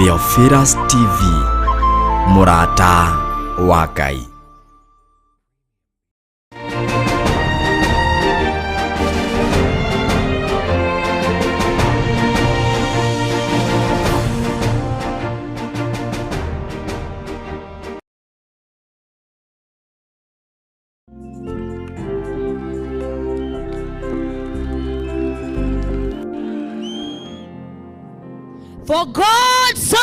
Theophilus TV, mũrata wa Ngai. For God so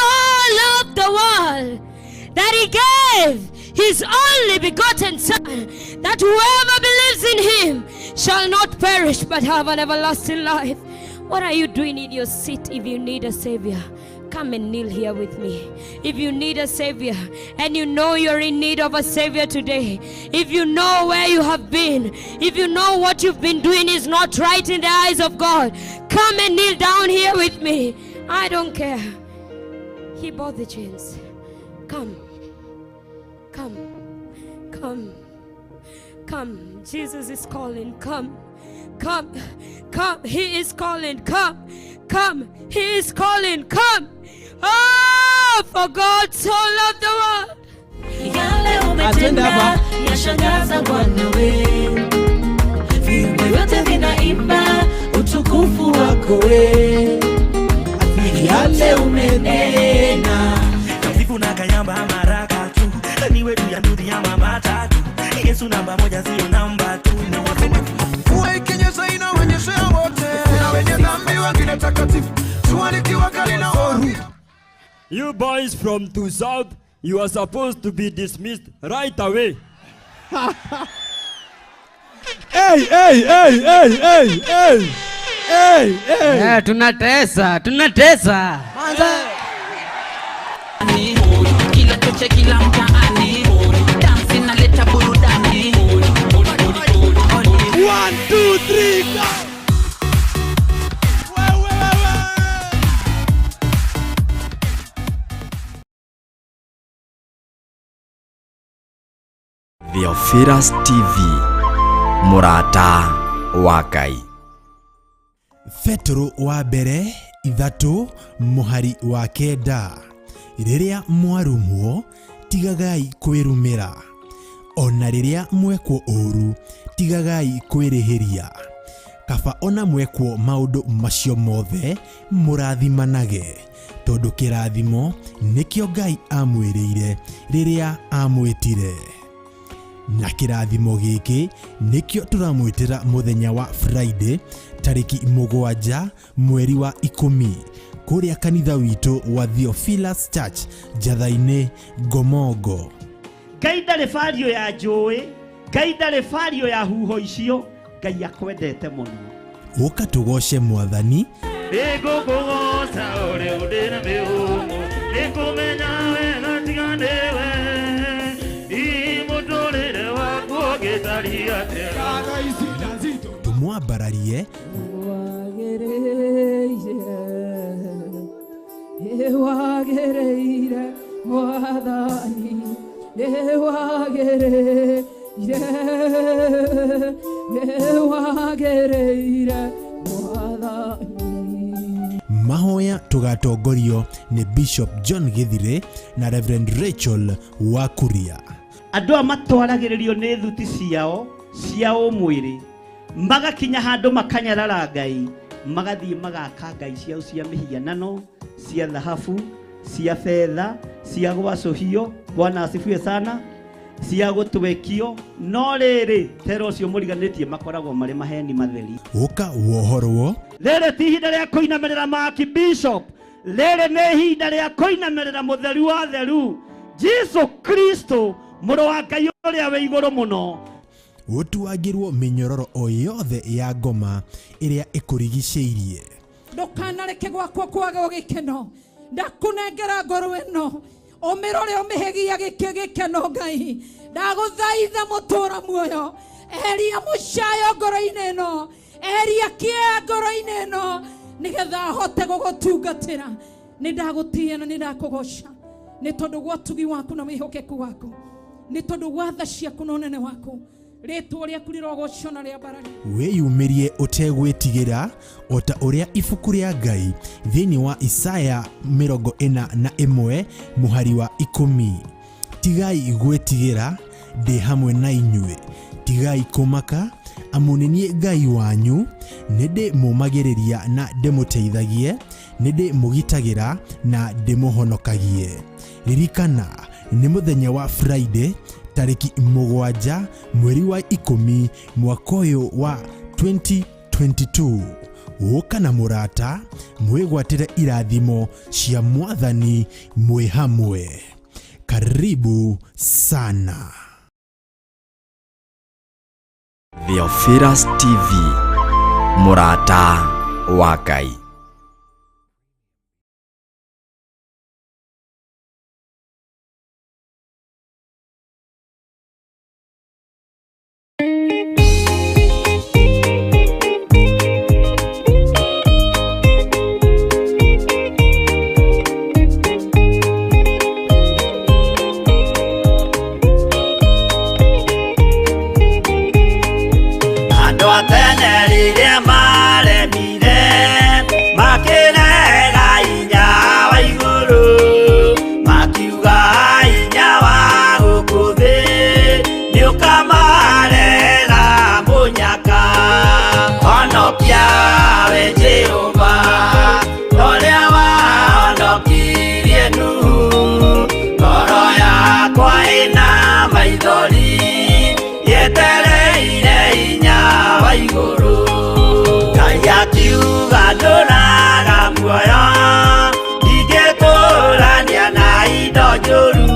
loved the world that he gave his only begotten Son, that whoever believes in him shall not perish but have an everlasting life. What are you doing in your seat if you need a savior? Come and kneel here with me. If you need a savior and you know you're in need of a savior today, if you know where you have been, if you know what you've been doing is not right in the eyes of God, come and kneel down here with me. I don't care. He bought the chains. Come. Come. Come. Come. Jesus is calling. Come. Come. Come. He is calling. Come. Come. He is calling. Come. Oh, for God so loved the world. Yale umetenda yashangaza Bwana we, viumbe vyote vinaimba utukufu wako we, yale umenena. Kavivu na kayamba maraka tu niwe juu ya ndudhi ya mama tatu Yesu namba moja sio namba tu na wasema Mvua ikinyesha inawanyeshea wote, kuna wenye dhambi, wengine takatifu. Jua likiwaka linaoru. You boys from to south, you are supposed to be dismissed right away. Hey, hey, hey, hey, hey, hey. Hey, hey. Eh, tunatesa, tunatesa. Kila choche kila mtaani dansi naleta burudani. One, two, three, go. Wewe, wewe. Theophilus TV, mũrata wa Ngai. Petero wa mbere 3 mũhari wa 9, rĩrĩa mwarumwo tigagai kwĩrumĩra, ona rĩrĩa mwekwo ũũru tigagai kwĩrĩhĩria, kaba ona mwekwo maũndũ macio mothe mũrathimanage, tondũ kĩrathimo nĩkĩo Ngai amwĩrĩire rĩrĩa amwĩtire. Na kĩrathimo gĩkĩ nĩkĩo tũramwĩtĩra mũthenya wa Friday tarĩki 7 mweri wa 10 kũrĩa kanitha witũ wa Theophilus Church Njatha-inĩ Ngomongo. Ngai ndarĩ bario ya njũĩ, Ngai ndarĩ bario ya huho icio, Ngai akwendete mũno. Ũka tũgoce Mwathani. Nĩngũkũgoca ũrĩa ũndĩ na mĩhũmũ, nĩngũmenya wega tiga nĩwe. Hihi mũtũrĩre waku ũngĩtariĩ atĩa? Tũmwambararie. Wagĩrĩire Mwathani, nĩwagĩrĩire, nĩwagĩrĩire Mwathani. Mahoya tũgatongorio nĩ Bishop John Githire na Reverend Rachel Wakuria. Andũ aya matwaragĩrĩrio nĩ thuti ciao cia ũmwĩrĩ, magakinya handũ makanyarara Ngai, magathiĩ magaka ngai ciao cia mĩhianano, cia thahabu, cia betha, cia gwacũhio, Bwana asifiwe sana, cia gũtwekio, no rĩrĩ tera ũcio mũriganĩtie makoragwo marĩ maheni matheri. Ũka wohorwo. Rĩrĩ ti ihinda rĩa kũinamĩrĩra Maki Bishop, rĩrĩ nĩ ihinda rĩa kũinamĩrĩra mũtheru wa theru, Jesu Kristo, mũrũ wa Ngai ũrĩa wĩ igũrũ mũno. Ũtuangĩrwo mĩnyororo o yothe ya ngoma ĩrĩa ĩkũrigicĩirie. Ndũkanareke gwakwa kwage gĩkeno, ndakũnengera ngoro ĩno ũmĩrore ũmĩhegia gĩkeno Ngai, ndagũthaitha mũtũra muoyo, eheria mũcayo ngoro-inĩ ĩno, eheria kĩeha ngoro-inĩ ĩno, nĩgetha hote gũgũtungatĩra. Nĩ ndagũtĩĩa na nĩ ndakũgoca nĩ tondũ wa ũtugi waku na wĩhokeku waku, nĩ tondũ wa tha ciaku na ũnene waku. Rĩtwa rĩaku rĩrogocwo na rĩambarario. Wĩyumĩrie ũtegwĩtigĩra o ta ũrĩa ibuku rĩa Ngai thĩinĩ wa Isaya 41 mũhari wa 10. Tigai gwĩtigĩra, ndĩ hamwe na inyuĩ, tigai kũmaka, amu nĩ niĩ Ngai wanyu, nĩ ndĩmũũmagĩrĩria na ndĩmũteithagie, nĩ ndĩmũgitagĩra na ndĩmũhonokagie. Ririkana, nĩ mũthenya wa Friday tarĩki 7 mweri wa 10 mwaka ũyũ wa 2022. Ũka na mũrata mwĩgwatĩre irathimo cia Mwathani mwĩ hamwe. Karibu sana. Theophilus TV, mũrata wa Ngai. Andũ a tene rĩrĩa maremire makĩrega hinya wa igũrũ, makiuga hinya wa gũkũ thĩ nĩũkamarehera mũnyaka. Honokia we Jehova torĩa wahonokirie Nuhu, ngoro yakwa ĩna maithori yetereire hinya wa igũrũ. Ngai akiuga ndũraga muoyo, ndingĩtũrania na indo njũru,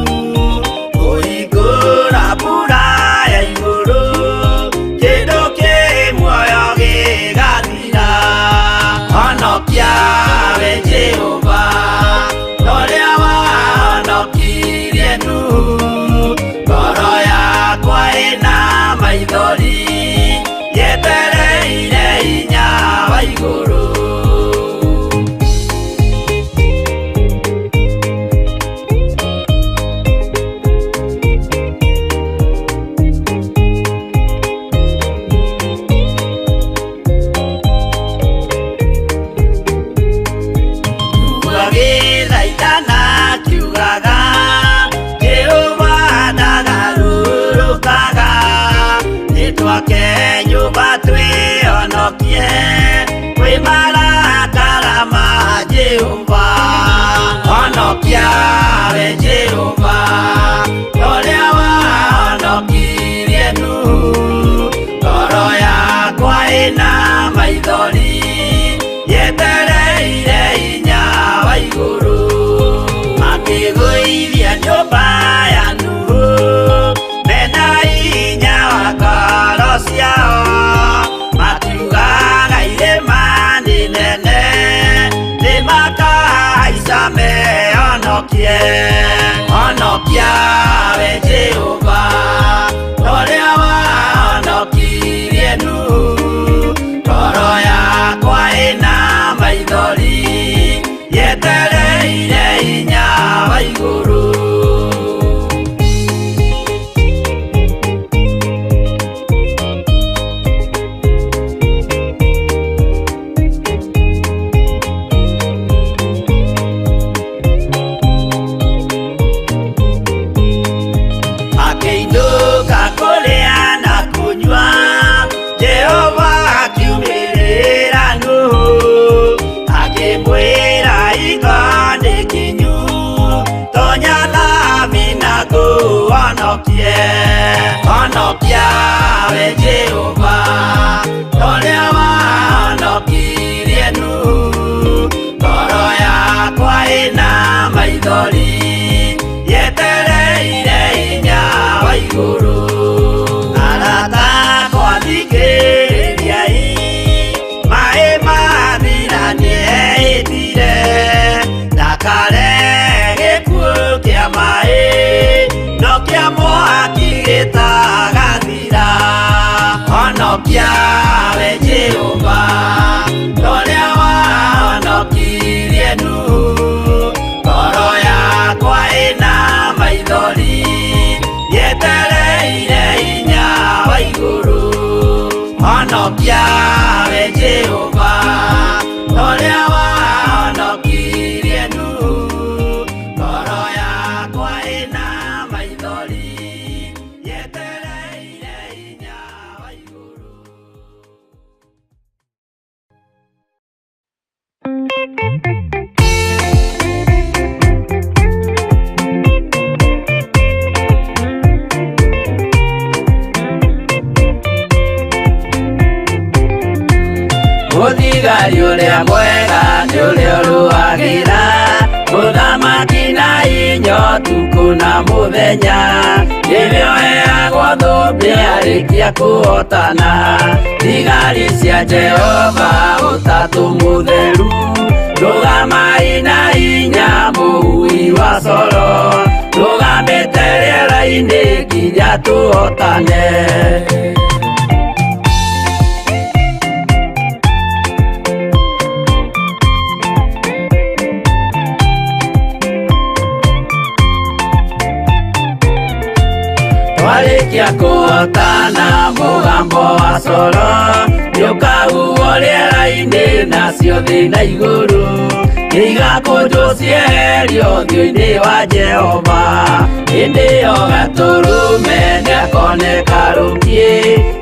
kũhingũra mbura ya igũrũ, kĩndũ kĩ muoyo gĩgathira. Honokia we Jehova torĩa wahonokirie Nuhu, ngoro yakwa ĩna maithori yetereire hinya wa igũrũ. Agĩthaithana akiugaga, Jehova ndagarũrũkaga, nĩtwake nyũmba twĩhonokie kwĩ marakara ma Jehova. Honokia we Jehova torĩa wahonokirie Nuhu, ngoro yakwa ĩna maithori yetereire hinya wa igũrũ. Makĩgũithia nyũmba ya Nuhu mena hinya wa ngoro ciao, makiugaga irĩma nĩ nene nĩmakahaica mehonokie. Honokia we Jehova torĩa wahonokirie Nuhu, ngoro yakwa ĩna maithori yetereire hinya wa igũrũ. Akĩinũka kũrĩa na kũnyua, Jehova akiumĩrĩra Nuhu, akĩmwĩra hingo nĩ kinyu, tonya thabina ngũhonokie. Honokia we Jehova torĩa wahonokirie Nuhu, ngoro yakwa ĩna maithori yetereire hinya wa igũrũ. Arata akwa thikĩrĩriai, maĩ mathira nĩehĩtire, ndakare gĩkuũ kĩa maĩ no kĩa mwaki gĩtagathira. Honokia we Jehova torĩa wahonokirie Nuhu, ngoro yakwa ĩna maithori yetereire hinya wa igũrũ. Ũkũhonokia we Jehova, ũrĩa wahonokirie Nuhu. Ngoro yakwa ĩna maithori, yetereire hinya wa igũrũ. Mũthigari ũrĩa mwega nĩ ũrĩa ũrũagĩra mũthamaki na inya ũtukũ na mũthenya, nĩwe ũheagwo thũmbĩ arĩkia kũhotana. Thigari cia Jehova ũtatũ mũtheru, rũgamai na hinya mũhui wa coro, rũgamĩte rĩera-inĩ nginya tũhotane. Twarĩkia kũhotana mũgambo wa coro nĩũkahuhwo rĩera-inĩ nacio thĩ na igũrũ nĩigakũnjwo cieherio ũthiũ-inĩ wa Jehova. Hĩndĩ ĩyo Gatũrũme nĩakoneka rũkiĩ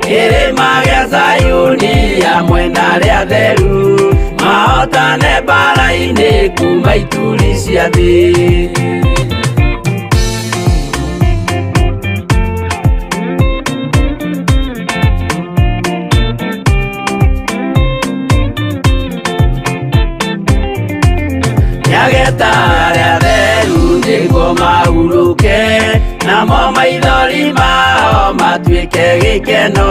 kĩrĩma gĩa Zayuni hamwe na arĩa atheru, mahotane mbaara-inĩ kuma ituri cia thĩ. Nĩageta arĩa atheru nĩguo mahurũke, namo maithori mao matuĩke gĩkeno.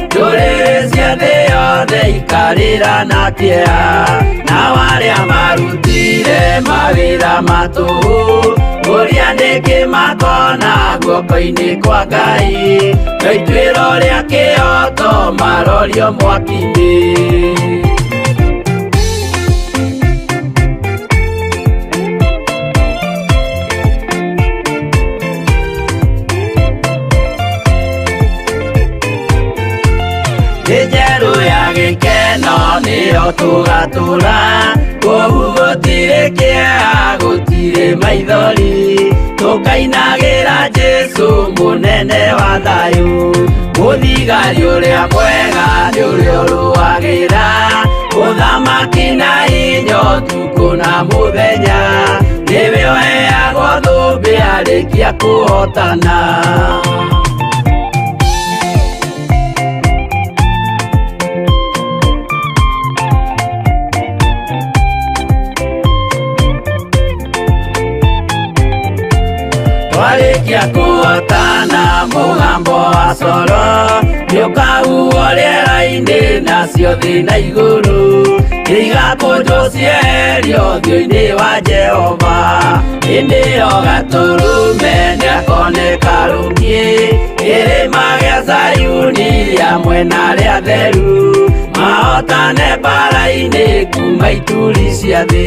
Ndũrĩrĩ cia thĩ yothe ikarĩra na kĩeha, nao arĩa marutire mawĩra ma tũhũ, ũrĩa nĩkĩ makona guoko-inĩ kwa Ngai, no ituĩro rĩa kĩhooto marorio mwaki-inĩ. Thĩ njerũ ya gĩkeno nĩyo tũgatũra, kũu gũtirĩ kĩeha gũtirĩ maithori, tũkainagĩra Jesũ mũnene wa thayũ. Mũthigari ũrĩa mwega nĩ ũrĩa ũrũagĩra ũthamaki na hinya ũtukũ na mũthenya, nĩwe ũheagwo thũmbĩ arĩkia kũhotana. Twarĩkia kũhotana mũgambo wa coro nĩũkahuhwo rĩera-inĩ nacio thĩ na igũrũ nĩigakũnjwo cieherio ũthiũ-inĩ wa Jehova. Hĩndĩ ĩyo Gatũrũme nĩakoneka rũkiĩ kĩrĩma gĩa Zayuni hamwe na arĩa atheru, mahotane mbaara-inĩ kuma ituri cia thĩ.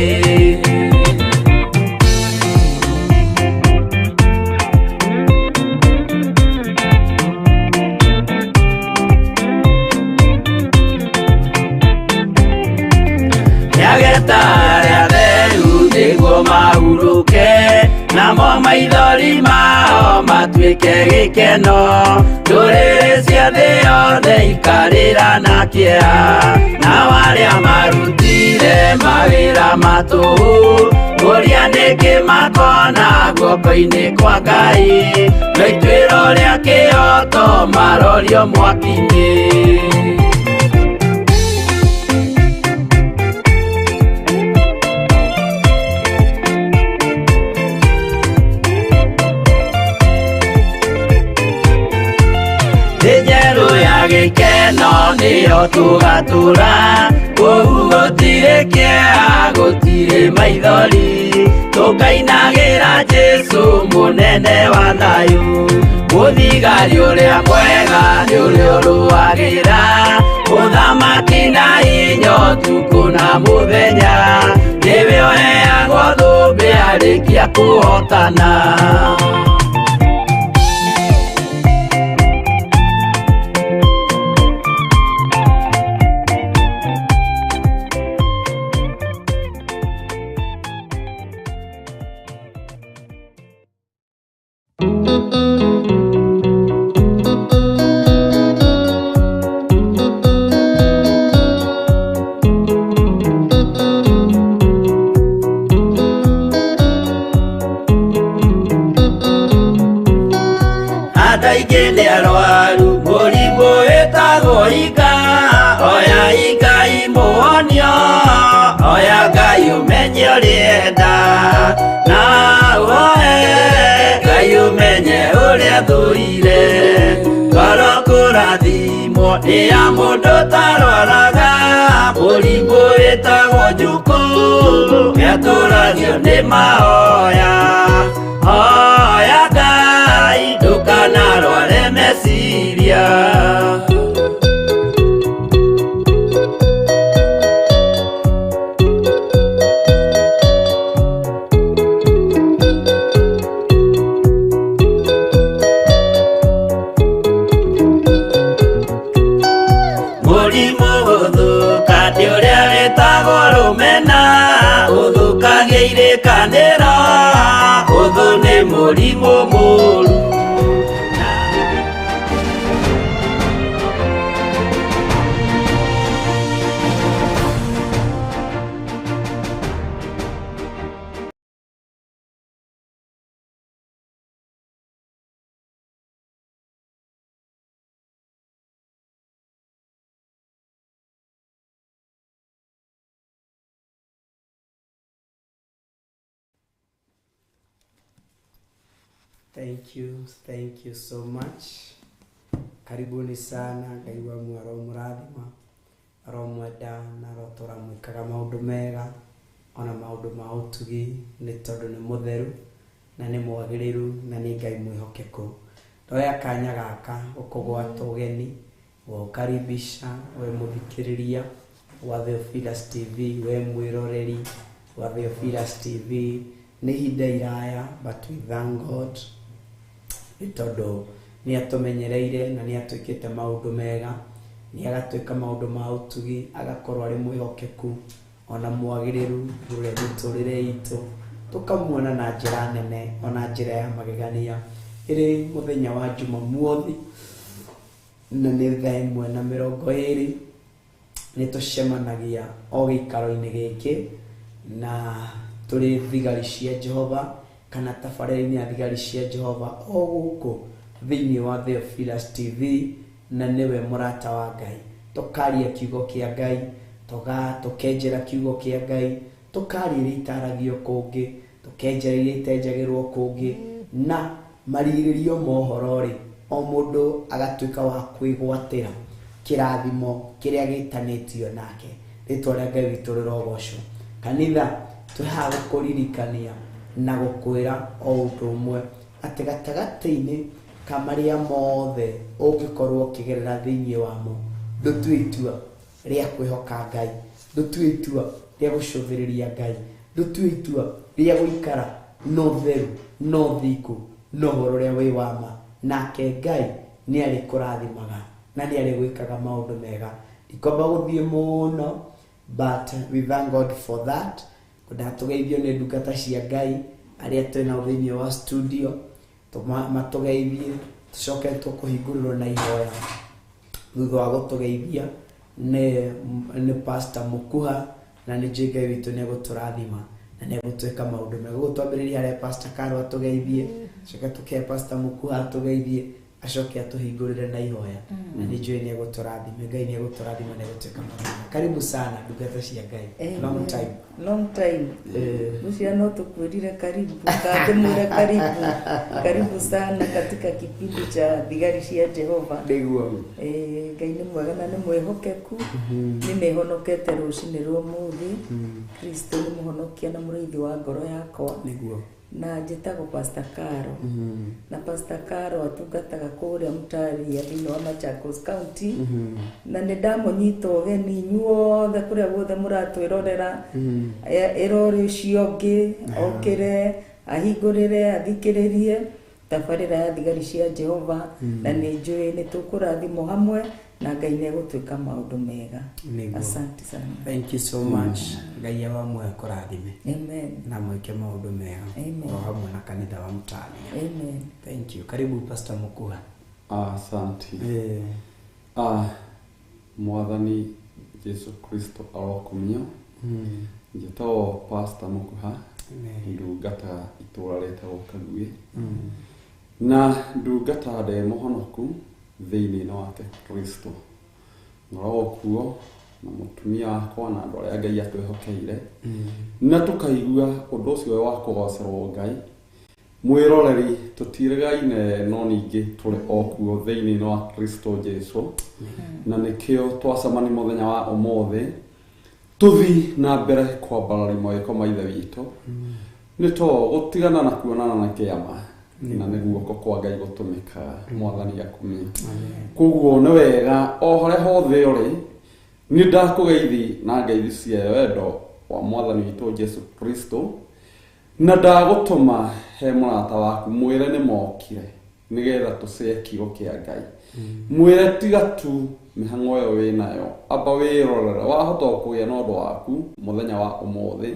Nĩageta arĩa atheru nĩguo mahurũke, namo maithori mao matuĩke gĩkeno. Ndũrĩrĩ cia thĩ yothe ikarĩra na kĩeha, nao arĩa marutire mawĩra ma tũhũ, ũrĩa nĩkĩ makona guoko-inĩ kwa Ngai, no ituĩro rĩa kĩhooto marorio mwaki-inĩ. Thĩ njerũ ya gĩkeno nĩyo tũgatũra, kũu gũtirĩ kĩeha gũtirĩ maithori, tũkainagĩra Jesũ mũnene wa thayũ. Mũthigari ũrĩa mwega nĩ ũrĩa ũrũagĩra ũthamaki na hinya ũtukũ na mũthenya, nĩwe ũheagwo thũmbĩ arĩkia kũhotana. Oya oya Ngai muonio, oya Ngai umenye ũrĩenda, na woe Ngai umenye ũrĩa thũire. Ngoro kũrathimwo nĩ ya mũndũ ũtarwaraga, mũrimũ wĩtagwo njukũ, nĩatũragio nĩ mahoya. Hoya Ngai ndũkanarware meciria. Mũrimũ gũthũka nĩ ũrĩa wĩtagwo rũmena, ũthũkagia irĩkanĩro, ũthũ nĩ mũrimũ mũũru. Thank you so much. Karibuni sana, Ngai wa muoyo aromũrathima, aromwenda na arotũra mwĩkaga maũndũ mega ona maũndũ ma ũtugi, nĩ tondũ nĩ mũtheru na nĩ mwagĩrĩru na nĩ Ngai mwĩhokeku. Ndoya kanya gaka gũkũgwata ũgeni, gũgũkaribisha we mũthikĩrĩria wa Theophilus TV, we mwĩroreri wa Theophilus TV. Nĩ ihinda iraya, but we thank God nĩ tondũ nĩ atũmenyereire na nĩ atwĩkĩte maũndũ mega, nĩ agatwĩka maũndũ ma ũtugi, agakorwo arĩ mwĩhokeku ona mwagĩrĩru igũrũ rĩa mĩtũrĩre itũ, tũkamuona na njĩra nene ona njĩra ya magegania. Ĩrĩ mũthenya wa Jumamothi na nĩ thaa 1:20 nĩ tũcemanagia o gĩikaro-inĩ gĩkĩ na tũrĩ thigari cia Jehova kana tabarĩra-inĩ ya thigari cia Jehova o gũkũ thĩinĩ wa Theophilus TV, na nĩwe mũrata wa Ngai. Tũkaria kiugo kĩa Ngai, tũkenjera kiugo kĩa Ngai, tũkaria iria itaragio kũngĩ, tũkenjera iria itenjagĩrwo kũngĩ, na marigĩrĩrio mohoro rĩ, o mũndũ agatuĩka wa kwĩgwatĩra kĩrathimo kĩrĩa gĩtanĩtio nake. Rĩtwa rĩa Ngai witũ rĩrogocwo. Kanitha, twĩ haha gũkũririkania na gũkwĩra o ũndũ ũmwe, atĩ gatagatĩ-inĩ ka marĩa mothe ũngĩkorwo ũkĩgerera thĩinĩ wamo, ndũtue itua rĩa kwĩhoka Ngai, ndũtue itua rĩa gũcũthĩrĩria Ngai, ndũtue itua rĩa gũikara na ũtheru na ũthingu na ũhoro ũrĩa wĩ wa ma, nake Ngai nĩ arĩkũrathimaga na nĩ arĩgwĩkaga maũndũ mega. Ndikwamba gũthiĩ mũno, but we thank God for that. Ndatũgeithio nĩ ndungata cia Ngai arĩa twĩnao thĩinĩ wa studio, matũgeithie, tũcoke tũkũhingũrĩrwo na ihoya. Thutha wa gũtũgeithia nĩ Pastor Mukuha, na nĩ njũĩ Ngai witũ nĩ egũtũrathima na nĩ egũtwĩka maũndũ mega. Ũguo twambĩrĩrie harĩa Pastor Karo atũgeithie, coke tũkĩhe Pastor Mukuha atũgeithie, acoke atũhingũrĩre na ihoya, na nĩ njũĩ nĩ egũtũrathima. Ngai nĩ egũtũrathima na egũtwĩka maũndũ mega. Karibu sana ndungata cia Ngai. Long time. Long time. Mucia no tukwirire karibu, katumwire karibu. Karibu sana katika kipindi cha Thigari cia Jehova. Nĩguo. Ngai nĩ mwega na nĩ mwĩhokeku. Nĩ nĩhonokete rũcinĩ rwa ũmũthĩ. Kristo nĩ mũhonokia na mũrĩithi wa ngoro yakwa. Nĩguo. Na njĩtagwo Pastor Karo. Na Pastor Karo atungataga kũrĩa Mutaria thĩinĩ wa Machakos County. Na nĩ ndamũnyita ũgeni inyuothe kũrĩa guothe mũratwĩrorera. Ĩrore ũcio ũngĩ, okĩre, ahingũrĩre, athikĩrĩrie tabarĩra ya Thigari cia Jehova. Na nĩ njũĩ nĩ tũkũrathimwo hamwe na Ngai nĩ egũtwĩka maũndũ mega. Asante sana. Thank you so much. Ngai awa muoyo akũrathime. Amen. Na mwĩke maũndũ mega. Amen. O hamwe na kanitha wa Mutaria. Amen. Thank you. Karibu Pastor Mukuha. Asante. Mwathani Jesu Kristo arokumio. Njĩtagwo Pastor Mukuha. Ndungata itũũra rĩtagwo Kaguĩ. Na ndungata ndĩ mũhonoku thĩinĩ wake Kristo. Ngoragwo kuo na mũtumia wakwa na andũ arĩa Ngai atwĩhokeire na tũkaigua ũndũ ũcio wĩ wa kũgocerwo Ngai. Mwĩroreri tũtirĩgaine no ningĩ tũrĩ o kuo thĩinĩ wa Kristo Jesu, na nĩkĩo twacemania mũthenya wa ũmũthĩ tũthi na mbere kwambarari mawĩko ma Ithe witũ, nĩ to gũtigana na kuonana na kĩama na nĩ guoko kwa Ngai gũtũmĩkaga Mwathani akumio. Koguo nĩ wega o harĩa hothe ũrĩ, nĩ ndakũgeithi na ngeithi cia wendo wa Mwathani witũ Jesu Kristo, na ndagũtũma he mũrata waku mwĩre nĩ mokire nĩgetha tũcee kiugo kĩa Ngai. Mwĩre tiga tu mĩhang'o ĩyo wĩnayo, amba wĩrorere, wahota kũgĩa na ũndũ waku mũthenya wa ũmũthĩ,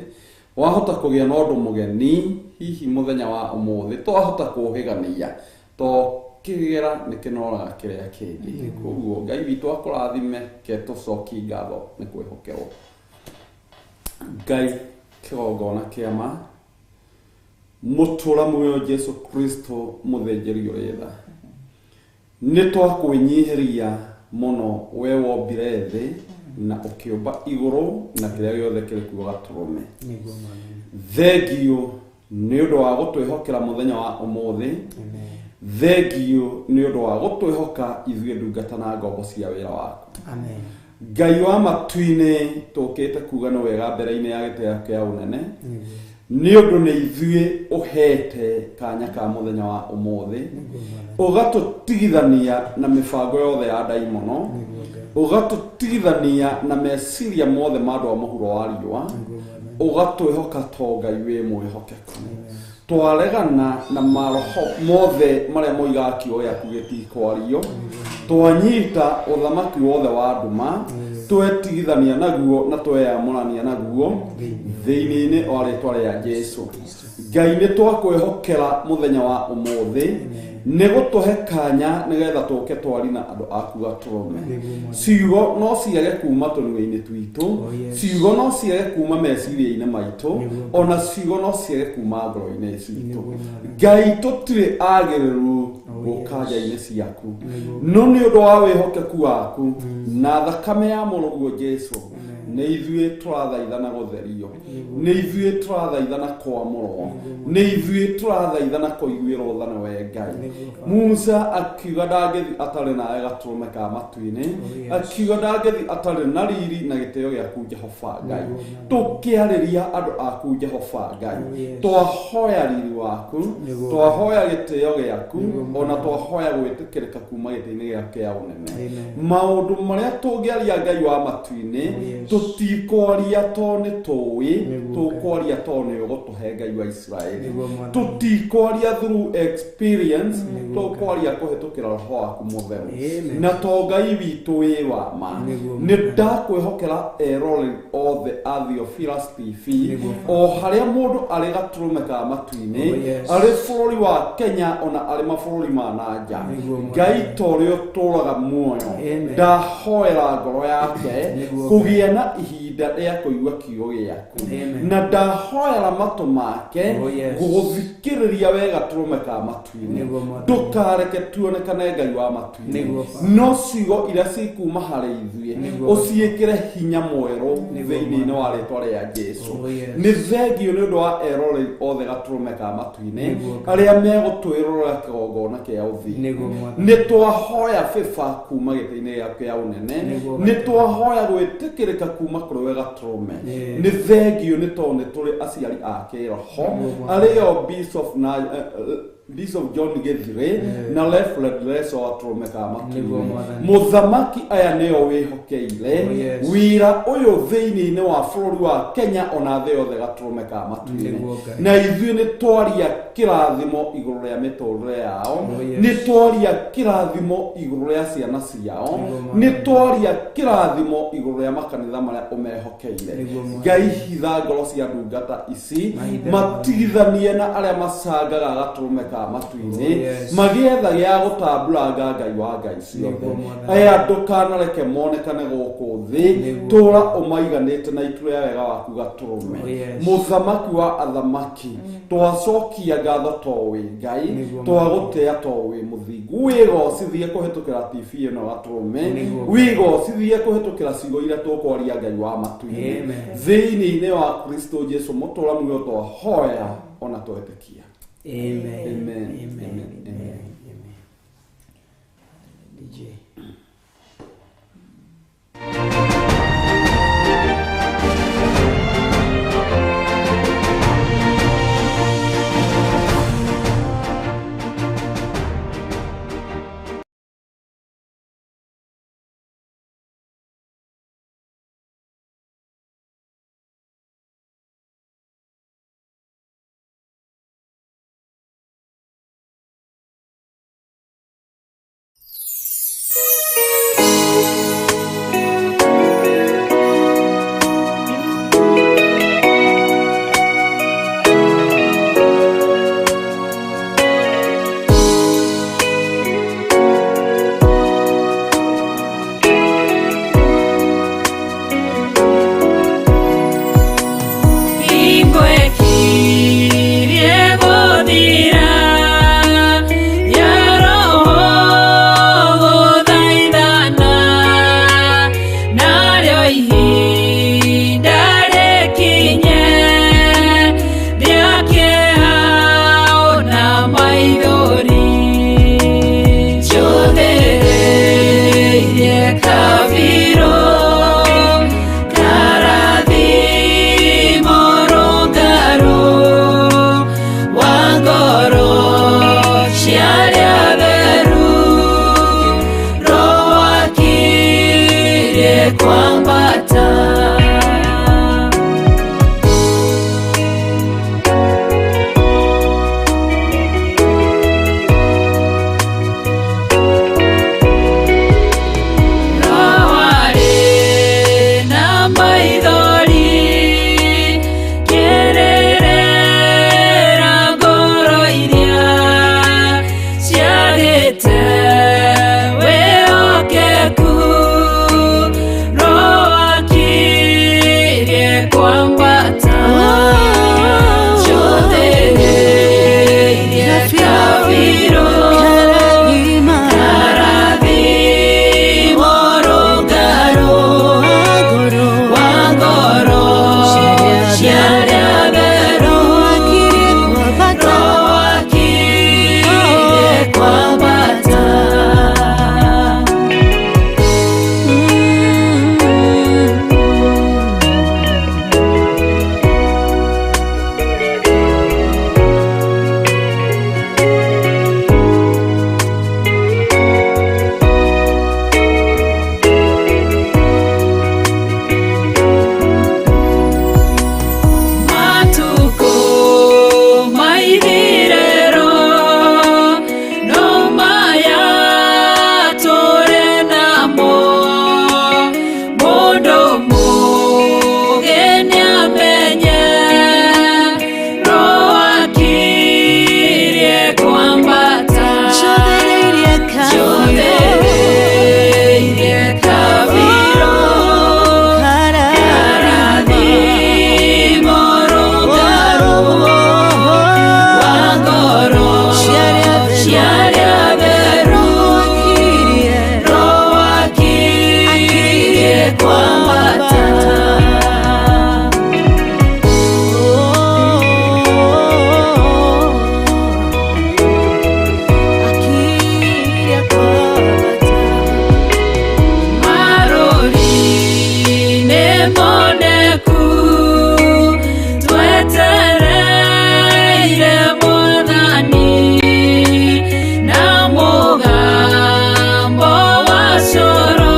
wahota kũgĩa na ũndũ mũgeni hihi mũthenya wa ũmũthĩ, twahota kũhĩgania to kĩgera nĩ kĩnoraga kĩrĩa kĩngĩ. Koguo Ngai witũ akũrathime, ke tũcokie ngatho nĩ kwĩhokerwo Ngai kĩgongona kĩa ma mũtũra muoyo Jesu Kristo mũthĩnjĩri ũrĩ tha. Nĩ twakwĩnyihĩria mũno we wombire thĩ na ũkĩũmba igũrũ na kĩrĩa gĩothe kĩrĩ kuo gatũrũme. Thengiũ nĩ ũndũ wa gũtwĩhokera mũthenya wa ũmũthĩ, thengiũ nĩ ũndũ wa gũtwĩhoka ithuĩ ndungata na ngombo cia wĩra waku. Ngai wa matu-inĩ tũkĩte kuga nĩ wega mbere-inĩ ya gĩtĩ gĩaku kĩa ũnene, nĩ ũndũ nĩ ithuĩ ũhete kanya ka mũthenya wa ũmũthĩ, ũgatũtigithania na mĩbango yothe ya ndaimono, ũgatũtigithania na meciria mothe ma andũ a mũhuro wa riũa, ũgatwĩhoka to Ngai wĩ mwĩhokeku. Twaregana na maroho mothe marĩa moigaga kiugo gĩaku gĩtikwario, twanyita ũthamaki wothe wa nduma, twetigithania naguo na tweyamũrania naguo thĩinĩ-inĩ wa rĩtwa rĩa Jesu. Ngai nĩ twakwĩhokera mũthenya wa ũmũthĩ nĩ gũtũhe kanya nĩgetha tũke twari na andũ aku gatũrũme. Ciugo no ciage kuma tũnua-inĩ twitũ, ciugo no ciage kuma meciria-inĩ maitũ, ona ciugo no ciage kuma ngoro-inĩ citũ. Ngai tũtirĩ agĩrĩru gũka nja-inĩ ciaku, no nĩ ũndũ wa wĩhokeku waku na thakame ya mũrũguo Jesu, nĩ ithuĩ tũrathaithana gũtherio, nĩ ithuĩ tũrathaithana kwamũrwo, nĩ ithuĩ tũrathaithana kũiguĩrwo tha nĩwe Ngai. Musa akiuga ndangĩthiĩ atarĩ nawe gatũrũme ka matu-inĩ, akiuga ndangĩthiĩ atarĩ na riri na gĩtĩo gĩaku Jehova Ngai. Tũkĩarĩria andũ aku Jehova Ngai, twahoya riri waku, twahoya gĩtĩo gĩaku, ona twahoya gwĩtĩkĩrĩka kuma gĩtĩ-inĩ gĩaku kĩa ũnene. Maũndũ marĩa tũngĩaria Ngai wa matu-inĩ, tũtikwaria to nĩ tũĩ, tũkwaria to nĩ ũgũtũhe Ngai wa Isiraeli. Tũtikwaria through experience, tũkwaria kũhĩtũkĩra roho waku mũtheru. Na to Ngai witũ wĩ wa ma, nĩ ndakwĩhokera eroreri othe a Theophilus TV, o harĩa mũndũ arĩ gatũrũme ka matu-inĩ, arĩ bũrũri wa Kenya ona arĩ mabũrũri ma na nja. Ngai ta ũrĩa ũtũũraga muoyo, ndahoera ngoro yake kũgĩa na ihinda rĩa kũigua kiugo gĩaku, na ndahoera matũ make gũgũthikĩrĩria wega gatũrũme ka matu-inĩ. Ndũkareke tuonekane Ngai wa matu-inĩ, no ciugo iria cikuma harĩ ithuĩ ũciĩkĩre hinya mwerũ thĩinĩ wa rĩtwa rĩa Jesu. Nĩ thengiũ nĩ ũndũ wa eroreri othe gatũrũme ka matu-inĩ arĩa megũtwĩrorera kĩgongona kĩa ũthingu. Nĩ twahoya bĩba kuma gĩtĩ-inĩ gĩaku kĩa ũnene, nĩ twahoya gwĩtĩkĩrĩka kuma kũrĩ we gatũrũme. Nĩ thengiũ nĩ tondũ nĩ tũrĩ aciari a kĩroho arĩo Bishop na Bishop John Githire na Reverend Leso gatũrũme ka matu-inĩ. Mũthamaki aya nĩo wĩhokeire wĩra ũyũ thĩinĩ-inĩ wa bũrũri wa Kenya ona thĩ yothe gatũrũme ka matu-inĩ, na ithuĩ nĩ twaria kĩrathimo igũrũ rĩa mĩtũrĩre yao, nĩ twaria kĩrathimo igũrũ rĩa ciana ciao, nĩ twaria kĩrathimo igũrũ rĩa makanitha marĩa ũmehokeire. Ngai hitha ngoro cia ndungata ici, matigithanie na arĩa macangaga gatũrũme mathondekaga matu-inĩ Oh, yes. magĩetha gĩa gũtamburanga Ngai wa ngai ciothe. Nĩguo, Mwathani. Aya ndũkanareke monekane gũkũ thĩ, Nĩguo. tũra ũmaiganĩte na itu rĩa wega waku gatũrũme. Oh, yes. Mũthamaki wa athamaki, twacokia ngatho to wĩ Ngai, Nĩguo, twagũtĩa to wĩ mũthingu. Wĩgocithie kũhĩtũkĩra TV ĩno gatũrũme, Nĩguo. wĩgocithie kũhĩtũkĩra ciugo iria tũkwaria Ngai wa matu-inĩ, Amen. thĩinĩ-inĩ wa Kristo Jesu mũtũra muoyo twahoya ona twetĩkia. Amen. Amen. Amen. Amen. Amen. Amen. DJ. Na mugambo wa coro.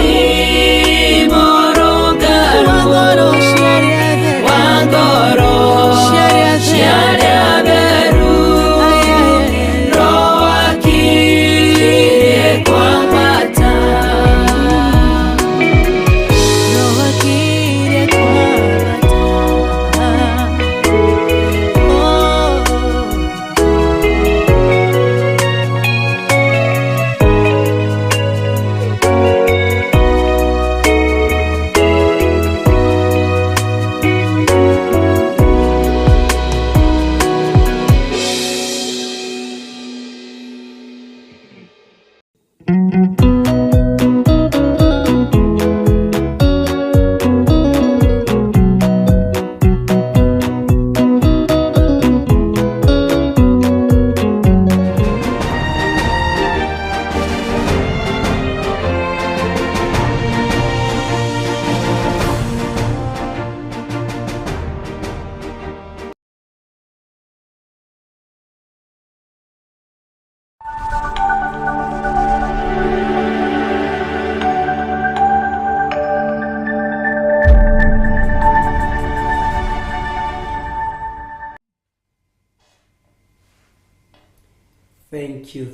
Kĩrathimo rũngaru wa ngoro cia arĩa atheru. Roho akirie kwambata. Roho akirie kwambata. Oh.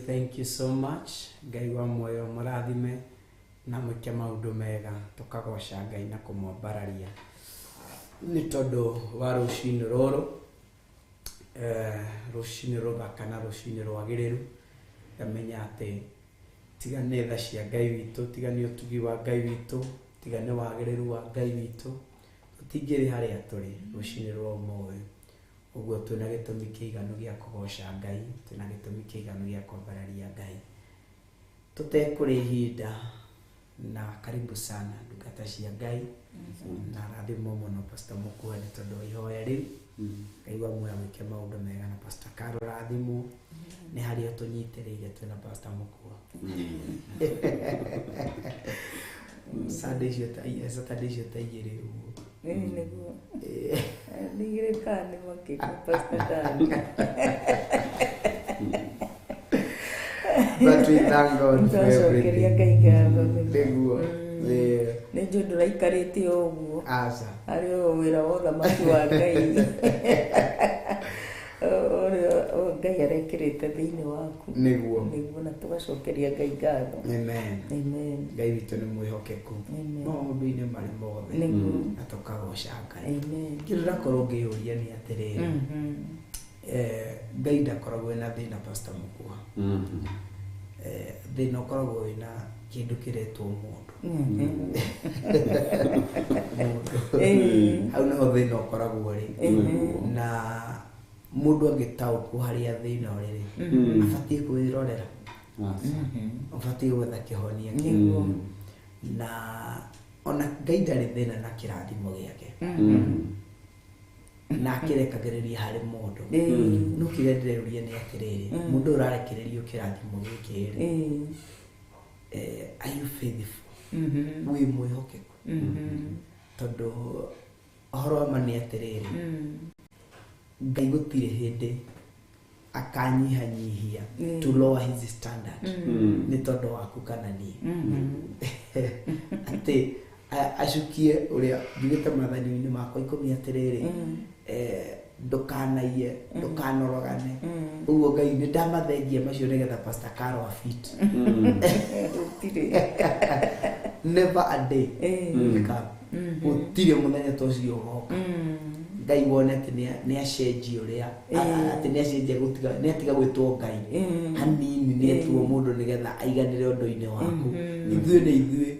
Thank you so much. Ngai wa muoyo mũrathime na mwĩke maũndũ mega, tũkagoca Ngai na kũmwambararia nĩ tondũ wa rũcinĩ rũrũ, rũcinĩ rũthaka na rũcinĩ rwagĩrĩru. Ngamenya atĩ tiga nĩ tha cia Ngai witũ, tiga nĩ ũtugi wa Ngai witũ, tiga nĩ wagĩrĩru wa Ngai witũ, tũtingĩrĩ harĩa tũrĩ rũcinĩ rwa ũmũthĩ. Ũguo twĩna gĩtũmi kĩiganu gĩa kũgoca Ngai, twĩna gĩtũmi kĩiganu gĩa kwambararia Ngai. Tũtekũrĩ ihinda, na karibu sana ndungata cia Ngai, na rathimo mũno Pastor Mũkua nĩ tondũ wa ihoya rĩu. Ngai wa muoyo wĩke maũndũ mega, na Pastor Carol rathimwo nĩ harĩa tũnyitĩrĩire twĩna Pastor Mũkua. Sunday icio ta Saturday icio ta igĩrĩ ũguo. Ĩĩ nĩguo. Nĩ igĩrĩ kana nĩ makĩria, Pastor Dan. But we thank God for Twacokeria everything. Ngai ngatho. Nĩguo. Nĩ njũĩ ndũraikarĩte o ũguo. Aca. Harĩ o wĩra wa ũthamaki wa Ngai ũrĩa Ngai arekĩrĩte thĩinĩ waku. Nĩguo. Nĩguo, na tũgacokeria Ngai ngatho. Amen. Amen. Ngai witũ nĩ mwĩhokeku Amen. maũndũ-inĩ marĩ mothe. Nĩguo. Na tũkagoca Ngai. Amen. Kĩndũ ndakorwo ngĩyũria nĩ atĩrĩrĩ, Ngai ndakoragwo ena thĩna, Pastor Mũkua. Thĩna ũkoragwo wĩna kĩndũ kĩretwo mũndũ. Mũndũ. Hau nĩho thĩna ũkoragwo rĩ. Na mũndũ angĩtaũkwo harĩa thĩna ũrĩ rĩ, abatiĩ kwĩrorera, abatiĩ gwetha kĩhonia kĩu. Na ona Ngai ndarĩ thĩna na kĩrathimo gĩake, na akĩrekagĩrĩria harĩ mũndũ. No kĩrĩa ndĩreũria nĩ atĩrĩrĩ, mũndũ ũyũ ũrarekererio kĩrathimo gĩkĩ rĩ, are you faithful? Wĩ mwĩhokeku? Tondũ ũhoro wa ma nĩ atĩrĩrĩ, Ngai gũtirĩ hĩndĩ akanyihanyihia to lower his standard nĩ tondũ waku kana niĩ, atĩ acukie ũrĩa njugĩte maathani-inĩ makwa 10 atĩrĩrĩ, ndũkanaiye, ndũkanorogane. Ũguo Ngai nĩ ndamathengia macio nĩgetha Pastor Carol afit. Gũtirĩ. Never a day will come. Gũtirĩ mũthenya ta ũcio ũgoka Ngai wone atĩ nĩ acenjia ũrĩa, atĩ nĩ acenjia gũtiga, nĩ atiga gwĩtwo Ngai hanini, nĩ etuo mũndũ nĩgetha aiganĩre ũndũ-inĩ waku. Ithuĩ nĩ ithuĩ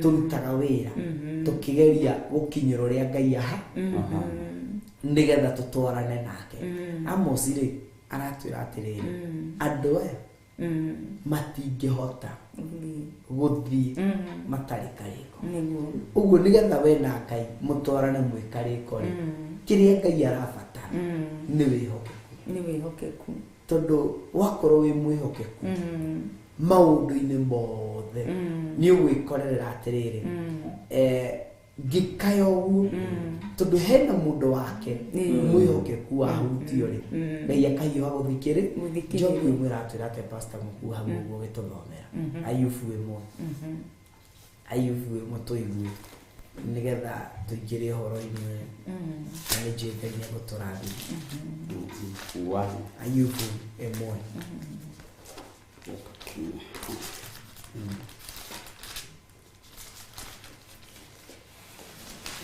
tũrutaga wĩra tũkĩgeria gũkinyĩra ũrĩa Ngai aha nĩgetha tũtwarane nake. Amos rĩ, aratwĩra atĩrĩrĩ, andũ aya matingĩhota gũthiĩ matarĩ karĩko. Ũguo nĩgetha we na Ngai mũtwarane mwĩ karĩko rĩ, kĩrĩa Ngai arabatara nĩ wĩhokeku. Nĩ wĩhokeku. Tondũ wakorwo wĩ mwĩhokeku maũndũ-inĩ mothe, nĩ ũgwĩkorerera atĩrĩrĩ, Ngĩkaya ũguo tondũ hena mũndũ wake mwĩhokeku wahutio rĩ, Ngai akahiũha gũthikĩrĩ. Jobu ĩmwe ĩratwĩra atĩa, Pastor Mũkuu, hau ũguo ũgĩtũthomera? Ayubu ĩmwe, Ayubu ĩmwe, tũigue nĩgetha tũingĩre ũhoro-inĩ ũyũ, na nĩ njũĩ Ngai nĩ egũtũrathima. Ayubu ĩmwe.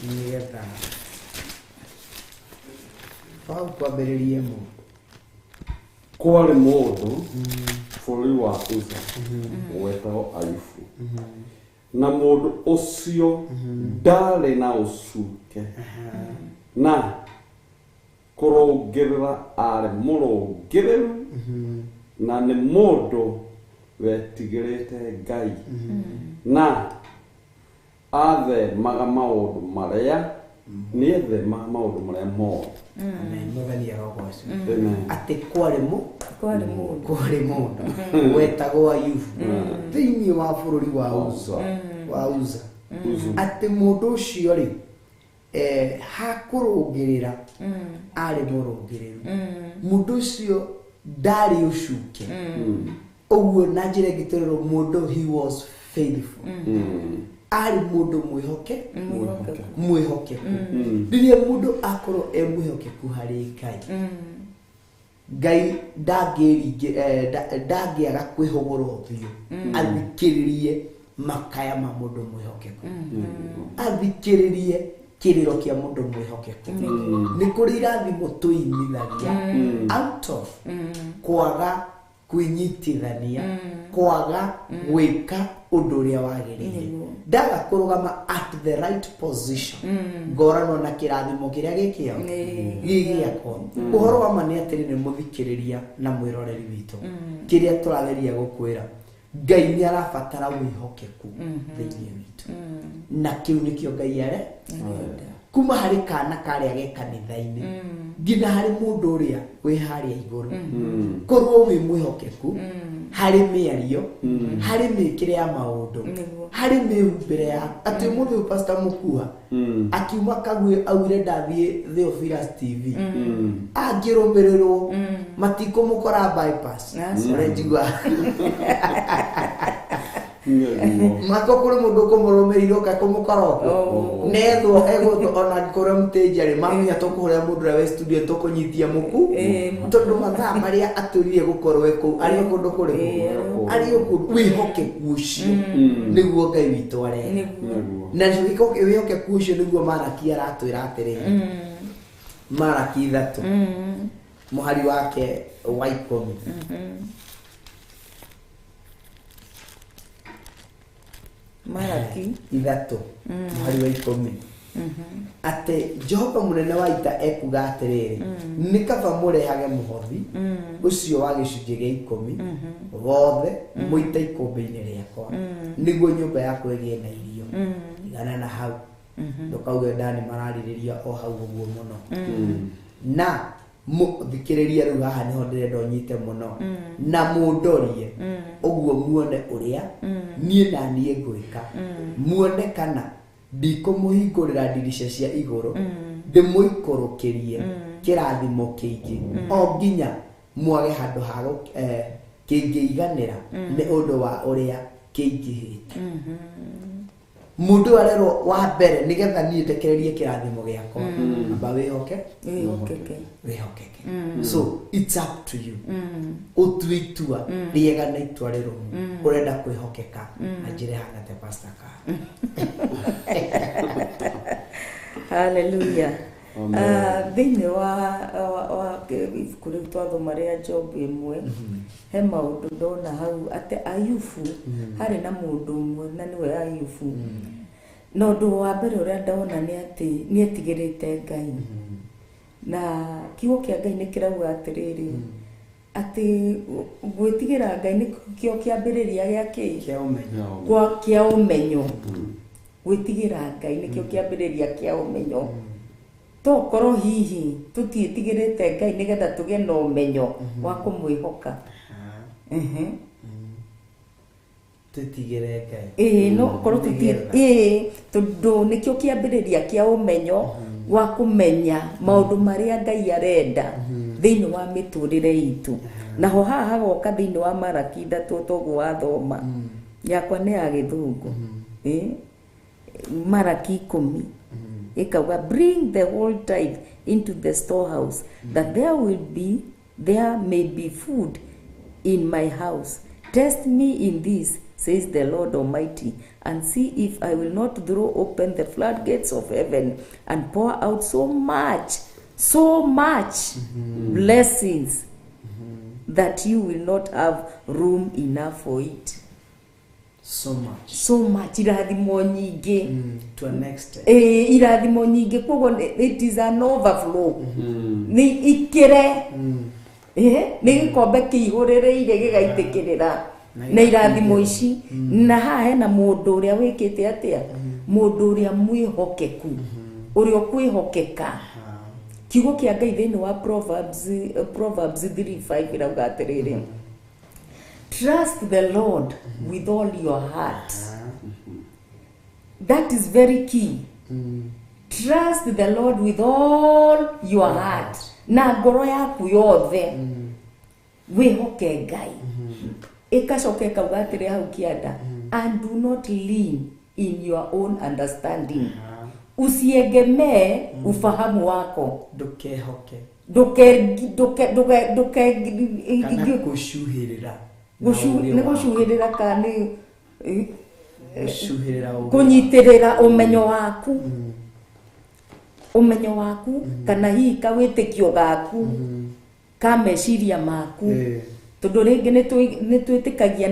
Nĩgetha hau kwambĩrĩria ĩmwe. Kwarĩ mũndũ bũrũri wa Uza wetagwo Ayubu, na mũndũ ũcio ndarĩ na ũcuke na kũrũngĩrĩra, arĩ mũrũngĩrĩru na nĩ mũndũ wetigĩrĩte Ngai na athemaga maũndũ marĩa, nĩethemaga maũndũ marĩa moru. Amen. Mwathani arogocwo. Amen. Atĩ kwarĩ mũ kwarĩ mũndũ, kwarĩ mũndũ wetagwo Ayubu thĩinĩ wa bũrũri wa Uza, wa Uza. Atĩ mũndũ ũcio rĩ, hakũrũngĩrĩra arĩ mũrũngĩrĩru, mũndũ ũcio ndarĩ ũcuke ũguo. Na njĩra ĩngĩ tũrerwo mũndũ, he was faithful, arĩ mũndũ mwĩhoke, mwĩhokeku. Rĩrĩa mũndũ akorwo e mwĩhokeku harĩ Ngai, Ngai ndangĩaga kwĩhũgũra ũthiũ athikĩrĩrie makaya ma mũndũ mwĩhokeku, athikĩrĩrie kĩrĩro kĩa mũndũ mwĩhokeku. Nĩ kũrĩ irathimo tũimithagia out of kwaga kwĩnyitithania, kwaga gwĩka ũndũ ũrĩa wagĩrĩire, ndaga kũrũgama at the right position, ngoranwo na kĩrathimo kĩrĩa gĩkĩao gĩ gĩakwa. Ũhoro wa ma nĩ atĩrĩ, nĩ mũthikĩrĩria na mwĩroreri witũ, kĩrĩa tũrageria gũkwĩra, Ngai nĩ arabatara wĩhokeku thĩinĩ witũ, na kĩu nĩkĩo Ngai are kuma harĩ kana karĩa ge kanitha-inĩ nginya harĩ mũndũ ũrĩa wĩ harĩa igũrũ. Korwo wĩ mwĩhokeku harĩ mĩario, harĩ mĩkĩre ya maũndũ, harĩ mĩhumbĩre ya atĩ ũmũthĩ ũyũ Pastor Mũkua akiuma Kaguĩ augire ndathiĩ Theophilus TV, angĩrũmĩrĩrwo matikũmũkora bypass. Ũrenjigua mako kũrĩ mũndũ ũkũmũrũmĩrĩire ũka kũmũkora ũkũ nethwo egũthwo, ona angĩkorwo mũtĩnja rĩ mamenya tũkũhũrĩra mũndũ ũrĩa wĩ studio tũkũnyitia mũku, tondũ mathaa marĩa atũrire gũkorwo e kũu arĩ o kũndũ kũrĩkũ, arĩ o kũndũ. Wĩhokeku ũcio nĩguo Ngai witũ arenda, na wĩhokeku ũcio nĩguo Maraki aratwĩra atĩrĩrĩ, Maraki 3 mũhari wake wa 10. Maraki 3 mũhari wa 10, atĩ Jehova mũnene wa ita ekuga atĩrĩrĩ, nĩ kaba mũrehage mũhothi ũcio wa gĩcunjĩ gĩa 10 wothe mũite ikũmbĩ-inĩ rĩakwa, nĩguo nyũmba yakwa ĩgĩe na irio. Igana na hau, ndũkauge ndani mararĩrĩria o hau ũguo mũno na mũthikĩrĩria. Rĩu haha nĩho ndĩrenda ũnyite mũno na mũndorie ũguo, muone ũrĩa niĩ na niĩ ngwĩka, muone kana ndikũmũhingũrĩra ndirica cia igũrũ, ndĩmũikũrũkĩrie kĩrathimo kĩingĩ o nginya mwage handũ ha kĩngĩiganĩra nĩ ũndũ wa ũrĩa kĩingĩhĩte. Mũndũ arerwo wa mbere, nĩgetha niĩ ndekererie kĩrathimo gĩakwa, amba wĩhoke, wĩhokeke, wĩhokeke. So it's up to you ũtue itua rĩega na itua rĩrũmu. Ũrenda kwĩhokeka na njĩra ĩhana atĩa, Pastor Kaa? Haleluya. Amen. Thĩinĩ wa ibuku rĩu twathoma rĩa Job 1, he maũndũ ndona hau atĩ Ayubu, harĩ na mũndũ ũmwe na nĩwe Ayubu, na ũndũ wa mbere ũrĩa ndona nĩ atĩ nĩ etigĩrĩte Ngai, na kiugo kĩa Ngai nĩ kĩrauga atĩrĩrĩ, atĩ gwĩtigĩra Ngai nĩkĩo kĩambĩrĩria gĩa kĩ? Kĩa ũmenyo. Kwa kĩa ũmenyo. Gwĩtigĩra Ngai nĩkĩo kĩambĩrĩria kĩa ũmenyo. Tokorwo hihi tũtiĩtigĩrĩte Ngai nĩgetha tũgĩe na ũmenyo wa kũmwĩhoka. Twĩtigĩre Ngai. Ĩĩ, no korwo tũti ĩĩ, tondũ nĩkĩo kĩambĩrĩria kĩa ũmenyo wa kũmenya maũndũ marĩa Ngai arenda thĩinĩ wa mĩtũrĩre itũ. Naho haha hagoka thĩinĩ wa Maraki 3 toguo wathoma, yakwa nĩ ya Gĩthũngũ. Ĩĩ, Maraki 10 ĩkauga, bring the whole tithe into the storehouse, that there may be food in my house. Test me in this, says the Lord Almighty, and see if I will not throw open the floodgates of heaven and pour out so much blessings that you will not have room enough for it. So much. So much. Irathimo nyingĩ. To an extent. Irathimo nyingĩ, koguo it is an overflow. Nĩ ikĩre. Nĩ gĩkombe kĩihũrĩrĩire gĩgaitĩkĩrĩra na irathimo ici. Na haha hena mũndũ ũrĩa wĩkĩte atĩa? Mũndũ ũrĩa mwĩhokeku, ũrĩa ũkwĩhokeka. Kiugo kĩa Ngai thĩinĩ wa Proverbs 3:5 ĩrauga atĩrĩrĩ, trust the Lord with all your heart. That is very key. Trust the Lord with all your heart. Na ngoro yaku yothe wĩhoke Ngai. Ĩkacoka ĩkauga atĩrĩ hau kĩanda, and do not lean in your own understanding. Usiegemee ufahamu wako. Ndũkehoke. Ndũke Kana gũcuhĩrĩra. Nĩ gũcuhĩrĩra kana nĩ gũcuhĩrĩra kũnyitĩrĩra ũmenyo waku. Ũmenyo waku kana hihi kawĩtĩkio gaku ka meciria maku. Tondũ rĩngĩ nĩ twĩtĩkagia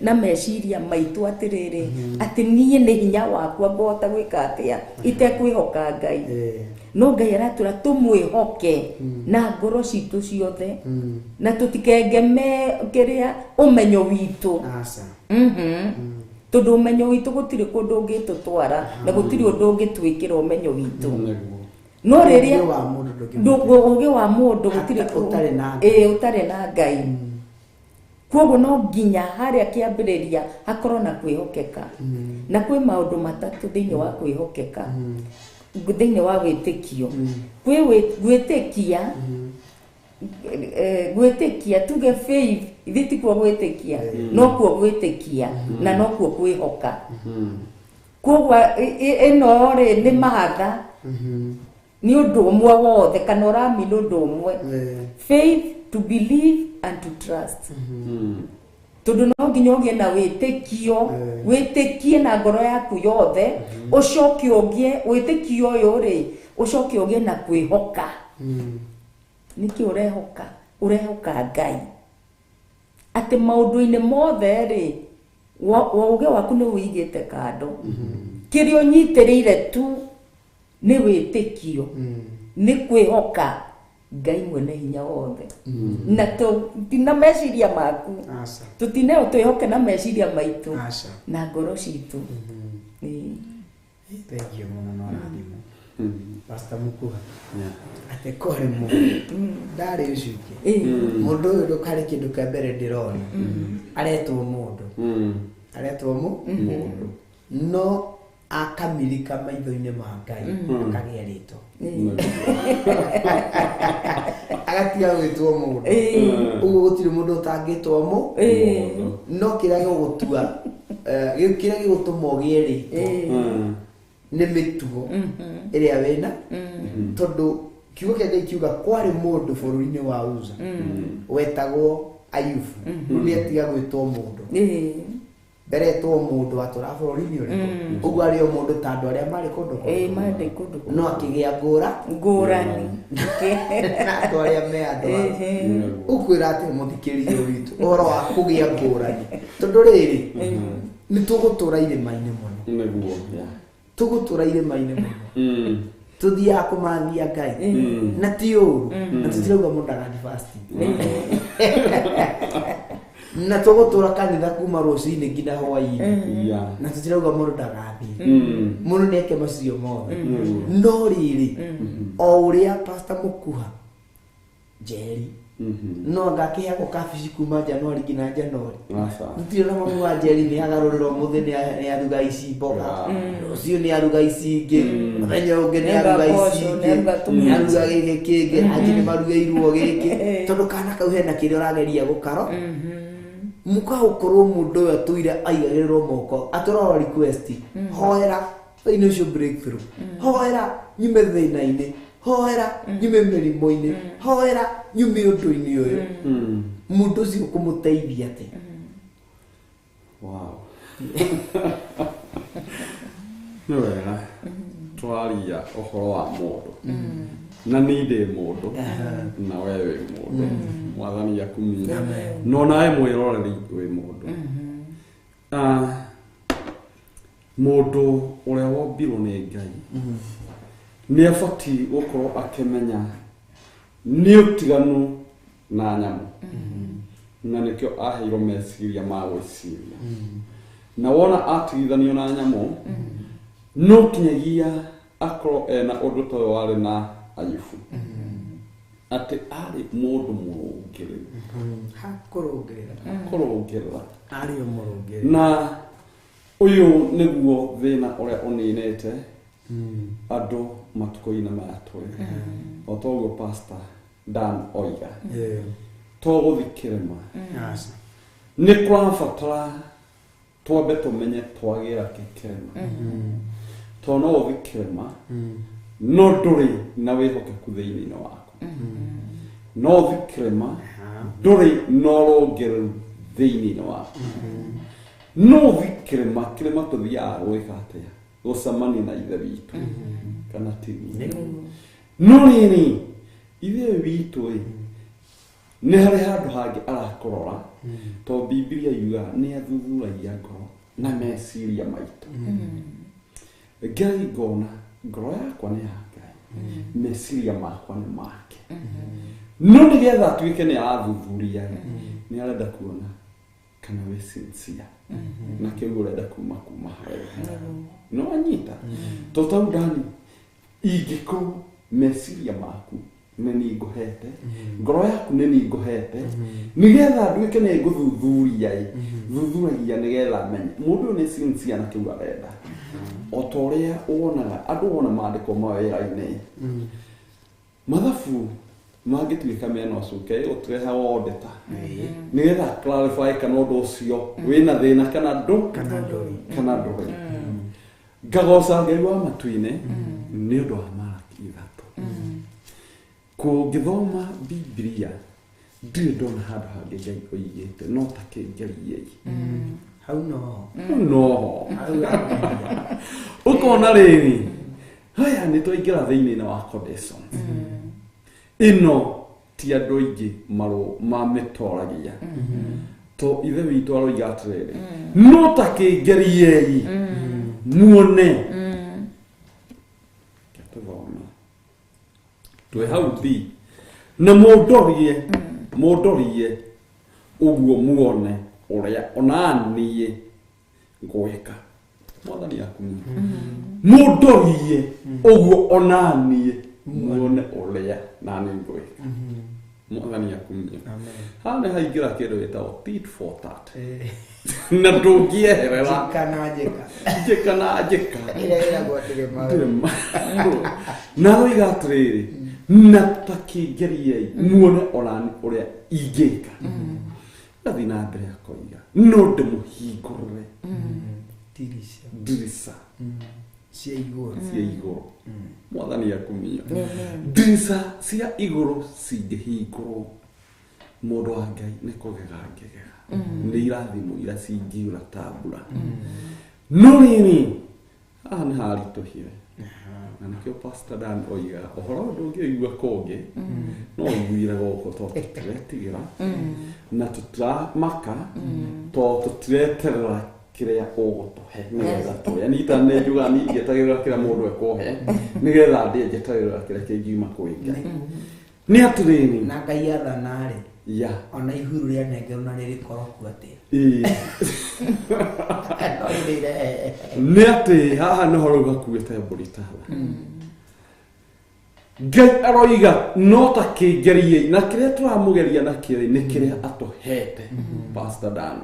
na meciria maitũ atĩrĩrĩ, atĩ niĩ nĩ hinya wakwa ngũhota gwĩka atĩa itekwĩhoka Ngai. No Ngai aratwĩra tũmwĩhoke na ngoro citũ ciothe, na tũtikegemee kĩrĩa ũmenyo witũ. Tondũ ũmenyo witũ gũtirĩ kũndũ ũngĩtũtwara, na gũtirĩ ũndũ ũngĩtwĩkĩra ũmenyo witũ. No rĩrĩa ũgĩ wa mũndũ gũtirĩ ũtarĩ na Ngai. Koguo no nginya harĩa kĩambĩrĩria hakorwo na kwĩhokeka. Na kwĩ maũndũ matatũ thĩinĩ wa kwĩhokeka, thĩinĩ wa wĩtĩkio. Kwĩ gwĩtĩkia, gwĩtĩkia tuge faith, ithuĩ ti kuo gwĩtĩkia, no kuo gwĩtĩkia na no kuo kwĩhoka. Koguo ĩno rĩ nĩ mahatha, nĩ ũndũ ũmwe wothe kana ũramina ũndũ ũmwe. Faith, to believe and to trust. Tondũ no nginya ũgĩe na wĩtĩkio, wĩtĩkie na ngoro yaku yothe, ũcoke ũgĩe wĩtĩkio ũyũ rĩ, ũcoke ũgĩe na kwĩhoka. Nĩkĩ ũrehoka? Ũrehoka Ngai atĩ maũndũ-inĩ mothe rĩ, ũgĩ waku nĩ ũigĩte kando. Kĩrĩa ũnyitĩrĩire tu nĩ wĩtĩkio, nĩ kwĩhoka Ngai mwene hinya wothe. Na na meciria maku, tũtineo twĩhoke na meciria maitũ na ngoro citũ. Thank you mũno na ũrathimo. Pastor Mukuha, atĩ kwarĩ mũndũ ndarĩ ũcuke. Mũndũ ũyũ ndũkarĩ kĩndũ kĩa mbere ndĩrona, aretwo mũndũ, aretwo mũndũ, no akamirika maitho-inĩ ma Ngai, akagĩa rĩtwa, agatiga gwĩtwo mũndũ. Ũguo gũtirĩ mũndũ ũtangĩtwo mũndũ, no kĩrĩa gĩgũtua, kĩrĩa gĩgũtũma ũgĩe rĩtwa nĩ mĩtugo ĩrĩa wĩna. Tondũ kiugo kĩa Ngai kiuga kwarĩ mũndũ bũrũri-inĩ wa Uza wetagwo Ayubu. Rĩu nĩ atiga gwĩtwo mũndũ, mbere etwo mũndũ atũra bũrũri-inĩ ũrĩkũ, ũguo arĩ o mũndũ ta andũ arĩa marĩ kũndũ kũngĩ, no akĩgĩa ngũrani na andũ arĩa me andũ. Ũkwĩra atĩ mũthikĩrĩria witũ ũhoro wa kũgĩa ngũrani, tondũ rĩrĩ nĩ tũgũtũra irĩma-inĩ mũno, tũgũtũra irĩma-inĩ mũno, tuthiaga kũmathia Ngai na ti ũru, na tũtirauga mũndũ ndagathiĩ fasting, na tũgũtũra kanitha kuma rũcinĩ nginya hwaĩ-inĩ, na tũtirauga mũndũ ndagathiĩ, mũndũ nĩ eke macio mothe. No rĩrĩ, o ũrĩa Pastor Mukuha Njeri No anga akĩheagwo kabici kuma Januari nginya Januari. Aca. Gũtirĩ na mamu wa Njeri nĩ agarũrĩrwo mũthĩ nĩ aruga ici mboga, rũciũ nĩ aruga ici ingĩ, mũthenya ũngĩ nĩ aruga ici Nĩ ingĩ, aruga nĩ aruga gĩkĩ kĩngĩ, angĩ nĩ marugĩirwo gĩkĩ, tondũ kana kau hena kĩrĩa ũrageria gũkaro mũkagũkorwo mũndũ ũyũ atũire aigagĩrĩrwo moko atũrora request, hoera financial breakthrough, hoera nyume thĩna-inĩ, hoera nyume mĩrimũ-inĩ, hoera nyume ũndũ-inĩ ũyũ. Mũndũ ũcio kũmũteithia atĩa? Wow. Nĩ wega twaria ũhoro wa mũndũ na niĩ ndĩ mũndũ na we wĩ mũndũ, mwathani akumie, no nawe mwĩroreri wĩ mũndũ. Ah, mũndũ ũrĩa wombirwo nĩ Ngai nĩ abatiĩ gũkorwo akĩmenya nĩ ũtiganu na nyamũ, na nĩkĩo aheirwo meciria ma gwĩciria, na wona atigithanio na nyamũ no kinyagia akorwo ena ũndũ ta ũyũ warĩ na Ayubu, atĩ arĩ mũndũ mũrũngĩrĩru. Hakũrũngĩrĩra. Kũrũngĩrĩra. Arĩ o mũrũngĩrĩru. Na ũyũ nĩguo thĩna ũrĩa ũninĩte andũ matukũ-inĩ maya tũrĩ, o toguo Pastor Dan oiga, to gũthi kĩrĩma Aca. nĩ kũrabatara twambe tũmenye twagĩra kĩ kĩrĩma, tondũ no ũthi kĩrĩma no ndũrĩ na wĩhokeku thĩinĩ waku, no ũthi kĩrĩma ndũrĩ na ũrũngĩrĩru thĩinĩ waku, no ũthi kĩrĩma. Kĩrĩma tũthiaga gwĩka atĩa? Gũcemania na ithe witũ, kana tiguo? No rĩrĩ, ithe witũ ĩ nĩ harĩ handũ hangĩ arakũrora, tondũ Bibilia yugaga nĩ athuthuragia ngoro na meciria maitũ. Ngai ngona ngoro yakwa nĩ ya Ngai, meciria makwa nĩ make, no nĩgetha atuĩke nĩ arathuthuria, nĩ arenda kuona kana wĩ sincere na kĩu ũrenda kuma harĩ we. No anyita to tau ndani ingĩkorwo meciria maku nĩ niĩ ngũhete, ngoro yaku nĩ niĩ ngũhete, nĩgetha nduĩke nĩ ngũthuthuria ĩ thuthuragia nĩgetha menye mũndũ ũyũ nĩ sincere na kĩu arenda. O ta ũrĩa wonaga andũ wona mandĩkwo mawĩra-inĩ, mathabu mangĩtuĩka mena ũcuke ũtũrehaga auditor nĩgetha clarify kana ũndũ ũcio wĩna thĩna kana ndũ kana ndũrĩ. Ngagoca Ngai wa matu-inĩ nĩ ũndũ wa Maraki 3. Kũngĩthoma Bibilia ndirĩ ndona handũ hangĩ Ngai oigĩte no ta kĩngeriei. Hau noho. Noho ũkona rĩrĩ, haya nĩ twaingĩra thĩinĩ wa conditions ĩno, ti andũ aingĩ mamĩtoragia, to ithe witũ aroiga atĩrĩrĩ, no ta kĩngeriei muone. Tũthome twĩ hau bi na mũndorie, mũndorie ũguo muone ũrĩa ona niĩ ngwĩka. Mwathani akumie. Mũndorie ũguo ona niĩ muone ũrĩa nani ngwĩka. Mwathani akumie. Haha nĩ haingĩra kĩndũ gĩtagwo tit for tat, na ndũngĩeherera. Njĩka na njĩka. Njĩka na njĩka. Ĩrĩa ĩragwo atĩrĩ Ndĩrĩ na roiga atĩrĩrĩ, na ta kĩngeriei muone onani ũrĩa ingĩka. Gathiĩ na mbere akoiga no ndĩmũhingũrĩre Ndirica. Ndirica cia igũrũ. Cia igũrũ. Mwathani akumio. Ndirica cia igũrũ cingĩhingũrwo, mũndũ wa Ngai nĩ kũgega ngegega nĩ irathimo iria cingiura ta mbura. No rĩrĩ, haha nĩ haritũhire, na nĩkĩo Pastor Dan oigaga ũhoro ũyũ ndũngĩũigua kũngĩ, no ũiguire gũkũ, tondũ tũtiretigĩra na tũtiramaka, tondũ tũtireterera kĩrĩa ũgũtũhe nĩgetha tũrĩe. Niĩ ta nĩ njugaga niĩ ndietagĩrĩra kĩrĩa mũndũ ekũhe nĩgetha ndĩe, njetagĩrĩra kĩrĩa kĩngiuma kwĩ Ngai. Nĩ atĩrĩrĩ, na Ngai athana rĩ, ya ona ihuru rĩanengerwo na rĩrĩkoroku atĩa. Ĩĩ. No rĩrĩre. Nĩ atĩ haha nĩho rĩu hakuĩte mbũri tara. Ngai aroiga no ta kĩngerie na kĩrĩa tũramũgeria nakĩo nĩ kĩrĩa atũhete Pastor Dan.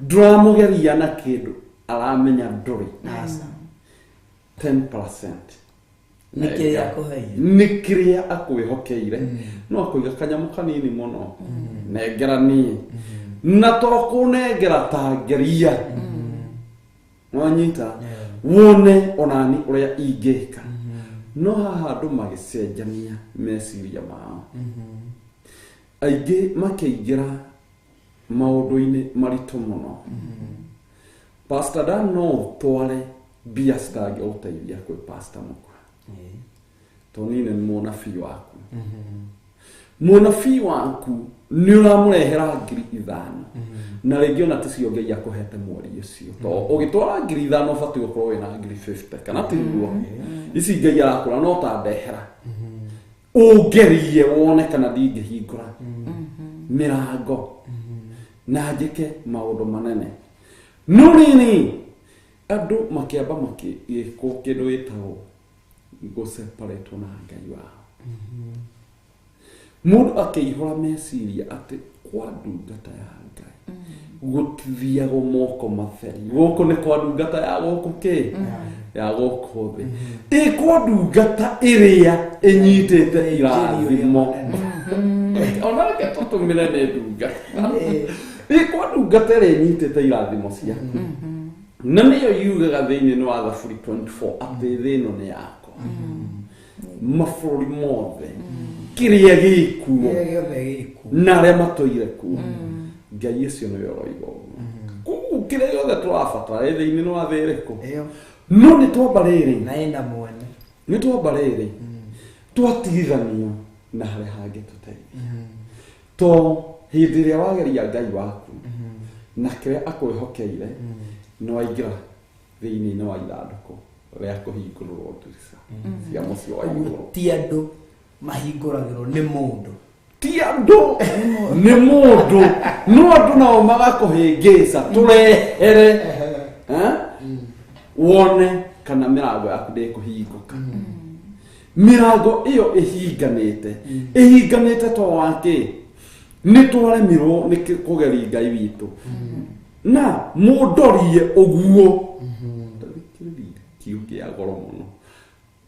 Ndũramũgeria na kĩndũ aramenya ndũrĩ 10% Nĩ kĩrĩa akũheire. nĩ kĩrĩa akwĩhokeire no akũiga kanyamũ kanini mũno nengera niĩ na to kũnengera ta ngeria nwanyita wone onani ũrĩa ingĩka no haha andũ magĩcenjania meciria mao aingĩ makĩingĩra maũndũ-inĩ maritũ mũno. Pastor Dan no ũtware mbia citangĩgũteithia kwĩ Pastor Mũkwa tondũ niĩ nĩ mũnabii waku. Mũnabii waku nĩ ũramũrehera 5,000 na rĩngĩ ona ticio Ngai akũhete mweri ũcio to ũgĩtwara 5,000 ũbatiĩ gũkorwo wĩna 50,000 kana tiguo ici Ngai arakũra no ta ndehera ũngerie wone kana ndingĩhingũra mĩrango na njĩke maũndũ manene. No rĩrĩ andũ makĩamba makĩĩkwo kĩndũ gĩtagwo gũseparatwo na Ngai wao. Mũndũ akĩihũra meciria atĩ kwa ndungata ya Ngai gũtithiagwo moko matheri gũkũ nĩ kwa ndungata ya gũkũ kĩ ya gũkũ thĩ ĩ kwa ndungata ĩrĩa ĩnyitĩte irathimo ona reke tũtũmĩre nĩ ndungata ĩ kwa ndungata ĩrĩa ĩnyitĩte irathimo ciaku na nĩyo yugaga thĩinĩ wa Thaburi 24 atĩ thĩ ĩno nĩ yakwa mabũrũri mothe kĩrĩa gĩkuo na arĩa matũire kuo Ngai ũcio nĩwe ũroiga ũguo. Koguo kĩrĩa gĩothe tũrabatara ĩ thĩinĩ wa thĩ ĩrĩkũ no nĩ twamba rĩrĩ na ĩna mwene nĩ twamba rĩrĩ twatigithanio na harĩa hangĩtũteithia to hĩndĩ ĩrĩa wageria Ngai waku na kĩrĩa akwĩhokeire nĩ waingĩra thĩinĩ wa ithandũkũ rĩa kũhingũrĩrwo ndirica cia mũciĩ wa igũrũ. Ti andũ mahingũragĩrwo nĩ mũndũ ti andũ nĩ mũndũ no andũ nao magakũhĩngĩca tũrehere wone kana mĩrango yaku ndĩkũhingũka. Mĩrango ĩyo ĩhinganĩte ĩhinganĩte to wakĩ nĩ twaremirwo nĩ kũgeria Ngai witũ na mũndorie ũguo tathikĩrĩria kiugo kĩa goro mũno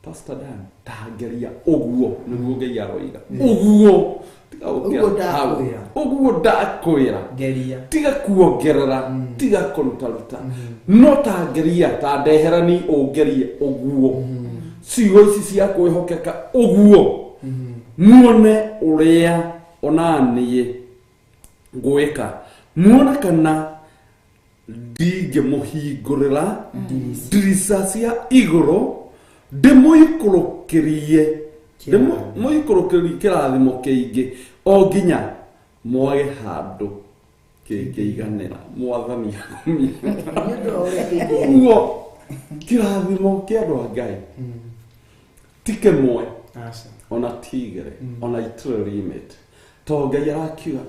Pastor Dan tangeria ũguo nĩguo Ngai aroiga ũguo tiga gũkĩra ũguo ndakwĩra ngeria tiga kuongerera tiga kũrutaruta no tangeria ta ndehera ni ũngerie ũguo ciugo ici cia kwĩhokeka ũguo muone ũrĩa onaniĩ ngwĩka muone kana ndingĩmũhingũrĩra ndirica cia igũrũ ndĩmũikũrũkĩrie ndĩmũikũrũkĩrie kĩrathimo kĩingĩ o nginya mwage handũ kĩngĩiganĩra mwathani ũguo kĩrathimo kĩa andũ a Ngai ti kĩmwe ona ti igĩrĩ ona itirĩ limit to Ngai arakiuga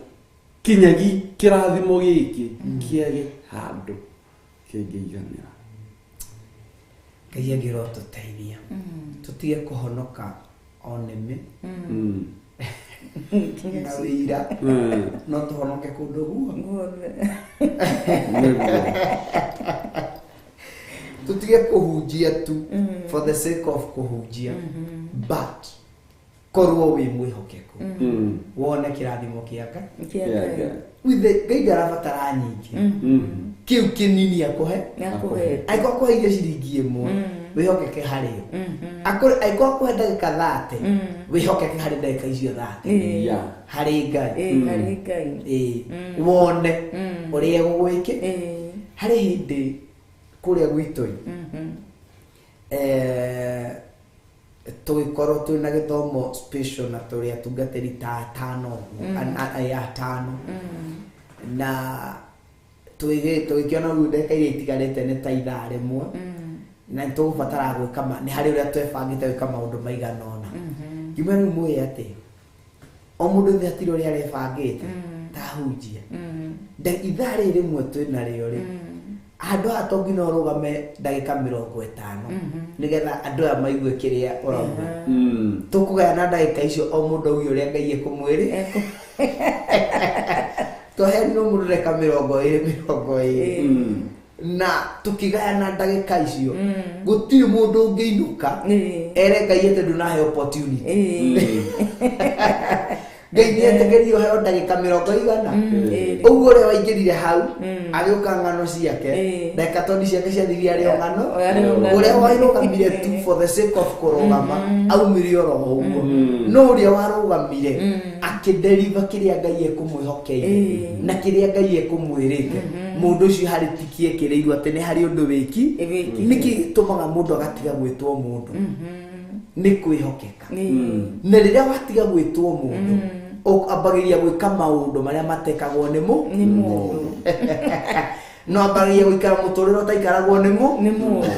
kinyagi kĩrathimo gĩkĩ kĩage handũ kĩngĩiganĩra. Ngai angĩrotũteithia tũtige kũhonoka o nĩmĩ na wĩira no tũhonoke kũndũ guothe tũtige kũhunjia tu for the sake of kũhunjia but korwo wĩ mwĩhokeku wone kĩrathimo kĩa Ngai with the Ngai ndarabatara nyingĩ kĩu kĩnini akũhe angĩkorwo akũheire ciringi ĩmwe wĩhokeke harĩyo angĩkorwo akũhe ndagĩka 30 wĩhokeke harĩ ndagĩka icio 30 harĩ Ngai wone ũrĩa egũgwĩke harĩ hĩndĩ kũrĩa gwitũ tũgĩkorwo twĩna gĩthomo special na tũrĩ atungatĩri ta atano atano na tũgĩkĩona rĩu ndagĩka iria itigarĩte nĩ ta ithaa rĩmwe na nĩ tũgũbatara gwĩka nĩ harĩ ũrĩa twebangĩte gwĩka maũndũ maigana ũna ngiuma rĩu mũĩ atĩ o mũndũ thĩ hatirĩ ũrĩa arebangĩte tahunjia ithaa rĩrĩ rĩmwe twĩnarĩo rĩ Handũ haha to nginya ũrũgame ndagĩka 50 nĩgetha andũ aya maigue kĩrĩa ũrauga. Tũkũgayana ndagĩka icio o mũndũ auge ũrĩa Ngai ekũmwĩrĩ. Twaheanirwo mũndũ ndagĩka 20 20 na tukigayana ndagĩka icio gũtirĩ mũndũ ũngĩinũka ere Ngai atĩ ndũnahe opportunity. Ngai nĩ etĩkĩrie ũheo ndagĩka 100. Ũguo ũrĩa waingĩrire hau agĩũka ng'ano ciake ndagĩka tondũ ciake ciathirire arĩ o ng'ano, ũrĩa warũgamire tu for the sake of kũrũgama aumire oro ũguo, no ũrĩa warũgamire akĩdeliver kĩrĩa Ngai ekũmwĩhokeire na kĩrĩa Ngai ekũmwĩrĩte, mũndũ ũcio harĩ tiki ekĩrĩirwo atĩ nĩ harĩ ũndũ wĩki. Nĩkĩ gĩtũmaga mũndũ agatiga gwĩtwo mũndũ? Nĩ kwĩhokeka. Na rĩrĩa watiga gwĩtwo mũndũ ambagĩria gwĩka maũndũ marĩa matekagwo nĩ mũndũ, no ambagĩria gũikara mũtũrĩre ũtaikaragwo nĩ mũndũ.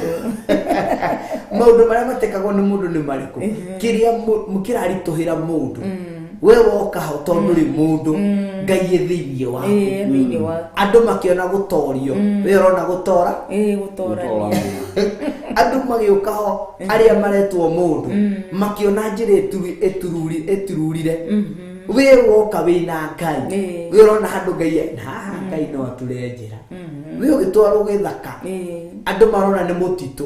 Maũndũ marĩa matekagwo nĩ mũndũ nĩ marĩkũ? Kĩrĩa kĩraritũhĩra mũndũ, we woka ho tondũ ndũrĩ mũndũ, Ngai ĩ thĩinĩ waku. Andũ makĩona gũtorio, we ũrona gũtora. Andũ magĩũka ho arĩa maretwo mũndũ makĩona njĩra ĩtururire, we woka wĩna Ngai, we ũrona handũ Ngai na haha Ngai no ature njĩra, we ũgĩtwarwo gĩthaka andũ marona nĩ mũtitũ,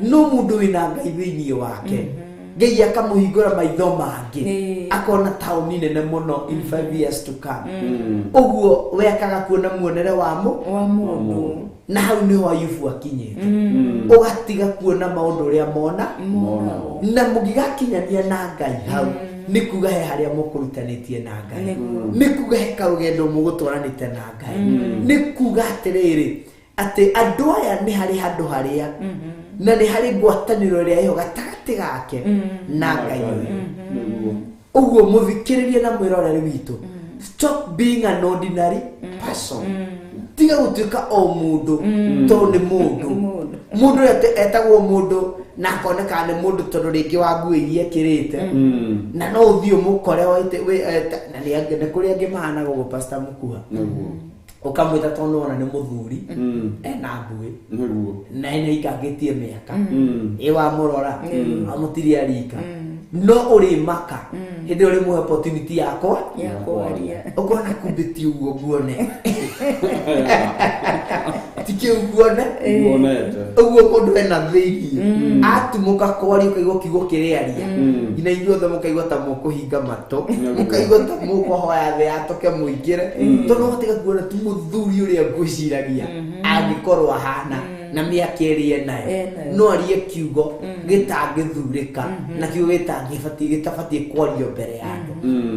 no mũndũ wĩna Ngai thĩinĩ wake Ngai akamũhingũra maitho mangĩ akona taũni nene mũno in 5 years to come. Ũguo we akaga kuona muonere wa mũndũ, na hau nĩho Ayubu akinyĩte, ũgatiga kuona maũndũ ũrĩa mona na mũngĩgakinyania na Ngai hau nĩ kuga he harĩa mũkũrutanĩtie na Ngai, nĩ kuga he karũgendo mũgũtwaranĩte na Ngai, nĩ kuga atĩrĩrĩ atĩ andũ aya nĩ harĩ handũ harĩa na nĩ harĩ ngwatanĩro ĩrĩa ĩho gatagatĩ gake na Ngai ũyũ. Ũguo mũthikĩrĩrie na mwĩroreri witũ, stop being an ordinary person. Tiga gũtuĩka o mũndũ tondũ nĩ mũndũ. Mũndũ ũrĩa etagwo mũndũ na akoneka nĩ mũndũ tondũ rĩngĩ wa nguo iria ekĩrĩte, na no ũthiĩ ũmũkore na nĩ kũrĩ angĩ mahanaga ũguo Pastor Mukuha, ũkamwĩta tondũ wona nĩ mũthuri ena mbuĩ na ena ikangĩtie mĩaka ĩ wamũrora amũtiria rika, no ũrĩ maka hĩndĩ ĩyo ũrĩmũhe opportunity yakwa ya kwaria, ũkona kumbe ti ũguo nguone, ti kĩu nguone ũguo mũndũ ena thĩinĩ atumũka kwaria ũkaigua kiugo kĩrĩaria nginya inyuothe mũkaigua ta mũkũhinga matũ, mũkaigua ta mũkũhoya thĩ yatũke mũingĩre, tondũ watiga kuona ti mũthuri ũrĩa ngwĩciragia angĩkorwo ahana na mĩaka ĩrĩa enayo, no arie kiugo gĩtangĩthurĩka na kiugo gĩtabatiĩ kwario mbere ya andũ.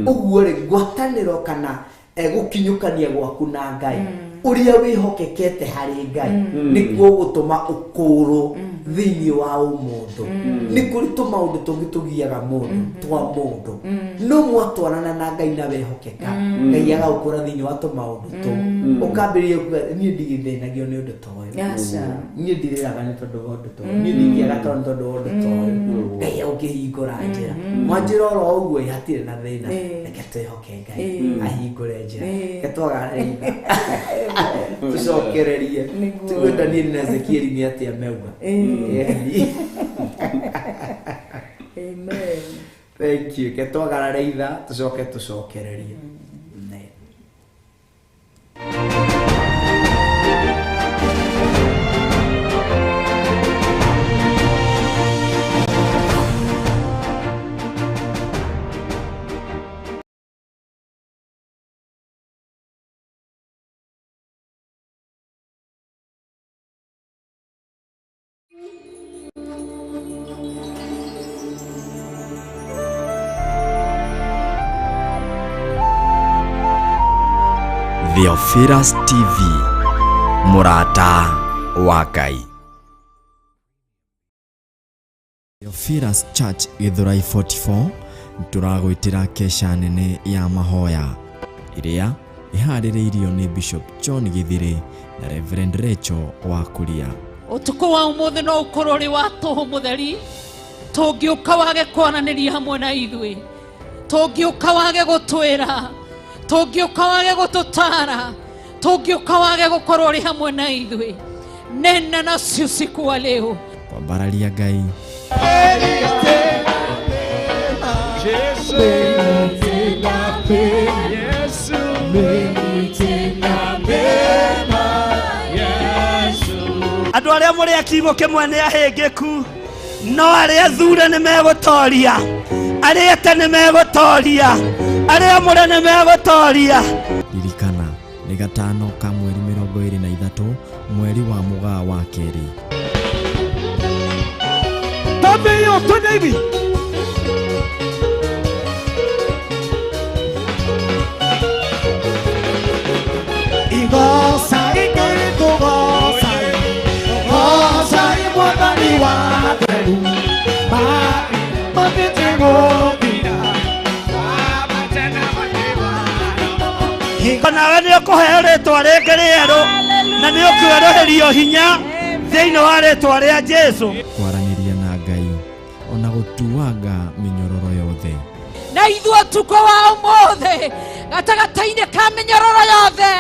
Ũguo rĩ, ngwatanĩro kana gũkinyũkania gwaku na Ngai ũrĩa wĩhokekete harĩ Ngai nĩkuo gũtũma ũkũrwo thĩinĩ wa ũmũndũ. Nĩ kũrĩ tũmaũndũ tũngĩ tũgiaga mũndũ twa mũndũ, no mwatwarana na Ngai na wehokeka, Ngai agagũkũra thĩinĩ wa tũmaũndũ tũu, ũkambĩrĩria kuga niĩ ndigĩthĩnagio nĩ ũndũ ta ũyũ, niĩ ndirĩraga nĩ tondũ wa ũndũ ta ũyũ, niĩ ndingĩaga toro nĩ tondũ wa ũndũ ta ũyũ. Ngai agũkĩhingũra njĩra mwanjĩra oro ũguo, hatirĩ na thĩna, reke twĩhoke Ngai ahingũre njĩra. Reke twagarare itha tũcokererie tugue Danieli na Ezekieli nĩ atĩa meuga. Amen. Thank you. Reke twagarare itha tũcoke tũcokererie. Amen. Theophilus TV, mũrata wa Ngai. Theophilus Church Githurai 44 tũragwĩtĩra kesha nene ya mahoya ĩrĩa ĩharĩrĩirio nĩ Bishop John Githiri na Reverend Rachel wa Kuria. Ũtukũ wa ũmũthĩ no ũkorwo ũrĩ wa tũhũ mũtheri, tũngĩũka wage kwaranĩria hamwe na ithuĩ, tũngĩũka wage gũtwĩra, tũngĩũka wage gũtũtara, tũngĩũka wage gũkorwo ũrĩ hamwe na ithuĩ. Nena nasi usiku wa leo. Kwambararia Ngai. Andũ arĩa mũrĩ a kiugo kĩmwe nĩ ahĩngĩku, no arĩa thure nĩ megũtoria, arĩa ete nĩ megũtoria, arĩa amũre nĩ megũtoria. Ririkana nĩ gatano ka mweri 23 mweri wa Mũgaa wa kerĩ. Twambe hiyo, twende hivi. Igoca igũgoca, goca Mwathani wa theru, matĩte gũthira. Nawe nĩ ũkũheo rĩtwa rĩngĩ rĩerũ na nĩ ũkwerũhĩrio hinya thĩinĩ wa rĩtwa rĩa Jesũ. Kwaranĩria na Ngai ona gũtuanga mĩnyororo yothe. Na ithuĩ ũtukũ wa ũmũthĩ gatagatĩ-inĩ ka mĩnyororo yothe,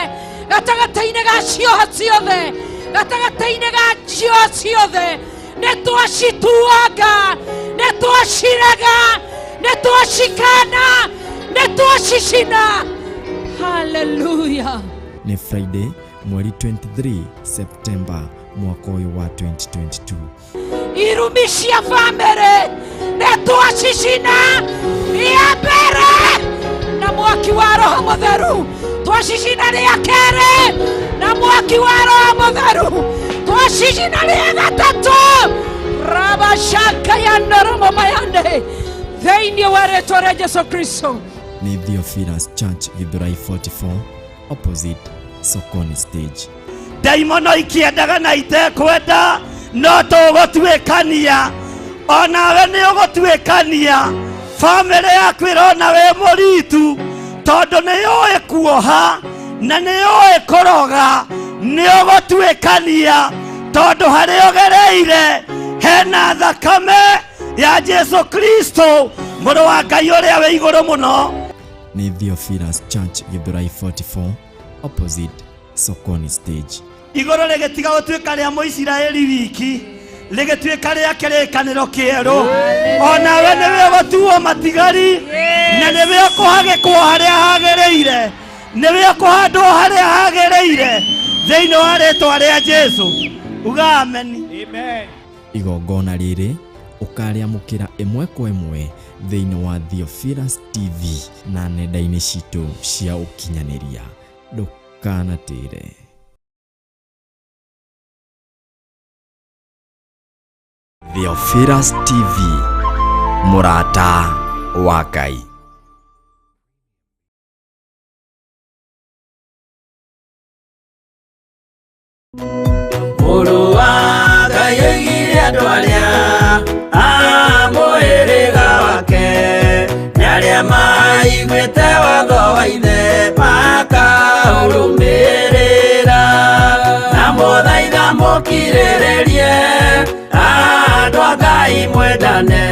gatagatĩ-inĩ ga cioha ciothe, gatagatĩ-inĩ ga cioha ciothe, nĩ twacituanga, nĩ twacirega, nĩ twacikana, nĩ twacicina. Hallelujah. Nĩ Friday mweri 23 September mwaka ũyũ wa 2022. Irumi cia bamĩrĩ nĩ twacicina rĩa mbere na mwaki wa Roho Mũtheru, twacicina rĩa kerĩ na mwaki wa Roho Mũtheru, twacicina rĩa gatatũ rabashaka ya noromo mayande thĩinĩ wa rĩtwa rĩa Jesu Kristo. Nĩ Theophilus Church Githurai 44 opposite Sokoni stage. Ndaimono ikĩendaga na itekwenda no tũgũtuĩkania, onawe nĩ ũgũtuĩkania. Bamĩrĩ yaku ĩrona wĩ mũritu tondũ nĩ yũĩ kuoha na nĩ yũĩ kũroga. Nĩ ũgũtuĩkania tondũ harĩa ũgereire hena thakame ya Jesu Kristo mũrũ wa Ngai ũrĩa wĩ igũrũ mũno. Nĩ Theophilus Church Githurai 44 opposite Sokoni stage. Igũrũ rĩgĩtiga gũtuĩka rĩa Mũisiraeli wiki, rĩgĩtuĩka rĩa kĩrĩkanĩro kĩerũ. Onawe nĩwe ũgũtuo matigari na nĩwe ũkũhagĩkwo harĩa hagĩrĩire, nĩwe ũkũhandwo harĩa hagĩrĩire thĩinĩ wa rĩtwa rĩa Jesũ. Uga ameni. Igongona rĩrĩ ũkarĩamũkĩra ĩmwe kwa ĩmwe thĩinĩ wa Theophilus TV na nenda-inĩ citũ cia ũkinyanĩria. Ndũkanatĩre. Theophilus TV, mũrata wa Ngai. Mũrũ wa Ngai oigire andũ arĩa a mũhĩrĩga wake nĩ arĩa maiguĩte watho wa ithe makaũrũmĩrĩra, na mũthaitha mũkirĩrĩrie andũ a Ngai mwendane,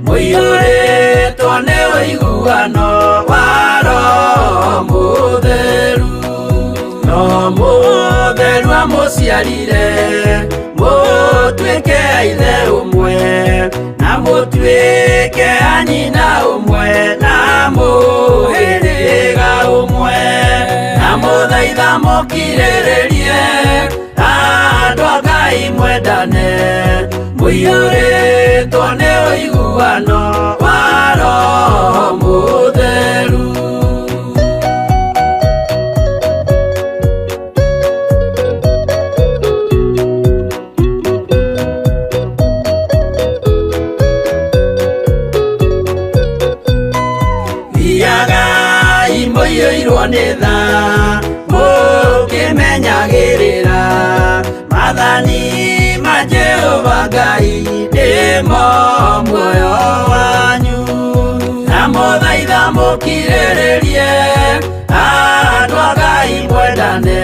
mũiyũrĩtwo nĩ ũiguano wa Roho Mũtheru. Roho Mũtheru amũciarire mũtuĩke a ithe ũmwe, na mũtuĩke a nyina ũmwe, na mũhĩrĩga ũmwe, na mũthaitha mũkirĩrĩrie andũ a Ngai mwendane, mũiyũrĩtwo nĩ ũiguano wa Roho Mũtheru. Thiagai mũiyũirwo nĩ tha mũkĩmenyagĩrĩra maathani ma Jehova Ngai nĩmo muoyo wanyu, na mũthaitha mũkirĩrĩrie andũ a Ngai mwendane,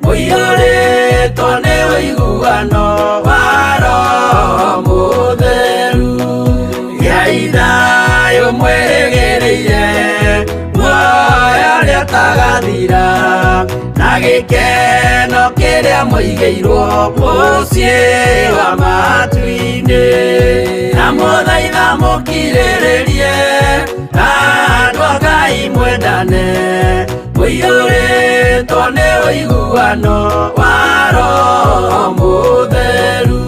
mũiyũrĩtwo nĩ ũiguano wa Roho Mũtheru. Gĩai thayũ mwĩrĩgĩrĩire muoyo ũrĩa ũtagathira, na gĩkeno Kĩheo kĩrĩa mũigĩirwo mũciĩ wa matu-inĩ. Na mũthaitha mũkirĩrĩrie, andũ a Ngai mwendane, mũiyũrĩtwo nĩ ũiguano wa Roho Mũtheru.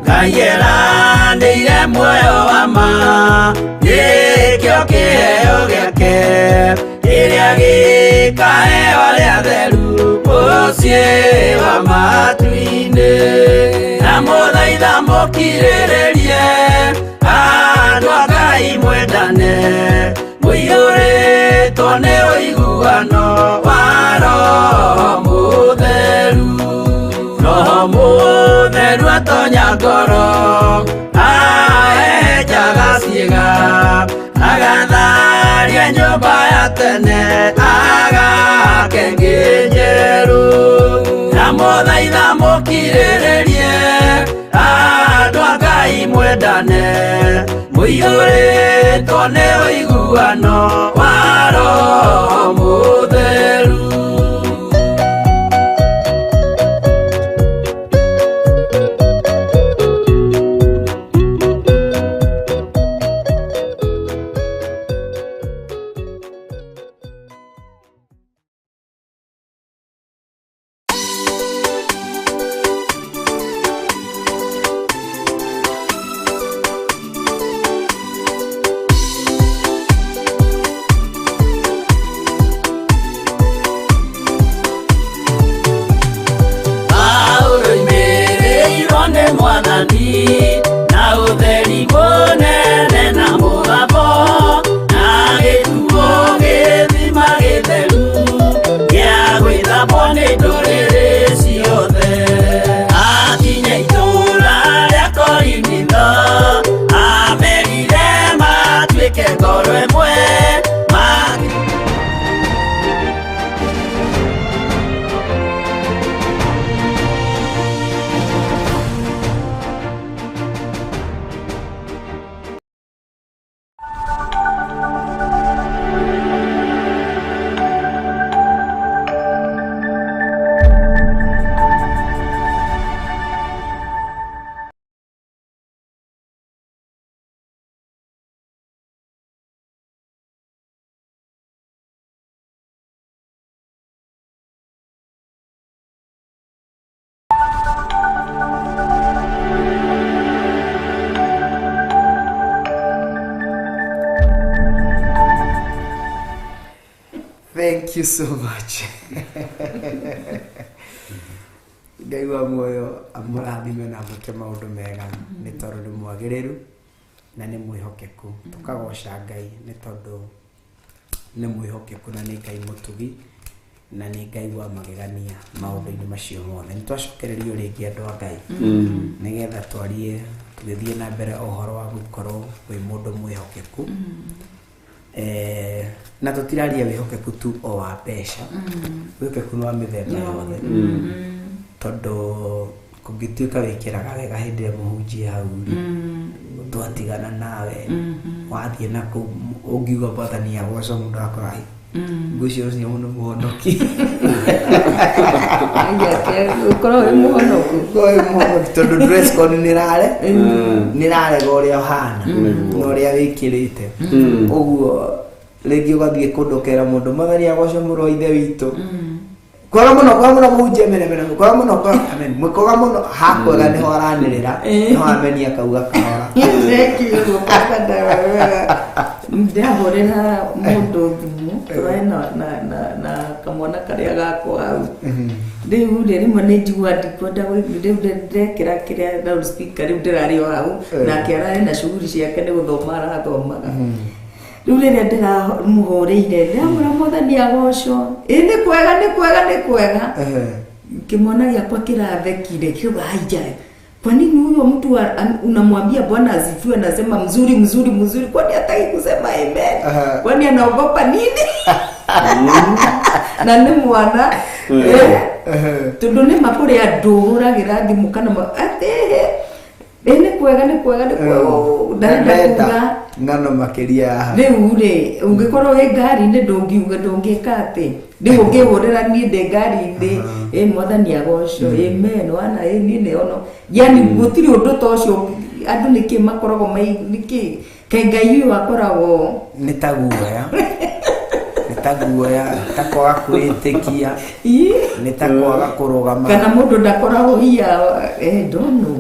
Ngai eranĩire muoyo wa ma, nĩkĩo kĩheo gĩake kĩrĩa gĩkaheo arĩa atheru mũciĩ wa matu-inĩ. Na mũthaitha mũkirĩrĩrie, andũ a Ngai mwendane, mũiyũrĩtwo nĩ ũiguano wa Roho Mũtheru. Roho Mũtheru atonya ngoro, ahehenjaga ciĩga, agatharia nyũmba ya tene, agake ĩngĩ njerũ. Na mũthaitha mũkirĩrĩrie, andũ a Ngai mwendane, mũiyũrĩtwo nĩ ũiguano wa Roho Mũtheru. Thank you so much. Ngai wa muoyo amũrathime na amwĩke maũndũ mega nĩ tondũ nĩ mwagĩrĩru na nĩ mwĩhokeku. Tũkagoca Ngai nĩ tondũ nĩ mwĩhokeku na nĩ Ngai mũtugi na nĩ Ngai wa magegania maũndũ-inĩ macio mothe. Nĩ twacokererio rĩngĩ andũ a Ngai nĩgetha twarie tũgĩthiĩ na mbere ũhoro wa gũkorwo wĩ mũndũ mwĩhokeku. Na tutiraria wĩhokeku tu o wa mbeca, wĩhokeku nĩ wa mĩthemba yothe, tondũ kũngĩtuĩka wĩkĩraga wega hĩndĩ ĩrĩa mũhunjia hau rĩ, twatigana nawe wathiĩ na kũu ũngiuga Mwathani agocwo mũndũ akora ngũcio ũcio mũno mũhonoki. Ũkorwo wĩ mũhonoku. Ũkorwo wĩ mũhonoki tondũ dress code nĩ ĩrarega ũrĩa ũhana na ũrĩa wĩkĩrĩte. Ũguo rĩngĩ ũgathiĩ kũndũ ũkera mũndũ Mwathani agocwo mũrũ wa ithe witũ. Kwaga mũno mũhunjia mene mene kwaga mũno amen kwaga mũno hakwega nĩho aranĩrĩra nĩho ameni akauga kahora. Thank you Pastor. Ndahũrĩra mũndũ thimũ tũraĩ na kamwana karĩa gakwa hau. Rĩu rĩ rĩmwe nĩ njiguaga ndikwenda rĩu ndekĩra kĩrĩa loudspeaker rĩu ndĩrarĩ o hau nake ararĩ na shughuli ciake nĩ gũthoma arathomaga. Rĩu rĩrĩa ndĩramũhũrĩire ndĩramwĩra Mwathani agocwo, ĩ nĩ kwega nĩ kwega nĩ kwega. Kĩmwana gĩakwa kĩrathekire kiuga haija, kwa nini huyo mtu unamwambia Bwana asifiwe anasema mzuri mzuri mzuri, kwani hataki kusema amen? Kwani anaogopa nini? Na ni mwana Tondũ nĩ ma kũrĩ andũ hũragĩra thimũ kana atĩ ĩ nĩ kwega nĩ kwega nĩ kwega ndarenda Ndenda kuga ng'ano makĩria haha. Rĩu rĩ, ũngĩkorwo wĩ ngari-inĩ, ndũngiuga, ndũngĩka atĩ rĩu ũngĩhũrĩra niĩ ndĩ ngari-inĩ, ĩ Mwathani agocwo, amen, wana ĩ niĩ nĩ ono, yani gũtirĩ ũndũ ta ũcio. Andũ nĩkĩ makoragwo mai nĩkĩ kaĩ Ngai ũyũ akoragwo? Nĩ ta guoya, nĩ ta guoya, ta kwaga kwĩĩtĩkia, nĩ ta kwaga kũrũgama. Kana mũndũ ndakoragwo hiya, don't know.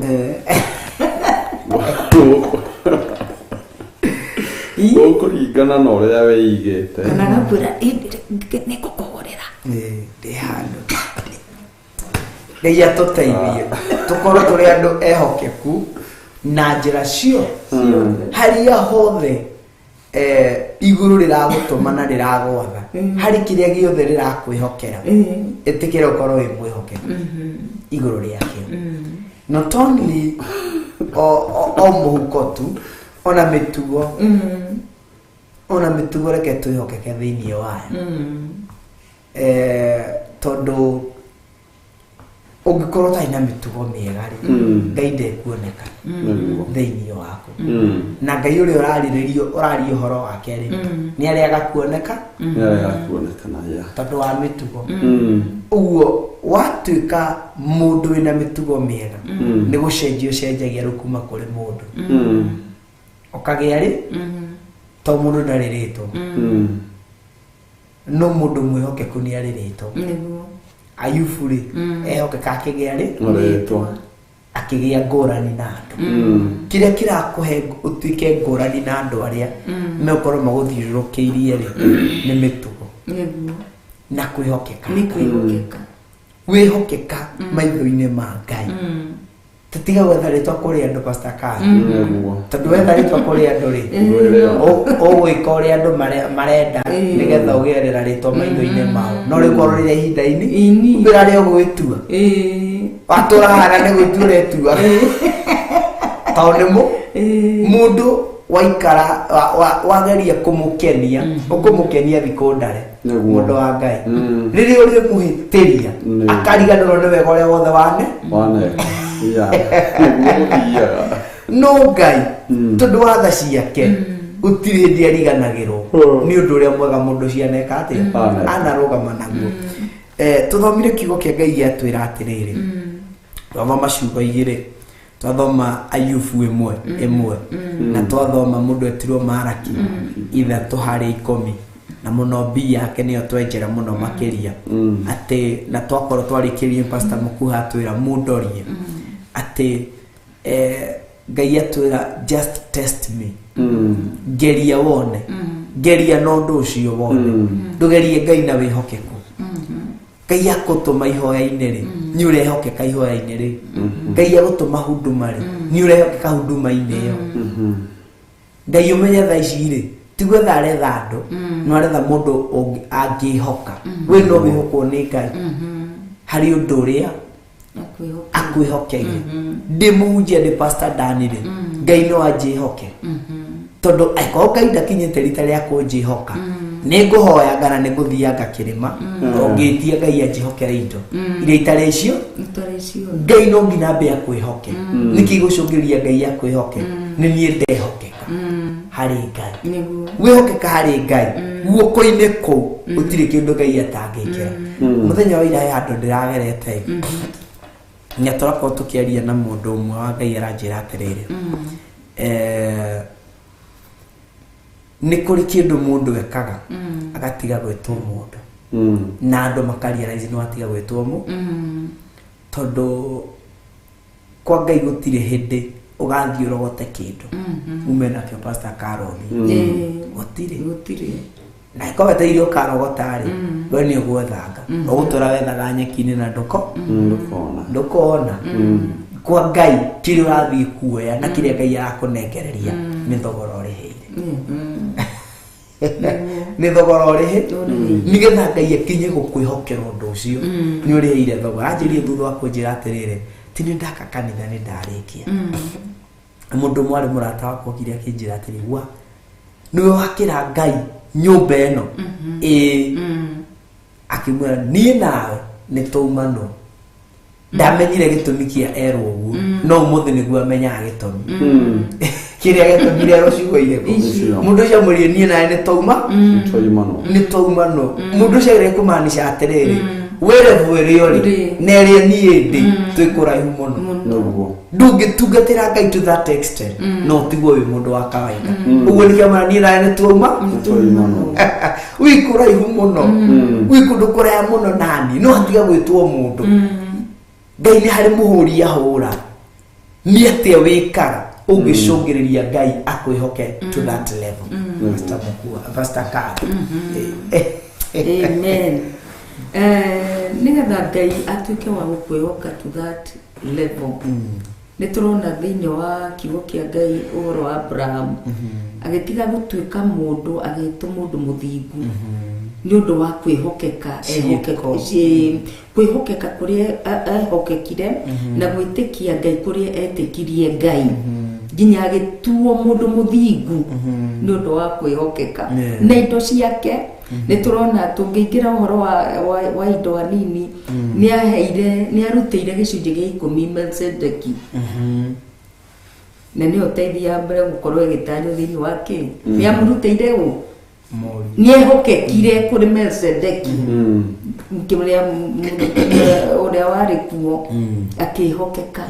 Ũkũringana na ũrĩa wĩigĩte. Kana agakwĩra, "Ĩ, nĩ ngũkũhũrĩra." Ĩ, ndĩ handũ. Ngai atũteithie tũkorwo tũrĩ andũ ehokeku na njĩra cio harĩa hothe igũrũ rĩragũtũma na rĩragwatha, harĩ kĩrĩa gĩothe rĩrakwĩhokera, ĩtĩkĩra ũkorwo wĩ mwĩhokeku igũrũ rĩakĩo, not only o mũhuko tu, ona mĩtugo, ona mĩtugo, reke twĩhokeke thĩinĩ wayo, tondũ ũngĩkorwo ũtarĩ na mĩtugo mĩega rĩ, Ngai ndekuoneka thĩinĩ waku. Na Ngai ũrĩa ũrarĩrĩrio, ũraria ũhoro wake rĩ, nĩ arĩaga kuoneka. Nĩ arega kuonekana ya. Tondũ wa mĩtugo. Ũguo watuĩka mũndũ wĩna mĩtugo mĩega, nĩ gũcenjia ũcenjagia rĩu kuma kũrĩ mũndũ ũkagĩa rĩ, to mũndũ ndarĩ rĩtwa, no mũndũ mwĩhokeku nĩ arĩ rĩtwa. Ayubu rĩ, ehokeka akĩgĩa rĩ? Rĩtwa. Akĩgĩa ngũrani na andũ. Kĩrĩa kĩrakũhe ũtuĩke ngũrani na andũ arĩa megũkorwo magũthiũrũrũkĩirie rĩ, nĩ mĩtugo na kwĩhokeka. Nĩ kwĩhokeka. Wĩhokeka maitho-inĩ ma Ngai, tũtiga gwetha rĩtwa kũrĩ andũ, Pastor Khan. Tondũ wetha rĩtwa kũrĩ andũ rĩ, ũgwĩka ũrĩa andũ marenda nĩgetha ũgĩerera rĩtwa maitho-inĩ mao, no rĩkorwo rĩrĩa ihinda-inĩ kwĩra arĩa ũgwĩtua watũra hana nĩ gwĩtua ũretua, tondũ nĩ mũndũ waikara wageria kũmũkenia, ũkũmũkenia thikũ ndare. Mũndũ wa Ngai, rĩrĩa ũrĩmũhĩtĩria, akariganĩrwo nĩ wega ũrĩa wothe wane. Waneka ya, nĩguo gũthiaga. No Ngai, tondũ wa tha ciake, gũtirĩ hĩndĩ ariganagĩrwo nĩ ũndũ ũrĩa mwega mũndũ ũcio aneka atĩa. Aneka. Anarũgama naguo. Tũthomire kiugo kĩa Ngai gĩatwĩra atĩrĩrĩ, twathoma ciugo igĩrĩ, twathoma Ayubu 1:1, na twathoma mũndũ etirwo Maraki 3:10, na mũno bi yake nĩyo twenjera mũno makĩria, atĩ na twakorwo twarĩkĩrie, Pastor Mũkuha atwĩra mũndorie atĩ Ngai atwĩra, "Just test me." Ngeria wone, ngeria na ũndũ ũcio wone. Ndũgerie Ngai na wĩhokeku. Ngai akũtũma ihoya-inĩ rĩ, nĩ ũrehokeka ihoya-inĩ rĩ? Ngai agũtũma huduma rĩ, nĩ ũrehokeka huduma-inĩ ĩyo? Ngai ũmenye thaa ici rĩ, ti gwetha aretha andũ, no aretha mũndũ angĩhoka. We no wĩhokwo nĩ Ngai harĩ ũndũ ũrĩa akwĩhokeire. Ndĩ mũhunjia, ndĩ Pastor Dani rĩ, Ngai no anjĩhoke, tondũ angĩkorwo Ngai ndakinyĩte rita rĩa kũnjĩhoka, nĩ ngũhoyanga na nĩ ngũthianga kĩrĩma o ngĩtia Ngai anjĩhokere indo iria itarĩ icio. Itarĩ cio. Ngai no nginya ambe akwĩhoke. Nĩkĩ gũcũngĩrĩria Ngai akwĩhoke? Nĩ niĩ ndehokeka harĩ Ngai. Wĩhokeka harĩ Ngai, guoko-inĩ kũu gũtirĩ kĩndũ Ngai atangĩkĩra. Mũthenya wa ira he handũ ndĩragerete, na tũrakorwo tũkĩaria na mũndũ ũmwe wa Ngai, aranjĩra atĩrĩrĩ, nĩ kũrĩ kĩndũ mũndũ ekaga agatiga gwĩtwo mũndũ, na andũ makarealize nĩ watiga gwĩtwo mũ, tondũ kwa Ngai gũtirĩ hĩndĩ ũgathiĩ ũrogote kĩndũ ume nakĩo, Pastor Carol. Gũtirĩ. Gũtirĩ. Na ĩkorwo wetereire ũkarogota rĩ, we nĩ ũgwethanga, ũgũtũra wethaga nyeki-inĩ na ndũko Ndũkona. Ndũkona. Kwa Ngai kĩrĩa ũrathiĩ kuoya na kĩrĩa Ngai arakũnengereria nĩ thogora ũrĩhĩire, nĩ thogora ũrĩhĩ nĩgetha Ngai akinye gũkwĩhokera ũndũ ũcio, nĩ ũrĩhĩire thogora. Anjĩrie thutha wa kũnjĩra atĩrĩrĩ, ti nĩ ndaka kanitha, nĩ ndarĩkia. Mũndũ ũmwe arĩ mũrata wakwa okire akĩnjĩra atĩrĩ, "Wa nĩwe wakĩra Ngai nyũmba ĩno?" Ĩĩ. Akĩmwĩra, "Niĩ nawe Nĩ tũumanwo ndamenyire gĩtũmi kĩa erwo ũguo. No ũmũthĩ nĩguo amenyaga gĩtũmi kĩrĩa gĩatũmire erwo ciugo irĩkũ. Icio. Mũndũ ũcio amwĩrire niĩ nawe nĩ twauma Twaimano. Nĩ twaumanwo. Mũndũ ũcio agĩrĩire kũmaanisha atĩrĩrĩ, wĩ level ĩrĩa ũrĩ na ĩrĩa niĩ ndĩ twĩ kũraihu mũno. Nĩguo. Ndũngĩtungatĩra Ngai to that extent no ũtigwo wĩ mũndũ wa kawaida. Ũguo nĩkĩo amara niĩ nawe nĩ twauma Twaimano. Wĩ kũraihu mũno, wĩ kũndũ kũraya mũno nani no atiga gwĩtwo mũndũ. Ngai nĩ harĩ mũhũri ahũra nĩ atĩa wĩkaga ũngĩcũngĩrĩria Ngai akwĩhoke to that level. Pastor Mukua, Pastor Karo. Amen. Nĩgetha Ngai atuĩke wa gũkwĩhoka to that level, nĩ tũrona thĩinĩ wa kiugo kĩa Ngai ũhoro wa Abraham agĩtiga gũtuĩka mũndũ, agĩtwo mũndũ mũthingu nĩ ũndũ wa kwĩhokeka. Ciĩko. Kwĩhokeka kũrĩa ehokekire na gwĩtĩkia Ngai kũrĩa etĩkirie Ngai nginya agĩtuo mũndũ mũthingu nĩ ũndũ wa kwĩhokeka. Na indo ciake nĩ tũrona tũngĩingĩra ũhoro wa indo hanini, nĩ aheire, nĩ arutĩire gĩcunjĩ gĩa 10 Melchizedeki, na nĩyo teithia ya mbere gũkorwo ĩgĩtario thĩinĩ wa kĩ nĩ amũrutĩire ũ nĩ ehokekire kũrĩ Melchizedeki kĩrĩa ũrĩa warĩ kuo akĩhokeka.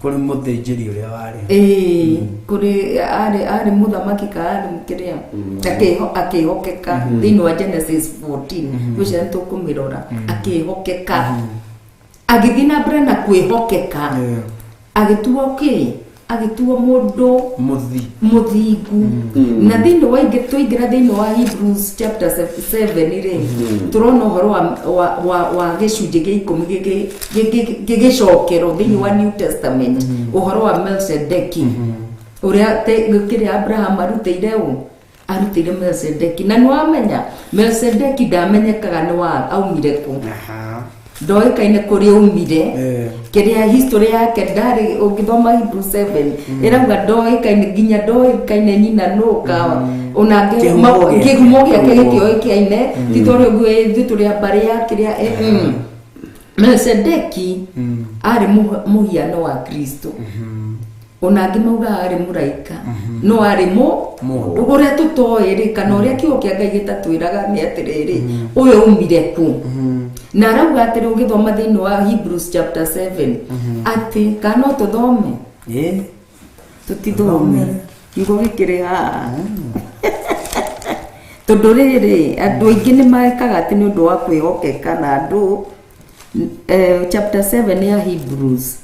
Kũrĩ mũthĩnjĩri ũrĩa warĩ. Ĩĩ, kũrĩ arĩ mũthamaki ka arĩ kĩrĩa akĩhokeka thĩinĩ wa Genesis 14 gwĩciria nĩ tũkũmĩrora. Akĩhokeka, agĩthiĩ na mbere na kwĩhokeka, agĩtuo kĩ, agĩtuo mũndũ mũthi mũthingu. Na thĩinĩ wa ingĩ twaingĩra thĩinĩ wa Hebrews chapter 7 rĩ, tũrona ũhoro wa gĩcunjĩ gĩa 10 gĩgĩcokerwo thĩinĩ wa New Testament, ũhoro wa Melchizedeki ũrĩa kĩrĩa Abraham arutĩire ũ arutĩire Melchizedeki. Na nĩ wamenya Melchizedeki ndamenyekaga nĩ wa aumire kũ, ndoĩkaine kũrĩa aumire. Kĩrĩa history yake ndarĩ, ũngĩthoma Hebrews 7 ĩrauga ndoĩkaine, nginya ndoĩkaine nyina nũ ka ona Kĩhumo gĩake. Kĩhumo gĩake gĩtioĩkaine, ti tondũ ũguo ithuĩ tũrĩ a mbarĩ ya kĩrĩa Melchizedeki arĩ mũhiano wa Kristo. Ona angĩ maugaga arĩ mũraika, no arĩ Mũndũ. Ũrĩa tũtoĩ rĩ, kana ũrĩa kiugo kĩa Ngai gĩtatwĩraga nĩ atĩrĩrĩ, ũyũ aumire kũ? Na arauga atĩrĩ, ũgĩthoma thĩinĩ wa Hebrews chapter 7 atĩ kana no tũthome? Ĩĩ. Tũtithome kiugo gĩkĩrĩ haha, tondũ rĩrĩ andũ aingĩ nĩ mekaga atĩ nĩ ũndũ wa kwĩhokeka na andũ chapter 7 ya Hebrews.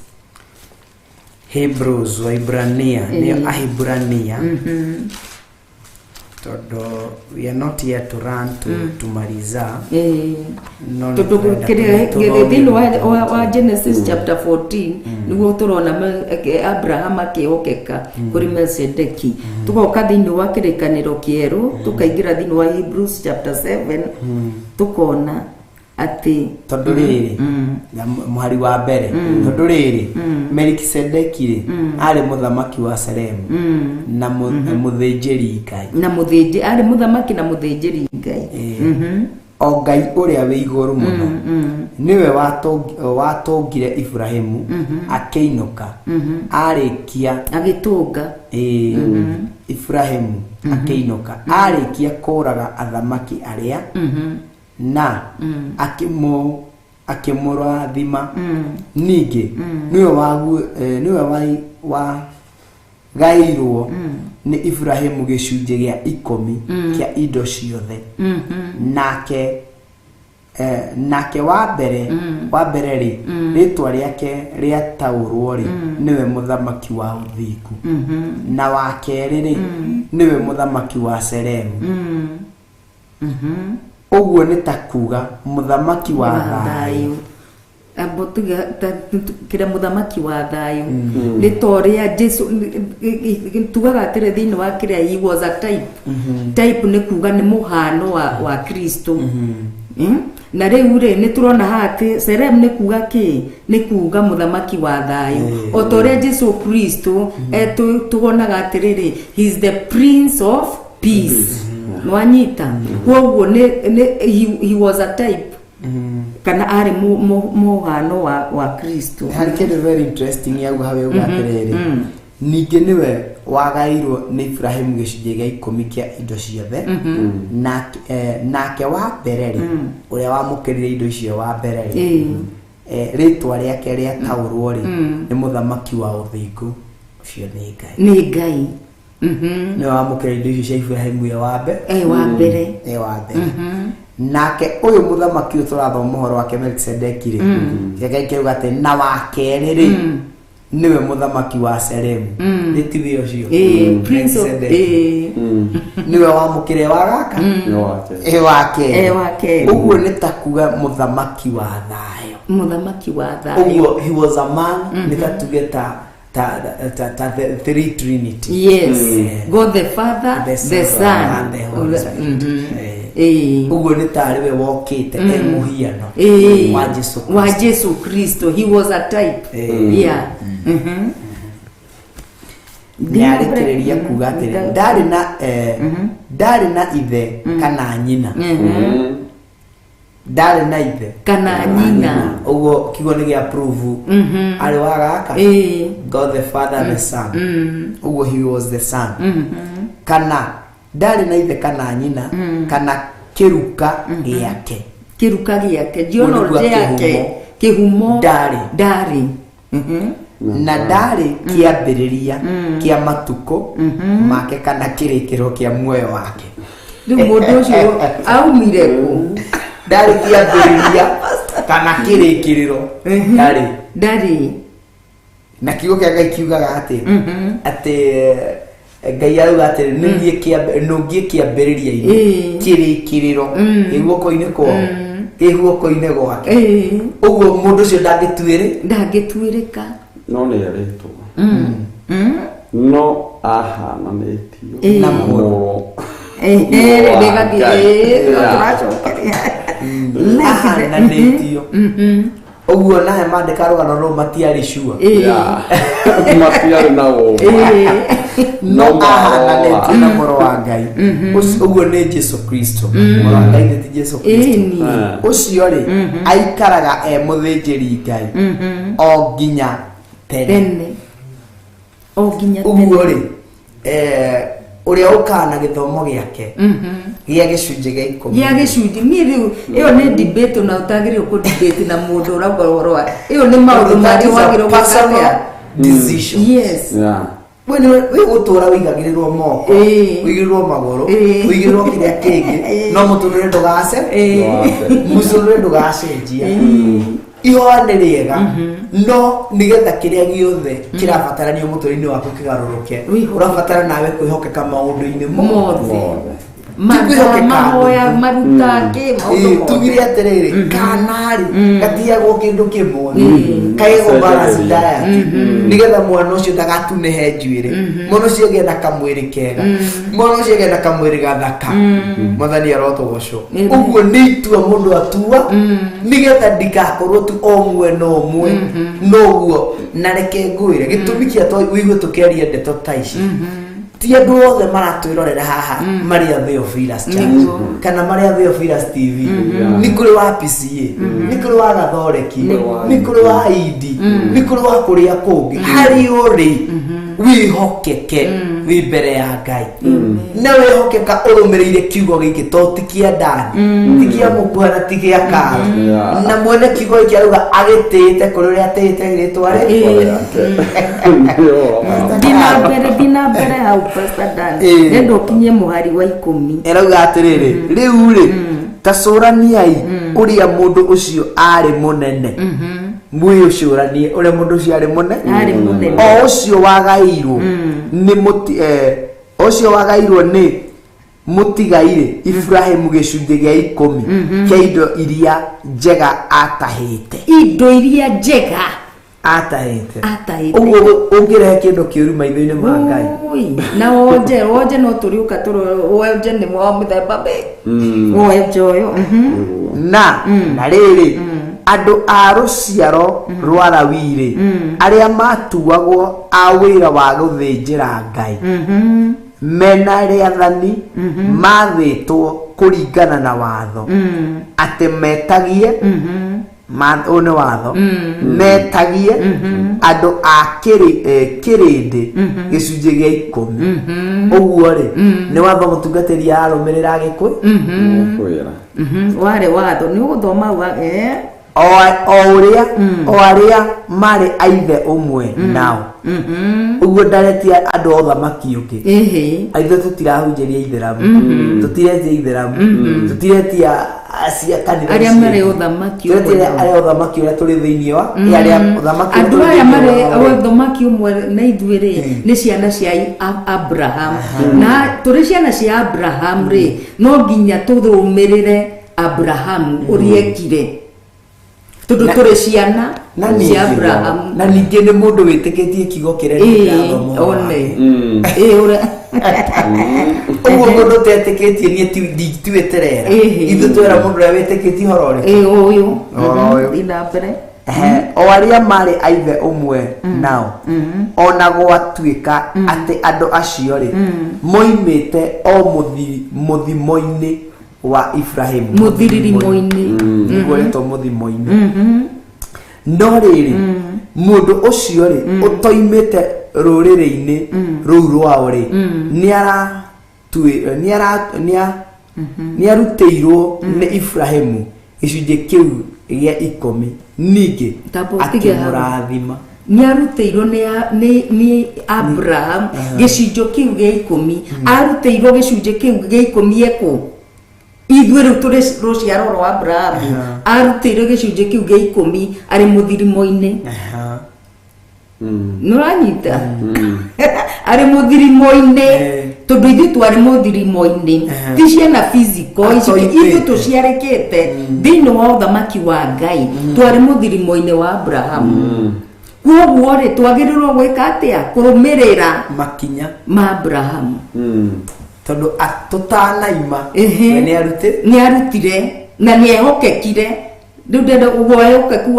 Hebrews, Waibrania nĩo, Ahibrania, tondũ we are not here to run to, tumaliza. No nĩ Tondũ tũrenda kĩrĩa tũthome. thĩinĩ wa Genesis chapter 14 nĩguo tũrona Abraham akĩhokeka kũrĩ Melchizedeki. Tũgoka thĩinĩ wa kĩrĩkanĩro kĩerũ, tũkaingĩra thĩinĩ wa Hebrews chapter 7, tũkona atĩ Tondũ rĩrĩ na mũhari wa mbere, tondũ rĩrĩ Melikisedeki rĩ arĩ mũthamaki wa Salemu na mũthĩnjĩri Ngai. Na mũthĩnjĩ arĩ mũthamaki na mũthĩnjĩri Ngai. O Ngai ũrĩa wĩ igũrũ mũno nĩwe watũngire Ibrahimu akĩinũka arĩkia agĩtũnga. Ĩĩ, Ibrahimu akĩinũka arĩkia kũraga athamaki arĩa na akĩmũrathima. Ningĩ nĩwe nĩwe wagaĩirwo nĩ Ibrahimu gĩcunjĩ gĩa 10 kĩa indo ciothe. Nake wa mbere rĩ, rĩtwa rĩake rĩataũrwo rĩ, nĩwe mũthamaki wa ũthingu, na wa kerĩ rĩ, nĩwe mũthamaki wa Seremu, ũguo nĩ ta kuga mũthamaki wa thayũ. Abo tuge kĩrĩa mũthamaki wa thayũ nĩ ta ũrĩa Jesu tugaga atĩrĩ thĩinĩ wa kĩrĩa he was a type. Type nĩ kuga nĩ mũhano wa Kristo. Na rĩu rĩ nĩ tũrona haha atĩ Serem nĩ kuga kĩ, nĩ kuga mũthamaki wa thayũ, o ta ũrĩa Jesu Kristo tuonaga atĩrĩrĩ, he is the Prince of Peace. Nwanyita koguo nĩ he was a type. Kana arĩ mũhano wa Kristo. Harĩ kĩndũ very interesting yauga hau, yauga atĩrĩrĩ, ningĩ nĩwe wagairwo nĩ Ibrahimu gĩcunjĩ gĩa 10 kĩa indo ciothe. Nake wa mbere rĩ, ũrĩa wamũkĩrire indo icio wa mbere rĩ, rĩtwa rĩake rĩataũrwo rĩ, nĩ mũthamaki wa ũthingu, ũcio nĩ Ngai. Nĩ Ngai. Nĩwe wamũkĩra indo icio cia Ibrahimu ye wa mbere. Wa mbere. Wa mbere. Nake ũyũ mũthamaki ũyũ tũrathoma ũhoro wake, Melkisedeki rĩ, gĩake kĩauga atĩ na wa kerĩ rĩ, nĩwe mũthamaki wa Salemu. Nĩ tiwe ũcio? Prince of Melkisedeki. Nĩwe wamũkĩre wa gaka, wa kerĩ. Wa kerĩ. Ũguo nĩ ta kuga mũthamaki wa thayũ. Mũthamaki wa thayũ. Ũguo he was a man, nĩ ta tuge ta the three trinity. Yes. God the Father, the Son, and the Holy Spirit. Ũguo nĩ tarĩ we wokĩte e mũhiano wa Jesu. Wa Jesu Kristo. He was a type. Yeah. Nĩ arĩkĩrĩria kuga atĩrĩ, ndarĩ na ithe kana nyina. Ndarĩ na ithe kana nyina. Ũguo kiugo nĩ gĩa prove arĩ wa gaka, God the Father, the Son. Ũguo he was the Son. Kana ndarĩ na ithe kana nyina kana kĩruka gĩake. Kĩruka gĩake, Ũguo nĩguo genealogy yake, kĩhumo. Ndarĩ. Ndarĩ. Na ndarĩ kĩambĩrĩria kĩa matukũ make kana kĩrĩkĩro kĩa muoyo wake. Rĩu mũndũ ũcio aumire kũ? Ndarĩ kĩambĩrĩria kana kĩrĩkĩrĩro, ndarĩ. Ndarĩ. Na kiugo kĩa Ngai kiugaga atĩ Ngai arauga atĩ nĩ niĩ nũngiĩ kĩambĩrĩria-inĩ, kĩrĩkĩrĩro gĩ guoko-inĩ kwao, gĩ guoko-inĩ gwake. Ũguo mũndũ ũcio ndangĩtuĩrĩ. Ndangĩtuĩrĩka. No nĩ erĩtwo, no ahananĩtio na mũrũ wa Rĩgathiĩ, Ngai. No tũracokeria. Ahananĩtio ũguo nahe mandĩka rũgano rũu matiarĩ sure. Matiarĩ na ũma. No No ahananĩtio na mũrũ wa Ngai. Ũguo nĩ Jesu Kristo. Mũrũ wa Ngai nĩ ti Jesu Kristo? Ĩni. Ũcio rĩ, aikaraga e mũthĩnjĩri Ngai o nginya tene. Tene, o nginya Ũguo rĩ, ũrĩa ũkaga na gĩthomo gĩake gĩa gĩcunjĩ gĩa 10. Gĩa gĩcunjĩ. Niĩ rĩu ĩyo nĩ debate na ũtagĩrĩirwo kũ debate na mũndũ ũrauga ũhoro wa ĩyo, nĩ maũndũ That marĩa is a wagĩrĩirwo personal gwĩka. decision. Yes. We nĩ wĩ gũtũra wĩigagĩrĩrwo moko, wĩigĩrĩrwo magũrũ, wĩigĩrĩrwo kĩrĩa kĩngĩ, no mũtũrĩre ndũgace, mũtũrĩre ndũgacenjia. Ihoya nĩ rĩega, no nĩgetha kĩrĩa gĩothe kĩrabatarania mũtũrĩre-inĩ waku kĩgarũrũke, ũrabatara nawe kwĩhokeka maũndũ-inĩ mothe. Ti kwĩhokeka Mahoya, nuthu. maruta kĩ maũndũ Ĩĩ, mothe. tugire atĩrĩrĩ, kana-rĩ gatiagwo kĩndũ kĩmwe, kaigwo balance diet, nĩgetha mwana ũcio ndagatunĩhe njuĩrĩ, mwana ũcio agĩe na kamwĩrĩ kega, mwana ũcio agĩe na kamwĩrĩ gathaka. Mwathani arotogocwo. Ũguo nĩ itua mũndũ atua nĩgetha ndikakorwo tu o mwena ũmwe noguo. Na reke ngwĩre gĩtũmi kĩa to wĩigue tũkĩaria ndeto ta ici, ti andũ othe maratwĩrorera haha marĩ a Theophilus Church kana marĩ a Theophilus TV. Nĩ kũrĩ wa PCA, nĩ kũrĩ wa Gathoreki, nĩ kũrĩ wa Indi, nĩ kũrĩ wa kũrĩa kũngĩ. Harĩ ũrĩ wĩhokeke wĩ mbere ya Ngai na wĩhokeka ũrũmĩrĩire kiugo gĩkĩ, to ti kĩa Dani, ti kĩa mũkuha na ti gĩa karo. Na mwene kiugo gĩkĩ arauga agĩtĩĩte kũrĩ ũrĩa atĩĩte rĩtwa rĩ. Ndina mbere hau, Pastor Dan. Nenda ũkinye mũhari wa 10. Ĩrauga atĩrĩrĩ, rĩu rĩ, ta cũraniai ũrĩa mũndũ ũcio arĩ mũnene, mwĩũcũranie ũrĩa mũndũ ũcio arĩ mũnene. Arĩ mũnene. O ũcio wagairwo nĩ mũti ũcio wagairwo nĩ mũtigairĩ Ibrahimu gĩcunjĩ gĩa 10 kĩa indo iria njega atahĩte. Indo iria njega atahĩte. Atahĩte. Ũguo ũngĩrehe kĩndũ kĩũru maitho-inĩ ma Ngai. Ui, na wonje no tũrĩũka tũrore wonje nĩ wa mũthemba bĩ wonje ũyũ. Na rĩrĩ, andũ a rũciaro rwa Lawi-rĩ, arĩa matuagwo a wĩra wa gũthĩnjĩra Ngai mena rĩathani mathĩtwo. Kũringana na watho atĩ metagie ũyũ nĩ watho metagie andũ a kĩrĩndĩ gĩcunjĩ gĩa 10. Ũguo rĩ, nĩ watho mũtungatĩri ararũmĩrĩra agĩkũ Kwĩra. Warĩ watho nĩ ũgũthoma O ũrĩa o arĩa marĩ aithe ũmwe nao. Ũguo ndaretia andũ a ũthamaki ũngĩ. Ithuĩ tũtirahunjĩria ithĩramu, tũtiretia ithĩramu, tũtiretia cia kanitha Arĩa icio marĩ ingĩ. ũthamaki ũmwe Tũretia nao. arĩa ũthamaki ũrĩa tũrĩ thĩinĩ wa arĩa ũthamaki ũrĩa Andũ tũrĩ aya thĩinĩ marĩ wao rĩ. ũthamaki ũmwe na ithuĩ rĩ, nĩ ciana cia Abraham, na tũrĩ ciana cia Abraham rĩ, no nginya tũrũmĩrĩre Abraham ũrĩa ekire, tondũ tũrĩ ciana Na cia ningĩ Abraham. Na ningĩ nĩ mũndũ wĩtĩkĩtie kiugo kĩrĩa ndĩrathoma ũhoro One. wake. Ĩĩ, ũrĩa Ũguo mũndũ ũtetĩkĩtie niĩ tiwĩterera. Ithuĩ twera mũndũ ũrĩa wĩtĩkĩtie ũhoro ũrĩkũ? Ĩĩ, ũyũ. Ũhoro ũyũ. Thiĩ na mbere. Ehe, o arĩa marĩ aithe ũmwe nao, ona gwatuĩka atĩ andũ acio rĩ, moimĩte o mũthimo-inĩ wa Ibrahimu. Mũthiririmũ-inĩ. Nĩguo rĩtwa mũthimo-inĩ. No rĩrĩ, mũndũ ũcio rĩ, ũtoimĩte rũrĩrĩ-inĩ rũu rwao rĩ, nĩarutĩirwo nĩ Ibrahimu gĩcunjĩ kĩu gĩa 10, ningĩ Tamba ũtige hau. akĩmũrathima. Nĩ arutĩirwo nĩ Abraham gĩcunjĩ kĩu gĩa 10. Arutĩirwo gĩcunjĩ kĩu gĩa 10 ekũ? Ithuĩ rĩu tũrĩ rũciaro rwa Abraham. Arutĩirwo gĩcunjĩ kĩu gĩa 10 arĩ mũthirimo-inĩ. Nĩ ũranyita? Arĩ mũthirimo-inĩ, tondũ ithuĩ twarĩ mũthirimo-inĩ, ti ciana physical ici. Atoimĩte. Ithuĩ tũciarĩkĩte thĩinĩ wa ũthamaki wa Ngai, twarĩ mũthirimo-inĩ wa Abraham. Koguo rĩ, twagĩrĩirwo gwĩka atĩa? Kũrũmĩrĩra makinya ma Abraham. Tondũ tũtanaima we nĩ arutire na nĩ ehokekire. Rĩu ndĩrenda ũguo ehokeku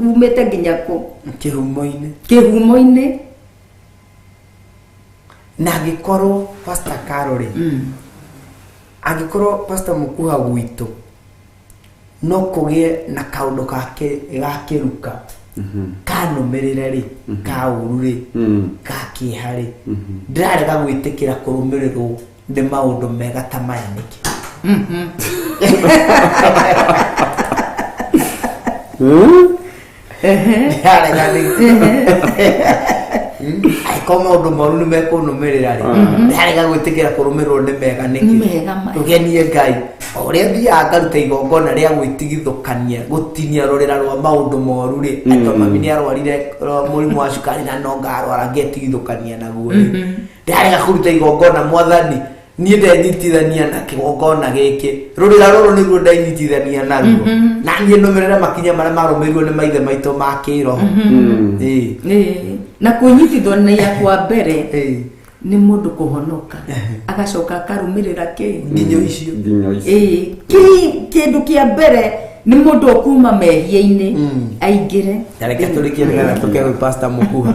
umĩte nginya kũ? Kĩhumo-inĩ. Kĩhumo-inĩ. Na angĩkorwo Pastor Carol rĩ, angĩkorwo Pastor Mũkuha gwitũ no kũgĩe na kaũndũ ga kĩruka kanũmĩrĩre rĩ, ka ũru rĩ, ka kĩeha rĩ, ndĩrarega gwĩtĩkĩra kũrũmĩrĩrwo nĩ maũndũ mega ta maya nĩkĩ? Ndĩrarega nĩkĩ? Angĩkorwo maũndũ moru nĩ mekũnũmĩrĩra rĩ, ndĩrarega gwĩtĩkĩra kũrũmĩrĩrwo nĩ mega nĩkĩ? Nĩ mega maya. Tũgenie Ngai o ũrĩa thiaga ngaruta igongona rĩa gwĩtigithũkania gũtinia rũrĩra rwa maũndũ moru rĩ, atĩ mami nĩ arwarire mũrimũ wa cukari na no ngarwara ngetigithũkania naguo rĩ, ndĩrarega kũruta igongona. Mwathani, niĩ ndenyitithania na kĩgongona gĩkĩ, rũrĩra rũrũ nĩruo ndenyitithania naruo, na niĩ nũmĩrĩre makinya marĩa marũmĩrĩirwo nĩ maithe maitũ ma kĩroho. Ĩĩ. Ĩĩ. Na kwĩnyitithania kwa mbere nĩ mũndũ kũhonoka, agacoka akarũmĩrĩra kĩ? Nginyo icio. Nginyo icio. Ĩĩ, kĩndũ kĩa mbere nĩ mũndũ ũkuma mehia-inĩ aingĩre. Na reke tũrĩkie nĩgetha tũke gwĩ Pastor Mũkuha.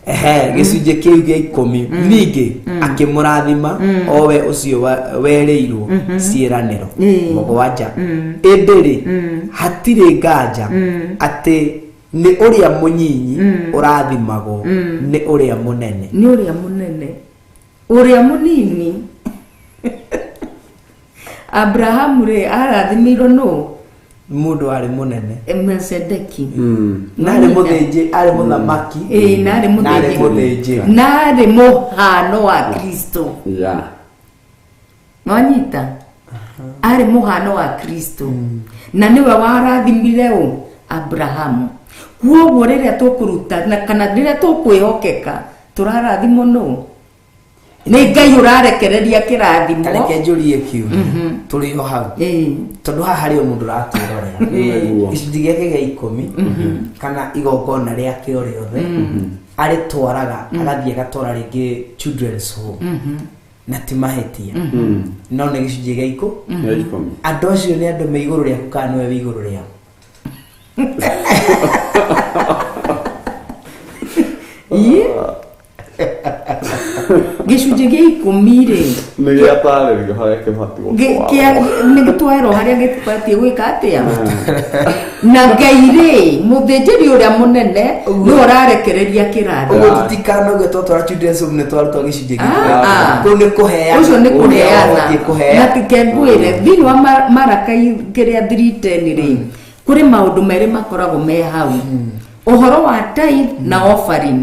Ehe, gĩcunjĩ kĩu gĩa 10, ningĩ akĩmũrathima o we ũcio werĩirwo ciĩranĩro. 7. Ĩndĩ rĩ, hatirĩ nganja atĩ nĩ ũrĩa mũnyinyi ũrathimagwo nĩ ũrĩa mũnene. Nĩ ũrĩa mũnene. Ũrĩa mũnini Abrahamu rĩ, arathimĩirwo nũ? Mũndũ warĩ mũnene. Melchizedeki. Na arĩ mũthĩnjĩ, arĩ mũthamaki. Ĩĩ, na arĩ Na arĩ mũthĩnjĩri. mũthĩnjĩri. Na arĩ mũhano wa Kristo. Nwanyita? Arĩ mũhano wa Kristo. Na nĩwe warathimire ũ? Abrahamu. Kuoguo rĩrĩa tũkũruta na kana rĩrĩa tũkwĩhokeka, tũrarathimwo nũ? Nĩ Ngai ũrarekereria kĩrathimo. Ta reke njũrie kiugo tũrĩ o hau, tondũ haha harĩ o mũndũ ũratwĩrorera. Gĩcunjĩ gĩake gĩa 10 kana igongona rĩake o rĩothe arĩtwaraga, agathiĩ agatwara rĩngĩ children's home, na ti mahĩtia, no nĩ gĩcunjĩ gĩa Gĩa 10. Andũ acio nĩ andũ me igũrũ rĩaku kana nĩwe wĩ igũrũ rĩao? Ii. Gĩcunjĩ gĩa 10 rĩ nĩ gĩatarĩrio harĩa kĩbatiĩ gũtwarwo. Nĩ gĩtwarwo harĩa gĩbatiĩ gwĩka atĩa na Ngai rĩ mũthĩnjĩri ũrĩa mũnene nĩwe ũrarekereria kĩrathimo. Ũguo tũtikanoge twatwara children's home nĩ twarutwo gĩcunjĩ gĩa Ah, ah. kũu nĩ kũheana. Ũcio nĩ Ũrĩa kũheana. ũbatiĩ kũheana. Na tike ngwĩre thĩinĩ wa Marakai kĩrĩa 3:10 rĩ kũrĩ maũndũ merĩ makoragwo me hau, ũhoro wa tithe na offering.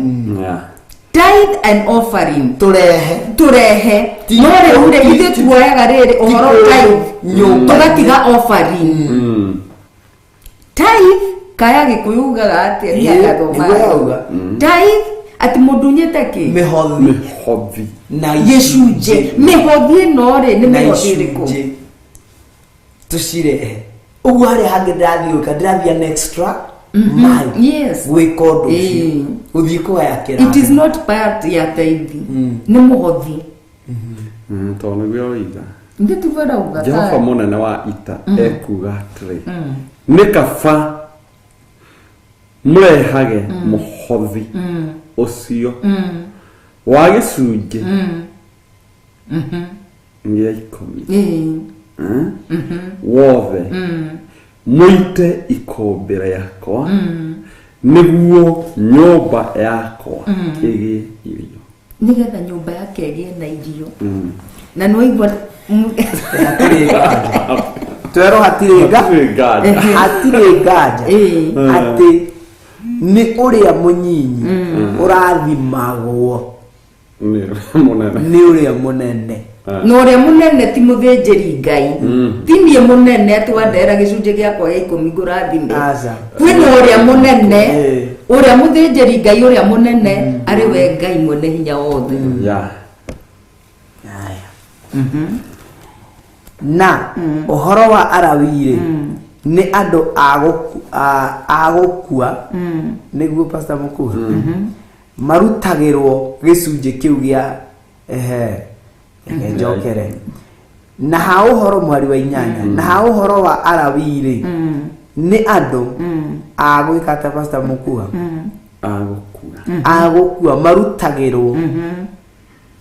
Tithe and offering Tũrehe. Tũrehe, no rĩu rĩ ithuĩ tuoyaga rĩrĩ ũhoro tithe nyũmba. Tũgatiga offering. Tithe kaya Gĩkũyũ ugaga atĩa? Niĩ Ĩĩ, ngathoma. nĩguo yauga. Tithe atĩ mũndũ unyĩte kĩ? Mĩhothi. Mĩhothi. Na gĩcunjĩ. Mĩhothi ĩno rĩ nĩ Na mĩhothi ĩrĩkũ? icunjĩ tũcirehe ũguo harĩa hangĩ ndĩrathiĩ gwĩka, ndĩrathiĩ an extra mile gwĩka ũndũ ũcio, gũthiĩ kũgaya It is kĩrathimo. not part ya tithe, nĩ mũhothi. Tondũ nĩguo oiga. Nĩ tiguo arauga? Jehova mũnene wa ita ekuga atĩrĩ, nĩ kaba mũrehage mũhothi ũcio wa gĩcunjĩ gĩa 10 wothe mũite ikũmbĩ rĩakwa nĩguo nyũmba yakwa ĩgĩe irio. Nĩgetha nyũmba yake ĩgĩe na irio. Na nĩwaigua Twerwo hatirĩ Hatirĩ nganja. Hatirĩ nganja atĩ nĩ ũrĩa mũnyinyi ũrathimagwo nĩ ũrĩa mũnene. Nĩ ũrĩa mũnene. Na ũrĩa mũnene ti mũthĩnjĩri Ngai, ti niĩ mũnene atĩ wandehera gĩcunjĩ gĩakwa gĩa 10 ngũrathime. Kwĩna ũrĩa mũnene, ũrĩa mũthĩnjĩri Ngai ũrĩa mũnene arĩ we Ngai mwene hinya wothe. Na ũhoro wa Arawii rĩ nĩ andũ a gũkua, nĩguo Pastor Mũkua, marutagĩrwo gĩcunjĩ kĩu gĩa ehe reke njokere na ha ũhoro mweri wa 8. Na ha ũhoro wa Arawii rĩ nĩ andũ a gwĩka atĩa, Pastor Mũkua? Agũkua. A gũkua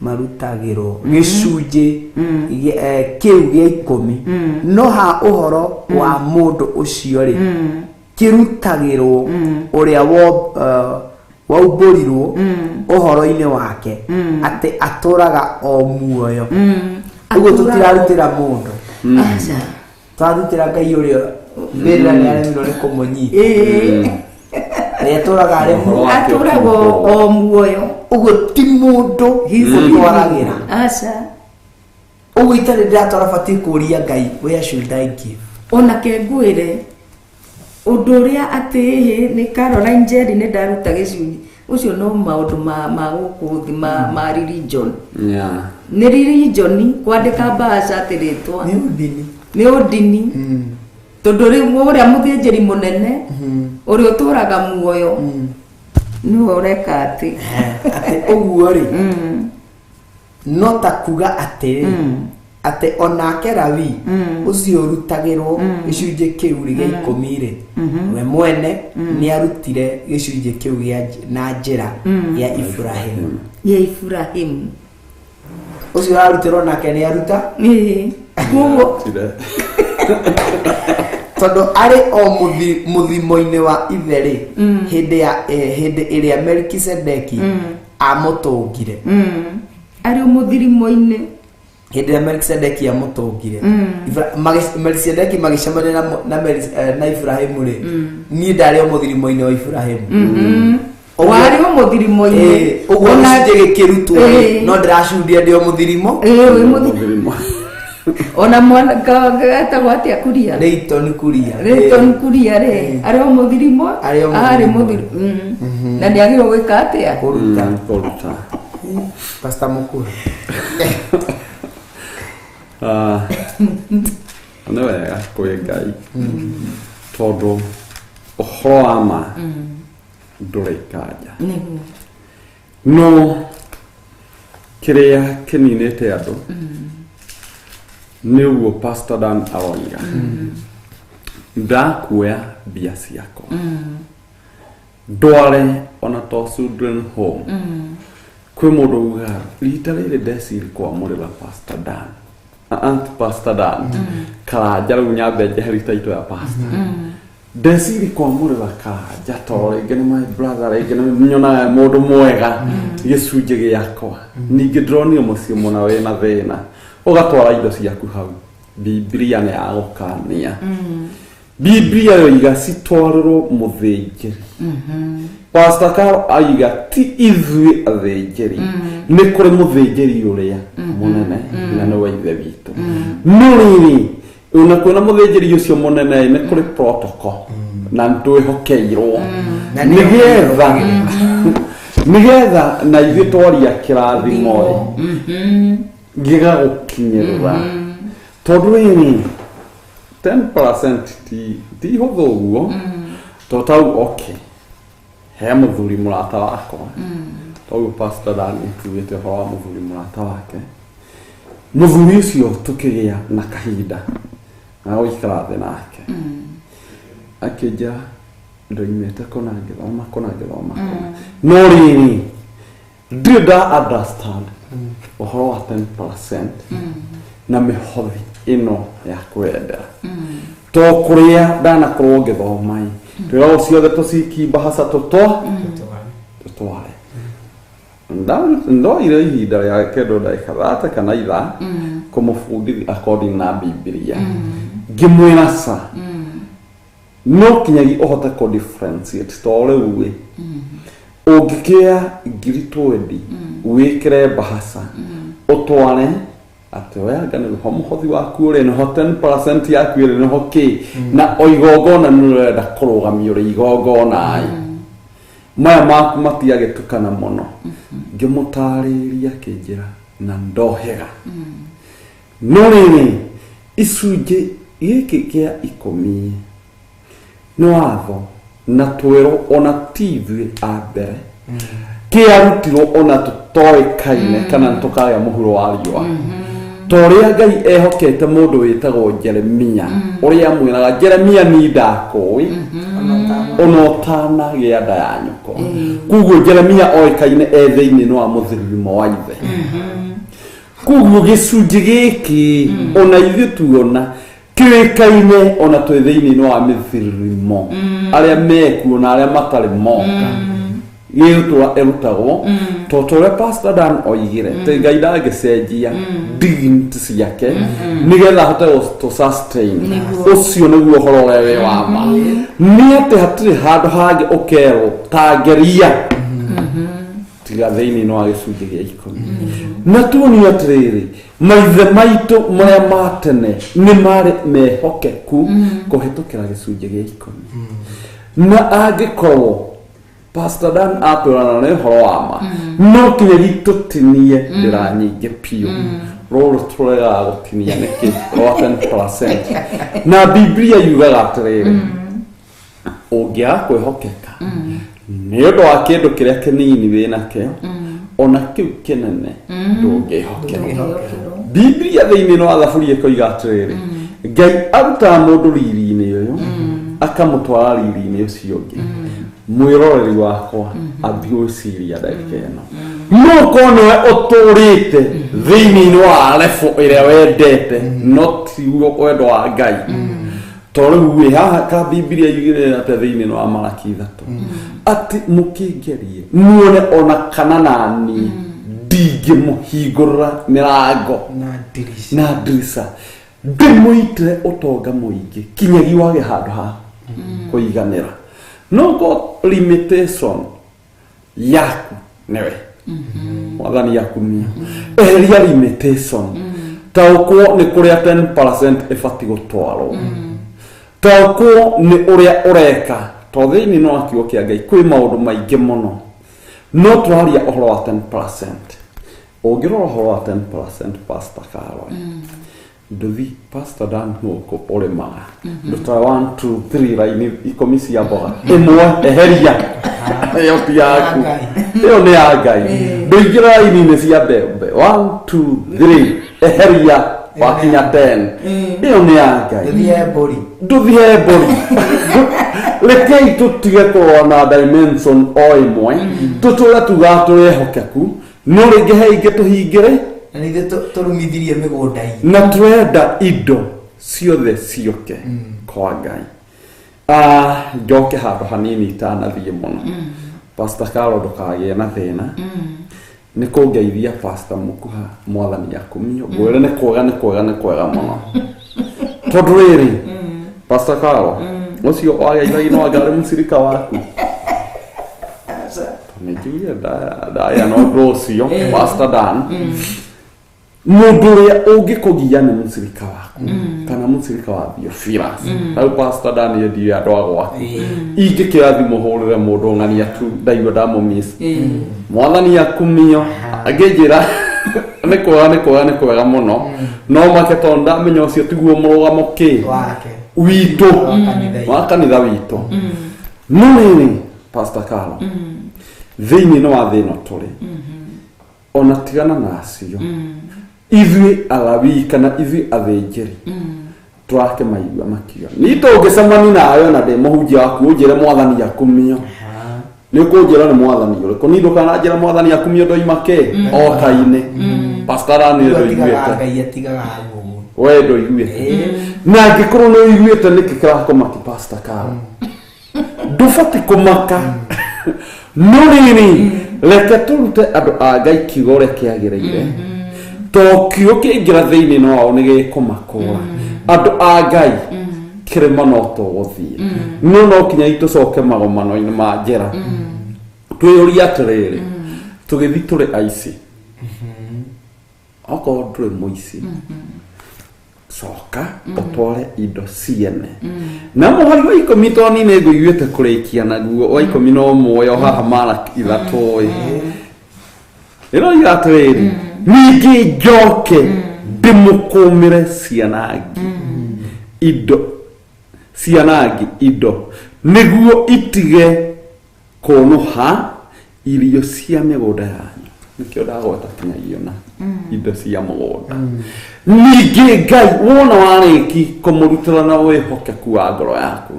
marutagĩrwo gĩcunjĩ kĩu gĩa 10, no ha ũhoro wa mũndũ ũcio rĩ kĩrutagĩrwo ũrĩa waumbũrirwo ũhoro-inĩ wake atĩ atũraga o muoyo. Ũguo tũtirarutĩra mũndũ, Aca. twarutĩra Ngai ũrĩa mbĩrĩra nĩ aremirwo nĩ kũmũnyita, rĩa tũraga arĩ muoyo. Atũraga o muoyo. Ũguo ti mũndũ ũtwaragĩra. Aca. Ũguo itarĩ ndĩratwara batiĩ kũria Ngai, where should I give? Ona ke ngwĩre ũndũ ũrĩa atĩ ĩhĩ nĩ Caroline Njeri nĩ ndaruta gĩcunjĩ ũcio, no maũndũ ma gũkũ thĩ ma religion. Nĩ religion kwandĩka mbaca atĩ rĩtwa nĩ ũndini. Nĩ ũndini, tondũ rĩu ũrĩa mũthĩnjĩri mũnene ũrĩa ũtũraga muoyo nĩwe ũreka atĩ Atĩ ũguo rĩ no ta kuga atĩrĩ atĩ onake Lawi ũcio ũrutagĩrwo gĩcunjĩ kĩu rĩ gĩa 10 rĩ, we mwene nĩ arutire gĩcunjĩ kĩu gĩa na njĩra ya Iburahĩmu. Ya Iburahĩmu. Ũcio ũrarutĩrwo nake nĩ aruta. Ĩĩ. Koguo Tondũ arĩ o mũthimo-inĩ wa ithe rĩ hĩndĩ ya hĩndĩ ĩrĩa Melkisedeki amũtũngire. Arĩ o mũthirimo-inĩ. Hĩndĩ ĩrĩa Melkisedeki amũtũngire, Melkisedeki magĩcemania na Iburahĩmu rĩ, niĩ ndarĩ o mũthirimo-inĩ wa Iburahĩmu. Warĩ o mũthirimo-inĩ. Ũguo gĩcunjĩ gĩkĩrutwo rĩ, no ndĩracundia ndĩ o mũthirimo. Ĩĩ, wĩ mũthirimo. Ona mwana gatagwo atĩa, Kuria? Rayton Kuria. Rayton Kuria rĩ arĩ o mũthirimo. Arĩ o arĩ mũthirimo. Mũthirimo na nĩ agĩrĩirwo gwĩka atĩa? Kũruta. Kũruta. Pastor Mũkũrũ. Ah, nĩ wega kwĩ Ngai tondũ ũhoro wa ma ndũrĩ kanja. Nĩguo. No kĩrĩa kĩninĩte andũ nĩ ũguo Pastor Dan aroiga, ndakuoya mbia ciakwa ndware ona to children home. Kwĩ mũndũ ugaga rita rĩrĩ ndeciri kwamũrĩra Pastor Dan. Aunt Pastor Dan. Karanja rĩu nyambe njeheri title ya pastor. Ndeciri kwamũrĩra Karanja tondũ rĩngĩ nĩ my brother, rĩngĩ nĩ nyonaga mũndũ mwega gĩcunjĩ gĩakwa. Ningĩ ndĩronire mũciĩ mũna wĩna thĩna. Ũgatwara indo ciaku hau. Bibilia nĩ yagũkania. Bibilia yoiga citwarĩrwo mũthĩnjĩri. Pastor Carol aiga ti ithuĩ athĩnjĩri, nĩ kũrĩ mũthĩnjĩri ũrĩa mũnene na nĩwe ithe witũ. No rĩrĩ, ona kwĩna mũthĩnjĩri ũcio mũnene nĩ kũrĩ protocol na nĩtwĩhokeirwo Na nĩyo nĩgetha na ithuĩ twaria kĩrathimo ĩ gĩgagũkinyĩrĩra, tondũ rĩrĩ 10% ti hũthũ ũguo, tondũ tau okay he mũthuri mũrata wakwa, toguo Pastor Dan tugĩte ũhoro wa mũthuri mũrata wake. Mũthuri ũcio tũkĩgĩa na kahinda na gũikara thĩ nake, akĩnjĩra ndoimĩte kũna ngĩthoma kũna ngĩthoma kũna, no rĩrĩ ndirĩ nda understand ũhoro wa 10% na mĩhothi ĩno ya kwendera, to kũrĩa ndanakorwo ngĩthoma ĩ twĩragwo ciothe tũciki mbahaca tũtware. Ndoire ihinda rĩa kĩndũ ndagĩka 30 kana ithaa kũmũbundithia according na Bibilia, ngĩmwĩra ca no kinyagia ũhote kũ differentiate, to rĩu ĩ ũngĩkĩoya ngiri 20 wĩkĩre mbahaca ũtware atĩ oyanga nĩho mũhothi waku ũrĩ, nĩho 10% yaku ĩrĩ, nĩho kĩ na o igongona nĩ ũrenda kũrũgamio rĩ igongona ĩ maya maku matiagĩtukana mũno. Ngĩmũtarĩria akĩnjĩra na ndohega, no rĩrĩ icunjĩ gĩkĩ kĩa 10 nĩ watho na twĩrwo ona ti ithuĩ a mbere kĩarutirwo, ona tũtoĩkaine kana nĩ tũkagĩa mũhuro wa riũa, ta ũrĩa Ngai ehokete mũndũ wĩtagwo Jeremia, ũrĩa amwĩraga Jeremia ni ndakũĩ ona ũtanagĩa nda ya nyũkwa. Koguo Jeremia oĩkaine e thĩinĩ wa mũthirimo wa ithe. Koguo gĩcunjĩ gĩkĩ ona ithuĩ tuona kĩũĩkaine ona twĩ thĩinĩ wa mĩthirimo, arĩa mekuo na arĩa matarĩ moka gĩgũtũra ĩrutagwo, tondũ ta ũrĩa Pastor Dan oigire atĩ Ngai ndangĩcenjia dignity ciake nĩgetha ahote gũtũ sustain. Ũcio nĩguo ũhoro ũrĩa wĩ wa ma, nĩ atĩ hatirĩ handũ hangĩ ũkerwo ta ngeria tiga thĩinĩ wa gĩcunjĩ gĩa 10. Na tuonio atĩrĩrĩ, maithe maitũ marĩa ma tene nĩ marĩ mehokeku kũhĩtũkĩra gĩcunjĩ gĩa 10, na angĩkorwo Pastor Dan atwĩrana nĩ ũhoro wa ma, no kinyagia tũtinie ndĩra nyingĩ biũ rũrũ tũregaga gũtinia nĩkĩ rwa 10%? Na Biblia yugaga atĩrĩrĩ, ũngĩaga kwĩhokeka nĩ ũndũ wa kĩndũ kĩrĩa kĩnini wĩ nakĩo, ona kĩu kĩnene ndũngĩhokerwo. Biblia thĩinĩ wa Thaburi ĩkoiga atĩrĩrĩ, Ngai arutaga mũndũ riri-inĩ ũyũ akamũtwara riri-inĩ ũcio ũngĩ. Mwĩroreri wakwa ambie gwĩciria ndagĩka ĩno, no korwo nĩwe ũtũrĩte thĩinĩ wa level ĩrĩa wendete, no tiguo wendo wa Ngai. To rĩu wĩ haha ka Biblia yugĩrĩre atĩa thĩinĩ wa Maraki 3 atĩ mũkĩngerie muone ona kana nani ndingĩmũhingũrĩra mĩrango na ndirica ndĩmũitĩre ũtonga mũingĩ kinyagia wage handũ ha kũiganĩra. No ko limitation yaku nĩwe Mwathani akumia, eheria limitation, taũkwo nĩ kũrĩa 10% ĩbatiĩ gũtwarwo, taũkwo nĩ ũrĩa ũreka, to thĩinĩ no kiugo kĩa Ngai kwĩ maũndũ maingĩ mũno, no tũraria ũhoro wa 10%. Ũngĩrora ũhoro wa 10%, Pastor Carol, nduthi Pastor Dan gũkũ ũrĩmaga ndũtara 1 2 3 raini 10 cia mboga, ĩmwe eheria, ĩyo ti yaku, ĩyo nĩ ya Ngai. Ndũingĩra raini-inĩ cia mbembe, 1 2 3 eheria, wakinya 10, ĩyo nĩ ya Ngai. Ndũthiĩ mbũri. Ndũthiĩ mbũri. Rekei tũtige kũrora na dimension o ĩmwe, tũtũre tugaga tũrĩ ehokeku. No rĩngĩ he ingĩ tũhingĩre na nĩ ithuĩ tũrumithirie mĩgũnda itũ. Na twenda indo ciothe ciũke kwa Ngai. Ah, njoke handũ hanini itanathiĩ mũno. Pastor Carol, ndũkagĩe na thĩna nĩ kũngeithia. Pastor Mũkuha, mwathani akumio. Ngwĩre nĩ kwega, nĩ kwega, nĩ kwega mũno, tondũ rĩrĩ, Pastor Carol ũcio wageithagia no anga arĩ mũcirika waku. Nĩ njiguire ndaya na ũndũ ũcio. Pastor Dan, mũndũ ũrĩa ũngĩkũgia nĩ mũcirika waku kana mũcirika wa Theophilus. Rĩu Pastor Dan endirie andũ a gwaku. Ingĩkĩoya thimũ hũrĩre mũndũ ng'ania tu ndaigua ndamũmiss, mwathani akumio, angĩnjĩra nĩ kwega, nĩ kwega, nĩ kwega mũno, no make tondũ ndamenya ũcio tiguo mũrũgamo kĩ wake witũ kanitha. Wa kanitha witũ. No rĩrĩ, Pastor Carol, thĩinĩ nĩ wa thĩ ĩno tũrĩ, ona tigana nacio, ithuĩ Alawii kana ithuĩ athĩnjĩri tũrakĩmaigua makiuga ni tũngĩcemania nawe na ndĩ mũhunjia waku ũnjĩre mwathani akumio, nĩ ũkũnjĩra nĩ mwathani ũrĩkũ? Ni ndũkananjĩra mwathani akumio ndoima kĩ ota-inĩ. Pastor nĩ Ũguo atigaga ndũiguĩte. Ngai atigaga hau ũguo. We ndũiguĩte, na angĩkorwo nĩ ũiguĩte, nĩkĩ kĩrakũmaki? Pastor Carol, ndũbati kũmaka. No rĩrĩ, reke tũrute andũ a Ngai kiugo ũrĩa kĩagĩrĩire, to kiugo kĩaingĩra thĩinĩ no wao nĩ gĩkũmakũra. Andũ a Ngai, kĩrĩma no tũgũthiĩ, no no kinya tũcoke magomano-inĩ ma njĩra twĩyũrie atĩrĩrĩ, tũgĩthiĩ tũrĩ aici? Okorwo ndũrĩ mũici, coka ũtware indo ciene. Na mũhari wa 10 toni nĩ ngũiguĩte kũrĩkia naguo, wa 11 o haha mara 3 ĩ, ĩroiga atĩrĩrĩ, ningĩ njoke ndĩmũkũmĩre cianangi indo, cianangi indo nĩguo itige kũnũha irio cia mĩgũnda yanyu. Nĩkĩo ndagweta kinyagia na indo cia mũgũnda. Ningĩ Ngai wona warĩki kũmũrutĩra na wĩhokeku wa ngoro yaku,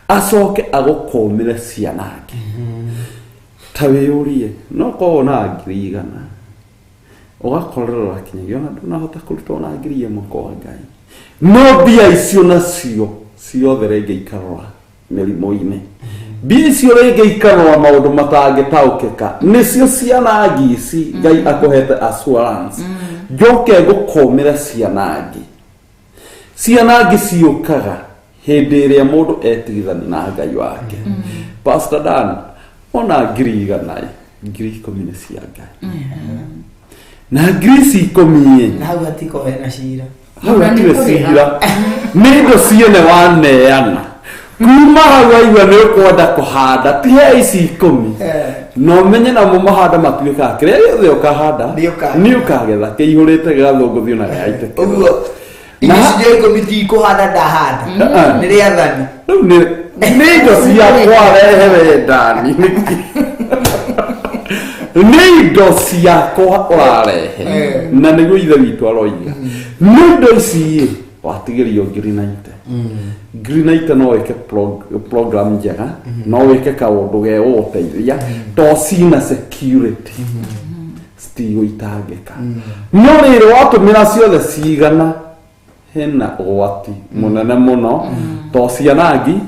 acoke agũkũmĩre cianangi. Ta wĩyũrie, no korwo na 100,000 ũgakorerera kinyagia ona ndũnahota kũruta ona 1000 kwa Ngai, no mbia icio nacio ciothe rĩngĩ ikarora mĩrimũ-inĩ, mbia icio rĩngĩ ikarora maũndũ matangĩtaũkĩka, nĩcio cianangi ici Ngai akũhete assurance, njoke ngũkũmĩre cianangi. Cianangi ciũkaga hĩndĩ ĩrĩa mũndũ etigithani na Ngai wake. Pastor Dan, ona 100,000 ĩ, 10,000 nĩ cia Ngai, na ngiri ici 10 ĩ, Na hau hatiko hena cira. Hau hatirĩ cira, nĩ indo ciene waneana. Kuma hau waigua nĩ ũkwenda kũhanda, ti he ici 10, na ũmenye namo mahanda matuĩkaga kĩrĩa gĩothe ũkahanda nĩ ũkagetha kĩihũrĩte gĩgathũngũthio na gĩgaitĩkĩrwo. Ũguo indo icio 10 tikũhanda ndahanda nĩ rĩathani. Rĩu nĩ indo ciakwa rehe wendani, nĩ indo ciakwa ũrarehe, na nĩguo ithe witũ aroiga nĩ indo ici ĩ watigĩrio ngiri na ite ngiri na ite. No wĩke program njega, no wĩke kaũndũ gegũgũteithia to cina security, citigũitangĩka. No rĩrĩ, watũmĩra ciothe cigana, hena ũgwati mũnene mũno to cianangi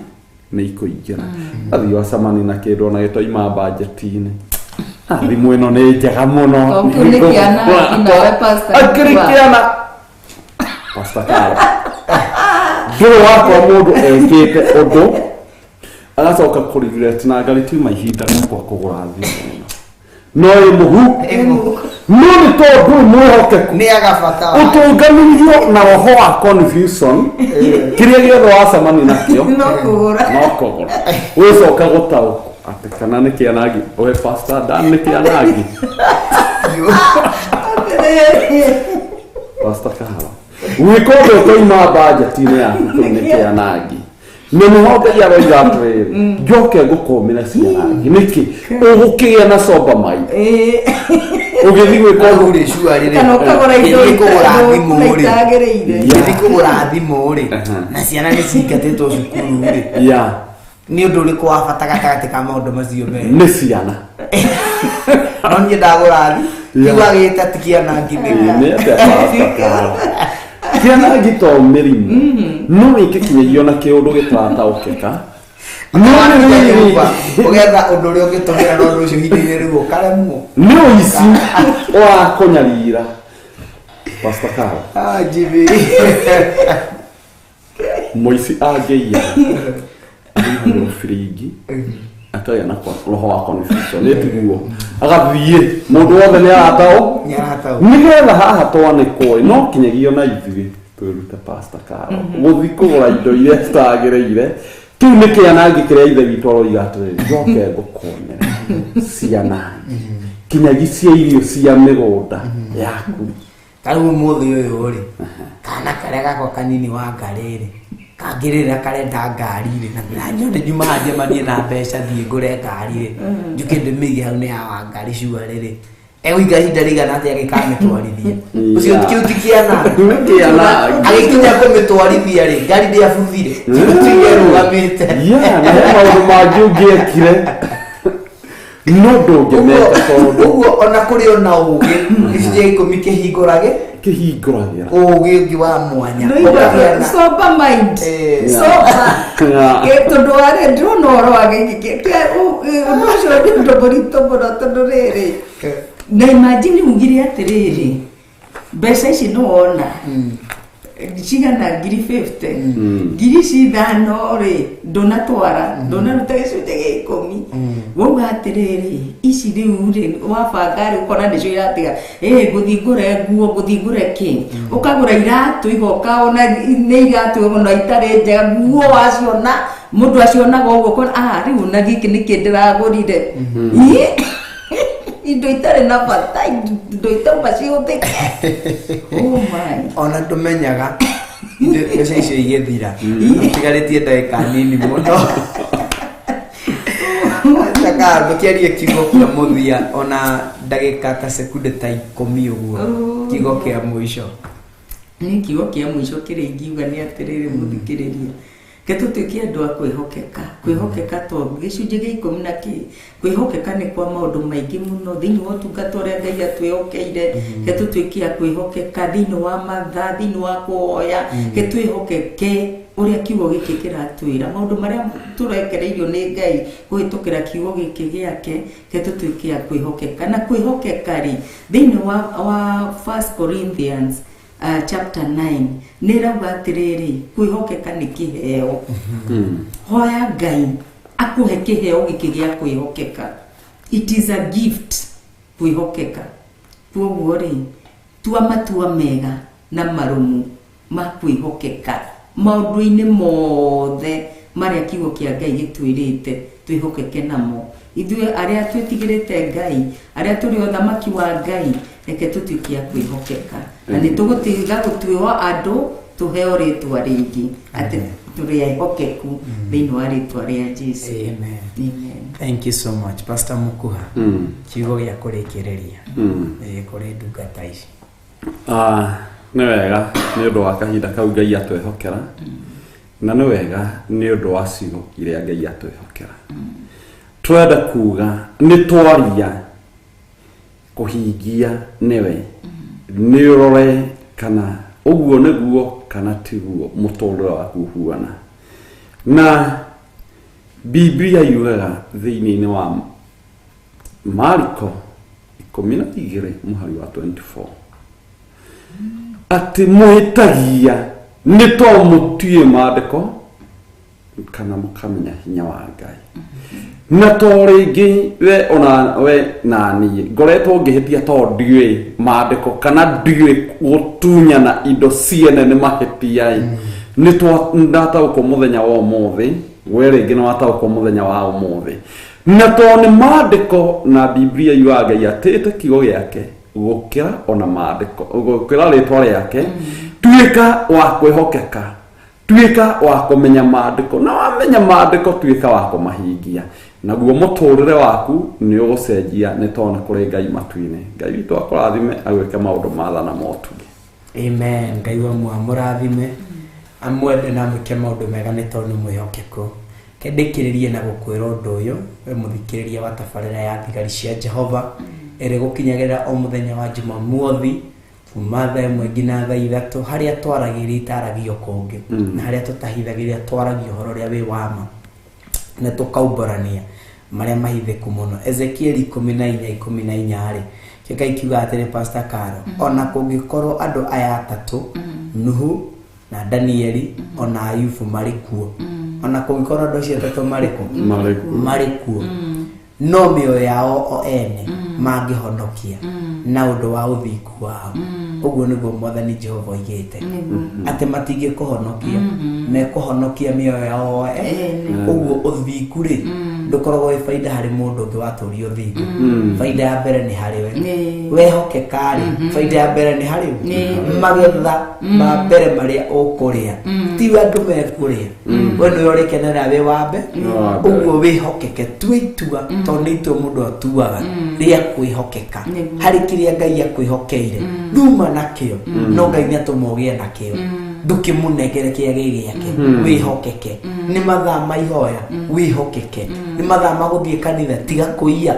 nĩ ikũingĩra. Athiĩ wacemania na kĩndũ ona gĩtoima budget-inĩ. Ah, thimũ ĩno nĩ njega mũno. To kĩu nĩ kĩanangi nawe, Pastor. Akĩrĩ kĩana. Pastor Carol, ndũrĩ wakwa mũndũ ekĩte ũndũ agacoka kũ regret na ngarĩ tiuma ihinda rĩakwa kũgũra thimũ ĩno no ĩ mũhu, no nĩ tondũ mwĩhokeku nĩ agabata ũtũnganĩrio na roho wa confusion, kĩrĩa gĩothe wacemania nakĩo No kũgũra. No kũgũra. Wĩcoka gũtaũkwo atĩ kana nĩ kĩanangi. We Pastor Dan, nĩ kĩanangi. Pastor Kahara, gwĩka ũndũ ũtoima budget-inĩ yaku kĩu nĩ kĩanangi. Na nĩho Ngai aroiga atĩrĩrĩ, njoke ngũkũmĩra cianangi nĩkĩ ũgũkĩgĩa na sober mind ũgĩthiĩ gwĩka ũndũ rĩ cua rĩrĩ Kana ũkagũra indo ngĩthiĩ kũgũra thimũ thũku na rĩ itagĩrĩire. Ngĩthiĩ kũgũra thimũ rĩ, na ciana nĩ cingatĩtwo cukuru rĩ, nĩ ũndũ ũrĩkũ wa bata gatagatĩ ka maũndũ macio merĩ? Nĩ ciana. No niĩ ndagũra thi kiuga gĩta ti kĩanangi Nĩ atĩa Pastor Carol? Kĩanangi to mĩrimũ no wĩke kinyagia ona kĩũndũ gĩtarataũkĩka. No rĩrĩ, ũgetha ũndũ ũrĩa ũngĩtũmĩra na ũndũ ũcio ihinda-inĩ rĩu ũkaremwo. Nĩ ũici ũrakũnyarira Pastor Carol. Ah, Jimmy. Mũici angĩiya aihũrwo biringi akagĩa na roho wa confusion nĩ tiguo agathiĩ mũndũ wothe nĩ arataũ Nĩarataũ. Nĩgetha haha twanĩkwo no kinyagia ona ithuĩ twĩrute Pastor Carol gũthiĩ kũgũra indo iria citagĩrĩire kĩu nĩ kĩanangi kĩrĩa ithe witũ aroiga atĩrĩrĩ njoke ngũkuonere cianangi kinyagi cia irio cia mĩgũnda yaku. Ta rĩu ũmũthĩ ũyũ rĩ, kana karĩa gakwa kanini wa ngarĩ rĩ, kangĩrĩra karenda ngari rĩ, na nyone nyuma njemanie na mbeca thiĩ ngũre ngari rĩ, njuke ndĩmĩige hau nĩ ya Wangari cua rĩrĩ, egũikara ihinda rĩigana atĩa agĩkamĩtwarithia? Ũcio kĩu ti kĩanangi. Kĩanangi. Agĩkinya kũmĩtwarithia rĩ, ngari ndĩabuthire, tiga ĩrũgamĩte. Yeah, na he maũndũ mangĩ ũngĩekire no ndũngĩmeka tondũ Ũguo ona kũrĩ ona ũgĩ gĩcunjĩ gĩa ikũmi kĩhingũrage kĩhingũragĩra ũgĩ ũngĩ wa mwanya. No indo Ũkagĩa na- sober mind. Sober. Tondũ warĩ ndĩrona ũhoro wa gĩkĩ ũndũ ũcio nĩ ũndũ mũritũ mũno tondũ rĩrĩ na imagine ugire atĩrĩrĩ mbeca ici nĩ wona cigana ngiri 50 ngiri ici ithano rĩ ndũnatwara ndũnaruta gĩcunjĩ gĩa ikũmi wauga atĩrĩrĩ ici rĩu rĩ wabanga rĩ ũkona nĩcio iratiga ĩ ngũthiĩ ngũre nguo ngũthiĩ ngũre kĩ ũkagũra iratũ igoka ona nĩ iratũ ona itarĩ njega nguo waciona mũndũ acionaga ũguo ũkona ah rĩu na gĩkĩ nĩkĩ ndĩragũrire. Ĩ, indo itarĩ na bata indo itauma cihũthĩke. Oh my. Ona ndũmenyaga indo mbeca icio igĩthira ũtigarĩtie ndagĩka nini mũno. Taka ndũkĩarie kiugo kĩa mũthia ona ndagĩka ta sekunde ta 10 ũguo kiugo kĩa mũico. Nĩ kiugo kĩa mũico kĩrĩa ingiuga nĩ atĩrĩrĩ mũthikĩrĩria ke tũtuĩke andũ a kwĩhokeka kwĩhokeka to gĩcunjĩ gĩa ikũmi na kĩ kwĩhokeka nĩ kwa maũndũ maingĩ mũno thĩinĩ wa ũtungata ũrĩa Ngai atwĩhokeire ke tũtuĩke a kwĩhokeka thĩinĩ wa mathaa thĩinĩ wa kũhoya ke twĩhokeke ũrĩa kiugo gĩkĩ kĩratwĩra maũndũ marĩa tũrekereirio nĩ Ngai kũhĩtũkĩra kiugo gĩkĩ gĩake ke tũtuĩke a kwĩhokeka na kwĩhokeka rĩ thĩinĩ wa 1 Corinthians chapter 9 nĩ ĩrauga atĩrĩrĩ kwĩhokeka nĩ kĩheo. Hoya Ngai akũhe kĩheo gĩkĩ gĩa kwĩhokeka. It is a gift kwĩhokeka. Kwoguo rĩ tua matua mega na marũmu ma kwĩhokeka maũndũ-inĩ mothe marĩa kiugo kĩa Ngai gĩtwĩrĩte twĩhokeke namo. Ithuĩ arĩa twĩtigĩrĩte Ngai arĩa tũrĩ ũthamaki wa Ngai reke tũtuĩke a kwĩhokeka na nĩ tũgũtiga gũtuĩrwo andũ tũheo rĩtwa rĩngĩ atĩ tũrĩ ehokeku thĩinĩ wa rĩtwa rĩa Jesu. Amen. Amen. Thank you so much Pastor Mukuha. Kiugo gĩa kũrĩkĩrĩria kũrĩ ndungata ici. Nĩ wega nĩ ũndũ wa kahinda kau Ngai atwĩhokera na nĩ wega nĩ ũndũ wa ciugo iria Ngai atwĩhokera. Twenda kuga nĩ twaria kũhingia nĩwe nĩ ũrore kana ũguo nĩguo kana tiguo mũtũrĩre waku ũhuana. Na Biblia yugaga thĩinĩ wa Mariko 12 mũhari wa 24 atĩ mũhĩtagia nĩ to mũtuĩ maandĩko kana mũkamenya hinya wa Ngai. Na to rĩngĩ we ona we na niĩ ngoretwo ngĩhĩtia to ndiũĩ maandĩko kana ndiũĩ gũtunyana indo ciene nĩ mahĩtia ĩ. Nĩ ndataũkwo mũthenya wa ũmũthĩ we rĩngĩ nĩ wataũkwo mũthenya wa ũmũthĩ. Na to nĩ maandĩko na Biblia yugaga Ngai atĩte kiugo gĩake gũkĩra ona maandĩko gũkĩra rĩtwa rĩake. Tuĩka wa kwĩhokeka tuĩka wa kũmenya maandĩko na wamenya maandĩko tuĩka wa kũmahingia naguo mũtũrĩre waku nĩ ũgũcenjia nĩ tondũ nĩ kũrĩ Ngai matu-inĩ. Ngai witũ akũrathime agwĩke maũndũ ma tha na motugi. Amen. Ngai wa mũrathime amwende na amwĩke maũndũ mega nĩ tondũ nĩ mwĩhokeku. Ke ndĩkĩrĩrie na gũkwĩra ũndũ ũyũ we mũthikĩrĩria wa tabarĩra ya thigari cia Jehova Ĩrĩa gũkinyagĩra o mũthenya wa Jumamothi kuma 1:00 nginya 3:00, harĩa twaragĩria itaragio kũngĩ, na harĩa tũtahithagĩria, twaragia ũhoro ũrĩa wĩ wa ma na tũkaumbũrania marĩa mahithĩku mũno. Ezekiel 14:14 rĩ, kĩo kiuga atĩrĩ, Pastor Caro, ona kũngĩkorwo andũ aya atatũ, Nuhu na Danieli ona Ayubu, marĩ kuo, ona kũngĩkorwo andũ acio atatũ marĩ kuo, Marĩ kuo. Marĩ kuo, no mĩoyo yao o ene mangĩhonokia na ũndũ wa ũthingu wao. Ũguo nĩguo Mwathani Jehova oigĩte, atĩ matingĩkũhonokia, mekũhonokia mĩoyo yao o ene. Ũguo ũthingu rĩ, ndũkoragwo wĩ baida harĩ mũndũ ũngĩ watũria ũthingu. Baida ya mbere nĩ harĩ we. Wehokeka rĩ, baida ya mbere nĩ harĩ we. Magetha ma mbere marĩa ũkũrĩa tiwe andũ mekũrĩa, we nĩwe ũrĩkenera wĩ wa mbe. Wa mbere. Ũguo wĩhokeke, tue itua, tondũ nĩ itua mũndũ atuaga rĩa kwĩhokeka harĩ kĩrĩa Ngai akwĩhokeire. Nduma nakĩo, no Ngai nĩ atũma ũgĩe nakĩo, ndũkĩmũnengere kĩrĩa gĩ gĩake. Wĩhokeke nĩ mathaa ma ihoya, wĩhokeke nĩ mathaa ma gũthiĩ kanitha, tiga kũiya.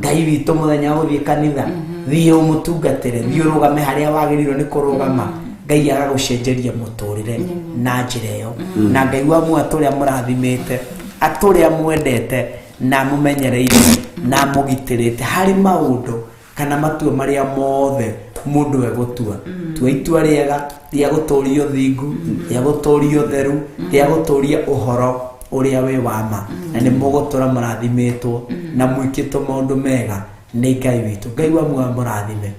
Ngai witũ mũthenya wa gũthiĩ kanitha, thiĩ ũmũtungatĩre, thiĩ ũrũgame harĩa wagĩrĩirwo nĩ kũrũgama. Ngai agagũcenjeria mũtũrĩre na njĩra ĩyo. Na Ngai wa muoyo atũrĩa mũrathimĩte, atũrĩa mwendete na mũmenyereire na mũgitĩrĩte harĩ maũndũ kana matua marĩa mothe mũndũ egũtua. Tua itua rĩega rĩa gũtũria ũthingu, rĩa gũtũria ũtheru, rĩa gũtũria ũhoro ũrĩa wĩ wa ma, na nĩ mũgũtũra mũrathimĩtwo na mwĩkĩtwo maũndũ mega nĩ Ngai witũ. Ngai wa muoyo mũrathime,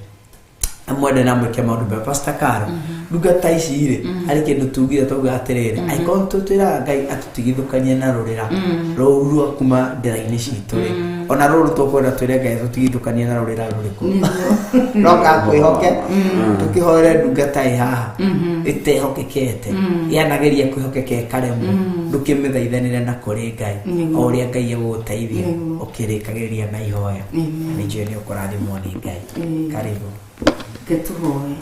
amwende na mwĩke maũndũ mega. Pastor Caro, ndungata ici rĩ, harĩ kĩndũ tugire, twauga atĩrĩrĩ, angĩkorwo tũtwĩraga Ngai atũtigithũkanie na rũrĩra rũu rwa kuma ndĩra-inĩ citũ rĩ, ona rũrũ tũkwenda twĩre Ngai atũtigithũkanie na rũrĩra rũrĩkũ no kakwĩhoke. Tũkĩhoere ndungata ĩ haha ĩtehokekete, yanageria kwĩhokeka ĩkaremwo, ndũkĩmĩthaithanĩre na kũrĩ Ngai o ũrĩa Ngai egũgũteithia, ũkĩrĩkagĩrĩria na ihoya. Nĩ njũĩ nĩ ũkũrathimwo nĩ Ngai. Karibu. Reke tũhoe.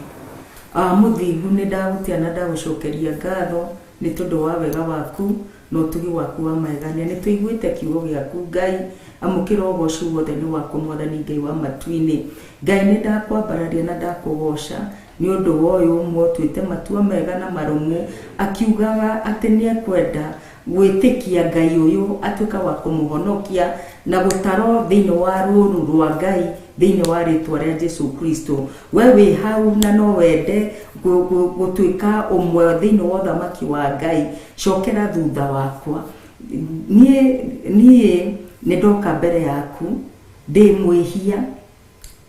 Mũthingu, nĩ ndagũtĩa na ndagũcokeria ngatho nĩ tondũ wa wega waku na ũtugi waku wa magegania. Nĩ tũiguĩte kiugo gĩaku, Ngai. Amũkĩra ũgoci wothe, nĩ waku, Mwathani Ngai wa matu-inĩ. Ngai, nĩ ndakwambararia na ndakũgoca nĩ ũndũ wa ũyũ ũmwe ũtuĩte matua mega na marũmu, akiugaga atĩ nĩ ekwenda gwĩtĩkia Ngai ũyũ atuĩka wa kũmũhonokia na gũtarwo thĩinĩ wa rũũru rwa Ngai thĩinĩ wa rĩtwa rĩa Jesu Kristo. We wĩ hau na no wende gũtuĩka ũmwe thĩinĩ wa ũthamaki wa Ngai, cokera thutha wakwa. Niĩ nĩ ndoka mbere yaku ndĩ mwĩhia,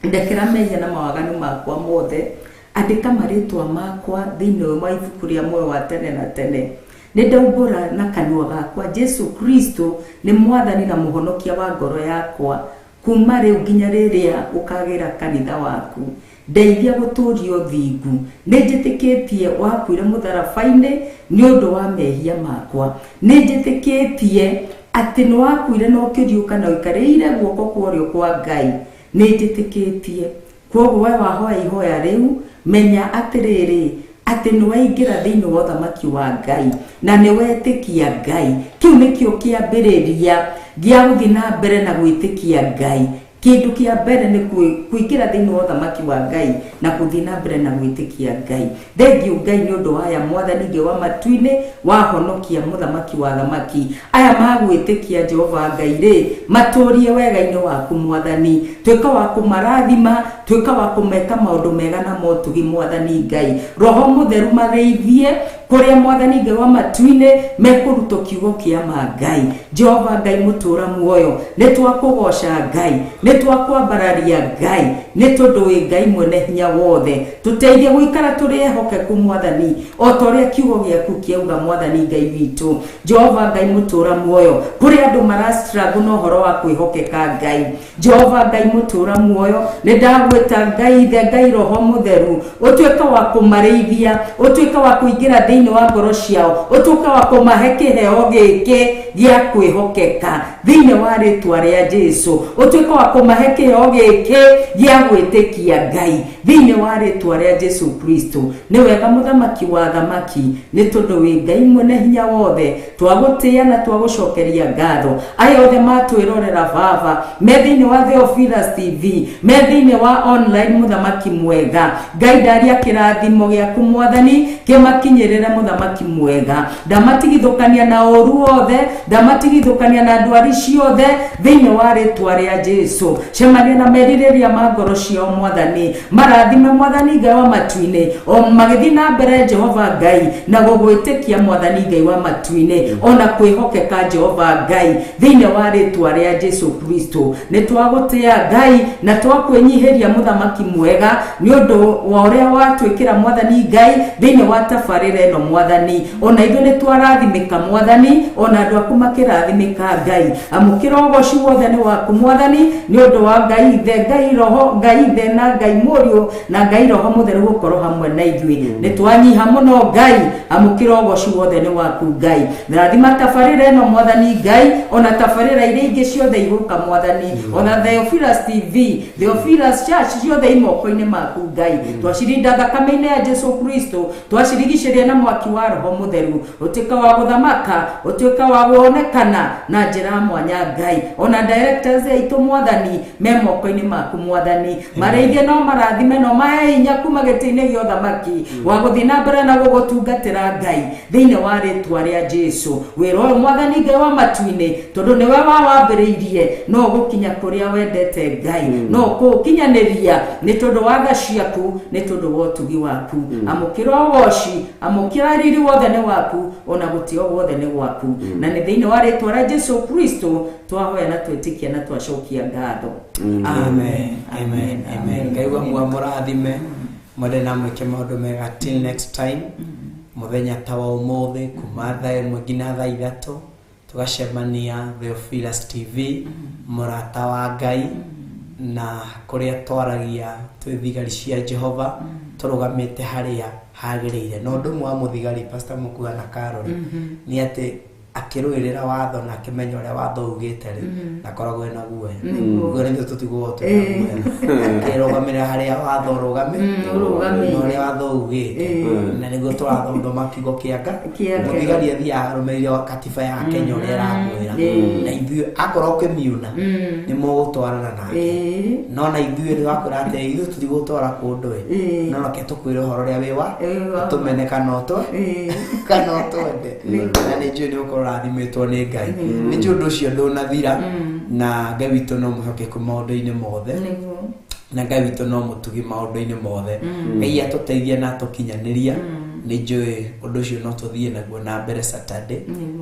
ndekera mehia na mawaganu makwa mothe, andĩka marĩtwa makwa thĩinĩ wa ibuku rĩa muoyo wa tene na tene. Nĩ ndaumbũra na kanua gakwa Jesu Kristo nĩ Mwathani na Mũhonokia wa ngoro yakwa kuma rĩu nginya rĩrĩa ũkagĩra kanitha waku. Ndeithia gũtũria ũthingu. Nĩ njĩtĩkĩtie wakuire mũtharaba-inĩ nĩ ũndũ wa mehia makwa. Nĩ njĩtĩkĩtie atĩ nĩ wakuire na ũkĩriũka na ũikarĩire guoko kwa ũrĩo kwa Ngai. Nĩ njĩtĩkĩtie. Kwoguo we wahoya ihoya rĩu, menya atĩrĩrĩ, atĩ nĩ waingĩra thĩinĩ wa ũthamaki wa Ngai na nĩ wetĩkia Ngai. Kĩu nĩkĩo kĩambĩrĩria gĩa gũthiĩ na mbere na gwĩtĩkia Ngai. Kĩndũ kĩa mbere nĩ kũingĩra thĩinĩ wa ũthamaki wa Ngai na gũthiĩ na mbere na gwĩtĩkia Ngai. Thengiũ Ngai nĩ ũndũ wa aya, Mwathani Ngai wa matu-inĩ, wahonokia mũthamaki wa thamaki aya magwĩtĩkia. Jehova Ngai rĩ, matũrie wega-inĩ waku, Mwathani. Tuĩka wa kũmarathima, tuĩka wa kũmeka maũndũ mega na motugi. Mwathani Ngai Roho Mũtheru, marĩithie kũrĩa, Mwathani Ngai wa matu-inĩ, mekũrutwo kiugo kĩa ma. Ngai Jehova Ngai mũtũra muoyo, nĩ twakũgoca Ngai, nĩ twakwambararia Ngai, nĩ tondũ wĩ Ngai mwene hinya wothe. Tũteithie gũikara tũrĩ ehokeku, Mwathani, o ta ũrĩa kiugo gĩaku kĩauga. Mwathani Ngai witũ, Jehova Ngai mũtũra muoyo, kũrĩ andũ mara struggle na ũhoro wa kwĩhokeka. Ngai Jehova Ngai mũtũra muoyo, nĩ ndagwĩta Ngai Ithe, Ngai Roho Mũtheru, ũtuĩke wa kũmarĩithia, ũtuĩke wa kũingĩra thĩinĩ wa ngoro ciao, ũtuĩke wa kũmahe kĩheo gĩkĩ. gĩa kwĩhokeka thĩinĩ wa rĩtwa rĩa Jesu. Ũtuĩke wa kũmahe kĩheo gĩkĩ gĩa gwĩtĩkia Ngai thĩinĩ wa rĩtwa rĩa Jesu Kristo. Nĩ wega mũthamaki wa thamaki, nĩ tondũ wĩ Ngai mwene hinya wothe, twagũtĩĩa na twagũcokeria ngatho. Aya othe matwĩrorera baba me thĩinĩ wa Theophilus TV, me thĩinĩ wa online, mũthamaki mwega Ngai, ndaria kĩrathimo gĩaku mwathani kĩmakinyĩrĩre mũthamaki mwega. Ndamatigithũkania na ũru wothe, ndamatigithũkania na ndwari ciothe thĩinĩ wa rĩtwa rĩa Jesu. Cemania na merirĩria ma ngoro ciao mwathani, marathime mwathani Ngai wa matu-inĩ, o magĩthiĩ na mbere Jehova Ngai na gũgwĩtĩkia mwathani Ngai wa matu-inĩ, ona kwĩhokeka Jehova Ngai thĩinĩ wa rĩtwa rĩa Jesu Kristo. Nĩ twagũtĩĩa Ngai na twakwĩnyihĩria mũthamaki mwega nĩ ũndũ wa ũrĩa watwĩkĩra mwathani Ngai thĩinĩ wa tabarĩra ĩno mwathani. Ona ithuĩ nĩ twarathimĩka mwathani, ona andũ aku makĩrathimĩka Ngai. Amũkĩra ũgoci wothe nĩ waku mwathani, nĩ ũndũ wa Ngai Ithe, Ngai Roho, Ngai Ithe na Ngai Mũriũ na Ngai Roho Mũtheru gũkorwo hamwe na ithuĩ. Nĩ twanyiha mũno Ngai, amũkĩra ũgoci wothe nĩ waku Ngai. Rathima tabarĩra ĩno mwathani Ngai, ona tabarĩra iria ingĩ ciothe igũka mwathani, ona Theophilus TV, Theophilus Church ciothe i moko-inĩ maku Ngai. Twacirinda thakame-inĩ ya Jesu Kristo, twacirigicĩria na mwaki wa Roho Mũtheru, ũtuĩka wa gũthamaka, ũtuĩka wa kuonekana na njĩra ya mwanya Ngai. Ona directors aitũ mwathani me moko-inĩ maku mwathani, marĩithie no marathime no mahe hinya kuma gĩtĩ-inĩ gĩa ũthamaki wa gũthiĩ na mbere na gũgũtungatĩra Ngai thĩinĩ wa rĩtwa rĩa Jesu. Wĩra ũyũ mwathani Ngai wa matu-inĩ, tondũ nĩwe wawambĩrĩirie, no ũgũkinya kũrĩa wendete Ngai, no ũkũũkinyanĩria nĩ tondũ wa tha ciaku, nĩ tondũ wa ũtugi waku. Amũkĩra ũgoci, amũkĩra riri wothe nĩ waku, ona gũtĩo guothe nĩ gwaku, na nĩ thĩinĩ wa rĩtwa rĩa Jesu Kristo twahoya na twĩtĩkia na twacokia ngatho. Amen, amen, amen. Ngai wa mũrathime mwende na mwĩke maũndũ mega. Till next time, mũthenya ta wa ũmũthĩ kuma thaa 1 nginya thaa 3 tũgacemania Theophilus TV, mũrata wa Ngai, na kũrĩa twaragia twĩ thigari cia Jehova tũrũgamĩte harĩa hagĩrĩire. Na ũndũ ũmwe wa mũthigari Pastor Mukua na Carol nĩ atĩ akĩrũĩrĩra watho na akĩmenya ũrĩa watho ugĩte rĩ, ndakoragwo ena guoya. Guo nĩguo tũtigwo twĩna guoya, akĩrũgamĩrĩra harĩa watho ũrũgamĩte na ũrĩa watho ugĩte, na nĩguo tũrathoma kiugo kĩa Ngai. Mũthigari athiaga arũmĩrĩire katiba ya Kenya ũrĩa ĩramwĩra, na ithuĩ akorwo ũkĩmiuna nĩ mũgũtwarana nake, no na ithuĩ nĩ wakwĩra atĩ ithuĩ tũtigũtwara kũndũ ĩ, no reke tũkwĩre ũhoro ũrĩa wĩ wa tũmene kana ũtwe kana ũtwende. Na nĩ njũĩ nĩ ũkorwo ũrathimĩtwo nĩ Ngai, nĩ njũĩ ũndũ ũcio ndũnathira, na Ngai witũ no mwĩhokeku maũndũ-inĩ mothe, na Ngai witũ no mũtugi maũndũ-inĩ mothe. Ngai atũteithia na atũkinyanĩria, nĩ njũĩ ũndũ ũcio no tũthiĩ naguo na mbere Saturday.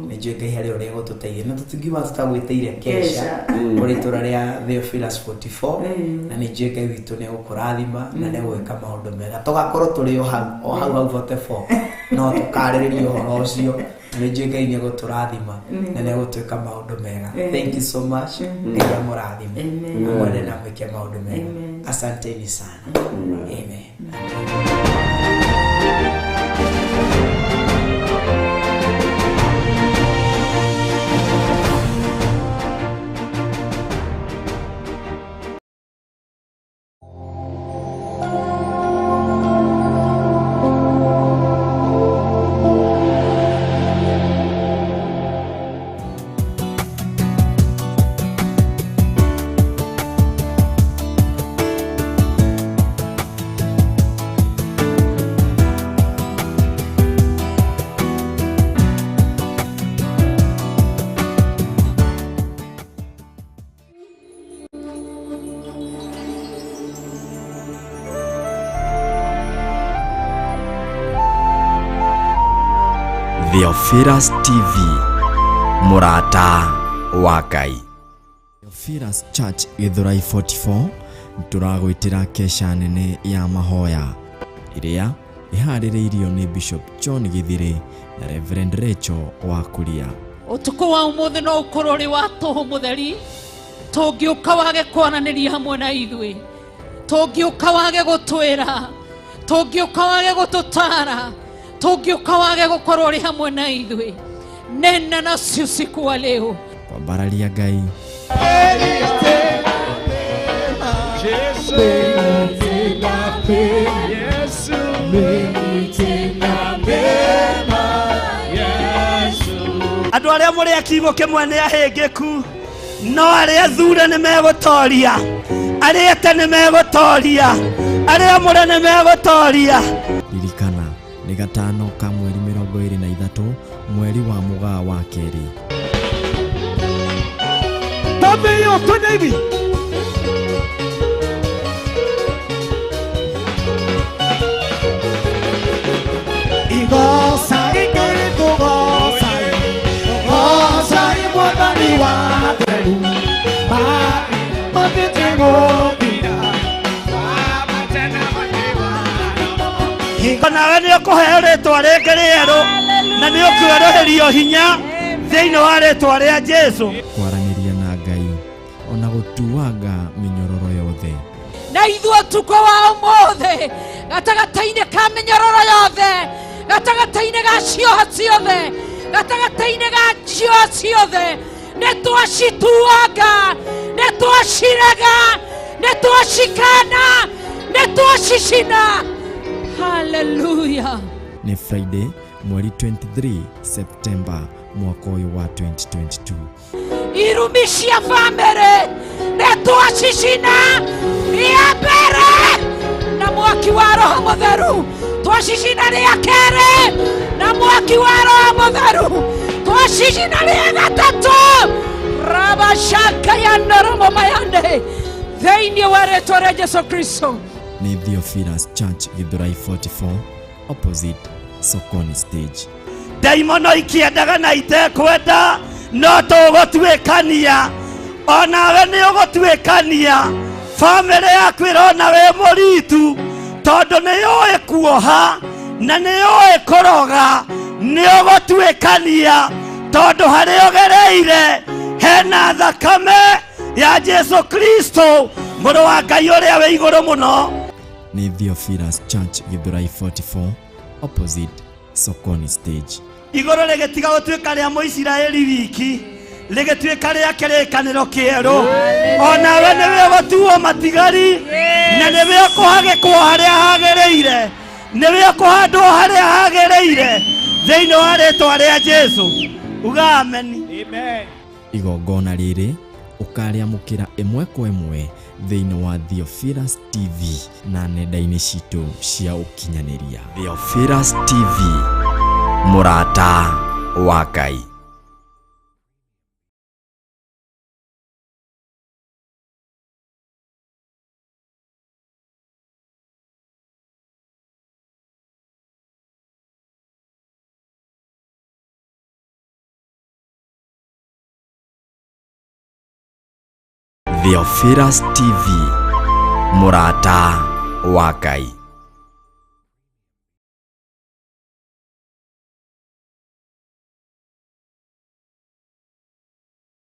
Nĩ njũĩ Ngai harĩ ũrĩa egũtũteithia, na tũtingiuga tũtagwĩtĩire kesha kũrĩ itũra rĩa Theophilus 44, na nĩ njũĩ Ngai witũ nĩ egũkũrathima na nĩ egwĩka maũndũ mega. Tũgakorwo tũrĩ o hau o hau hau 44, no tũkarĩrĩria ũhoro ũcio, na nĩ njũĩ Ngai nĩ egũtũrathima na nĩ egũtwĩka maũndũ mega. Thank you so much. Ngai amũrathime, amwende na amwĩke maũndũ mega. Asanteni sana. Amen. Theophilus TV, mũrata wa Ngai. Theophilus Church Gĩthũrai 44 tũragwĩtĩra kesha nene ya mahoya ĩrĩa ĩharĩrĩirio nĩ Bishop John Gĩthĩrĩ na Reverend Rachel wa Kuria. Ũtukũ wa ũmũthĩ no ũkorwo ũrĩ wa tũhũ mũtheri, tũngĩũka wage kwaranĩria hamwe na ithuĩ, tũngĩũka wage gũtwĩra, tũngĩũka wage gũtũtara, tũngĩũka wage gũkorwo ũrĩ hamwe na ithuĩ. Nena nasi usiku wa leo. Kwambararia Ngai. Andũ arĩa mũrĩ a kiugo kĩmwe nĩ ahĩngĩku, no arĩa thure nĩ megũtoria, arĩa ete nĩ megũtoria, arĩa amũre nĩ megũtoria. Ririkana nĩ gatano ka mweri 23 mweri wa Mũgaa wa kerĩ. Tambe hiyo, twende hivi. Igoca ingĩ tũgoca, tũgoca Mwathani wa theru, matĩte gũthira. Hingo nawe nĩ ũkũheo rĩtwa rĩngĩ rĩerũ, na nĩ ũkwerũhĩrio hinya thĩinĩ wa rĩtwa rĩa Jesũ. Kwaranĩria na Ngai ona gũtuanga mĩnyororo yothe. Na ithuĩ ũtukũ wa ũmũthĩ gatagatĩ-inĩ ka mĩnyororo yothe, gatagatĩ-inĩ ga cioha ciothe, gatagatĩ-inĩ ga cioha ciothe, nĩ twacituanga, nĩ twacirega, nĩ twacikana, nĩ twacicina. Hallelujah. Nĩ Friday mweri 23 September mwaka ũyũ wa 2022. Irumi cia bamĩrĩ nĩ twacicina rĩa mbere na mwaki wa Roho Mũtheru, twacicina rĩa kerĩ na mwaki wa Roho Mũtheru, twacicina rĩa gatatũ rabashaka ya noromo mayande thĩinĩ wa rĩtwa rĩa Jesu Kristo. Nĩ Theophilus Church Githurai 44 opposite Sokoni stage. Ndaimono ikĩendaga na itekwenda, no tũgũtuĩkania, onawe nĩ ũgũtuĩkania. Bamĩrĩ yaku ĩrona wĩ mũritu, tondũ nĩ yũĩ kuoha na nĩ yũĩ kũroga. Nĩ ũgũtuĩkania tondũ harĩa ũgereire hena thakame ya Jesu Kristo mũrũ wa Ngai ũrĩa wĩ igũrũ mũno. Nĩ Theophilus Church Githurai 44 opposite Sokoni stage. Igũrũ rĩgĩtiga gũtuĩka rĩa Mũisiraeli wiki, rĩgĩtuĩka rĩa kĩrĩkanĩro kĩerũ. Onawe nĩwe ũgũtuo matigari, na nĩwe ũkũhagĩkwo harĩa hagĩrĩire, nĩwe ũkũhandwo harĩa hagĩrĩire thĩinĩ wa rĩtwa rĩa Jesũ. Uga ameni. Igongona rĩrĩ ũkarĩamũkĩra ĩmwe kwa ĩmwe thĩinĩ wa Theophilus TV na nenda-inĩ citũ cia ũkinyanĩria. Theophilus TV, mũrata wa Ngai. Theophilus TV, mũrata wa Ngai.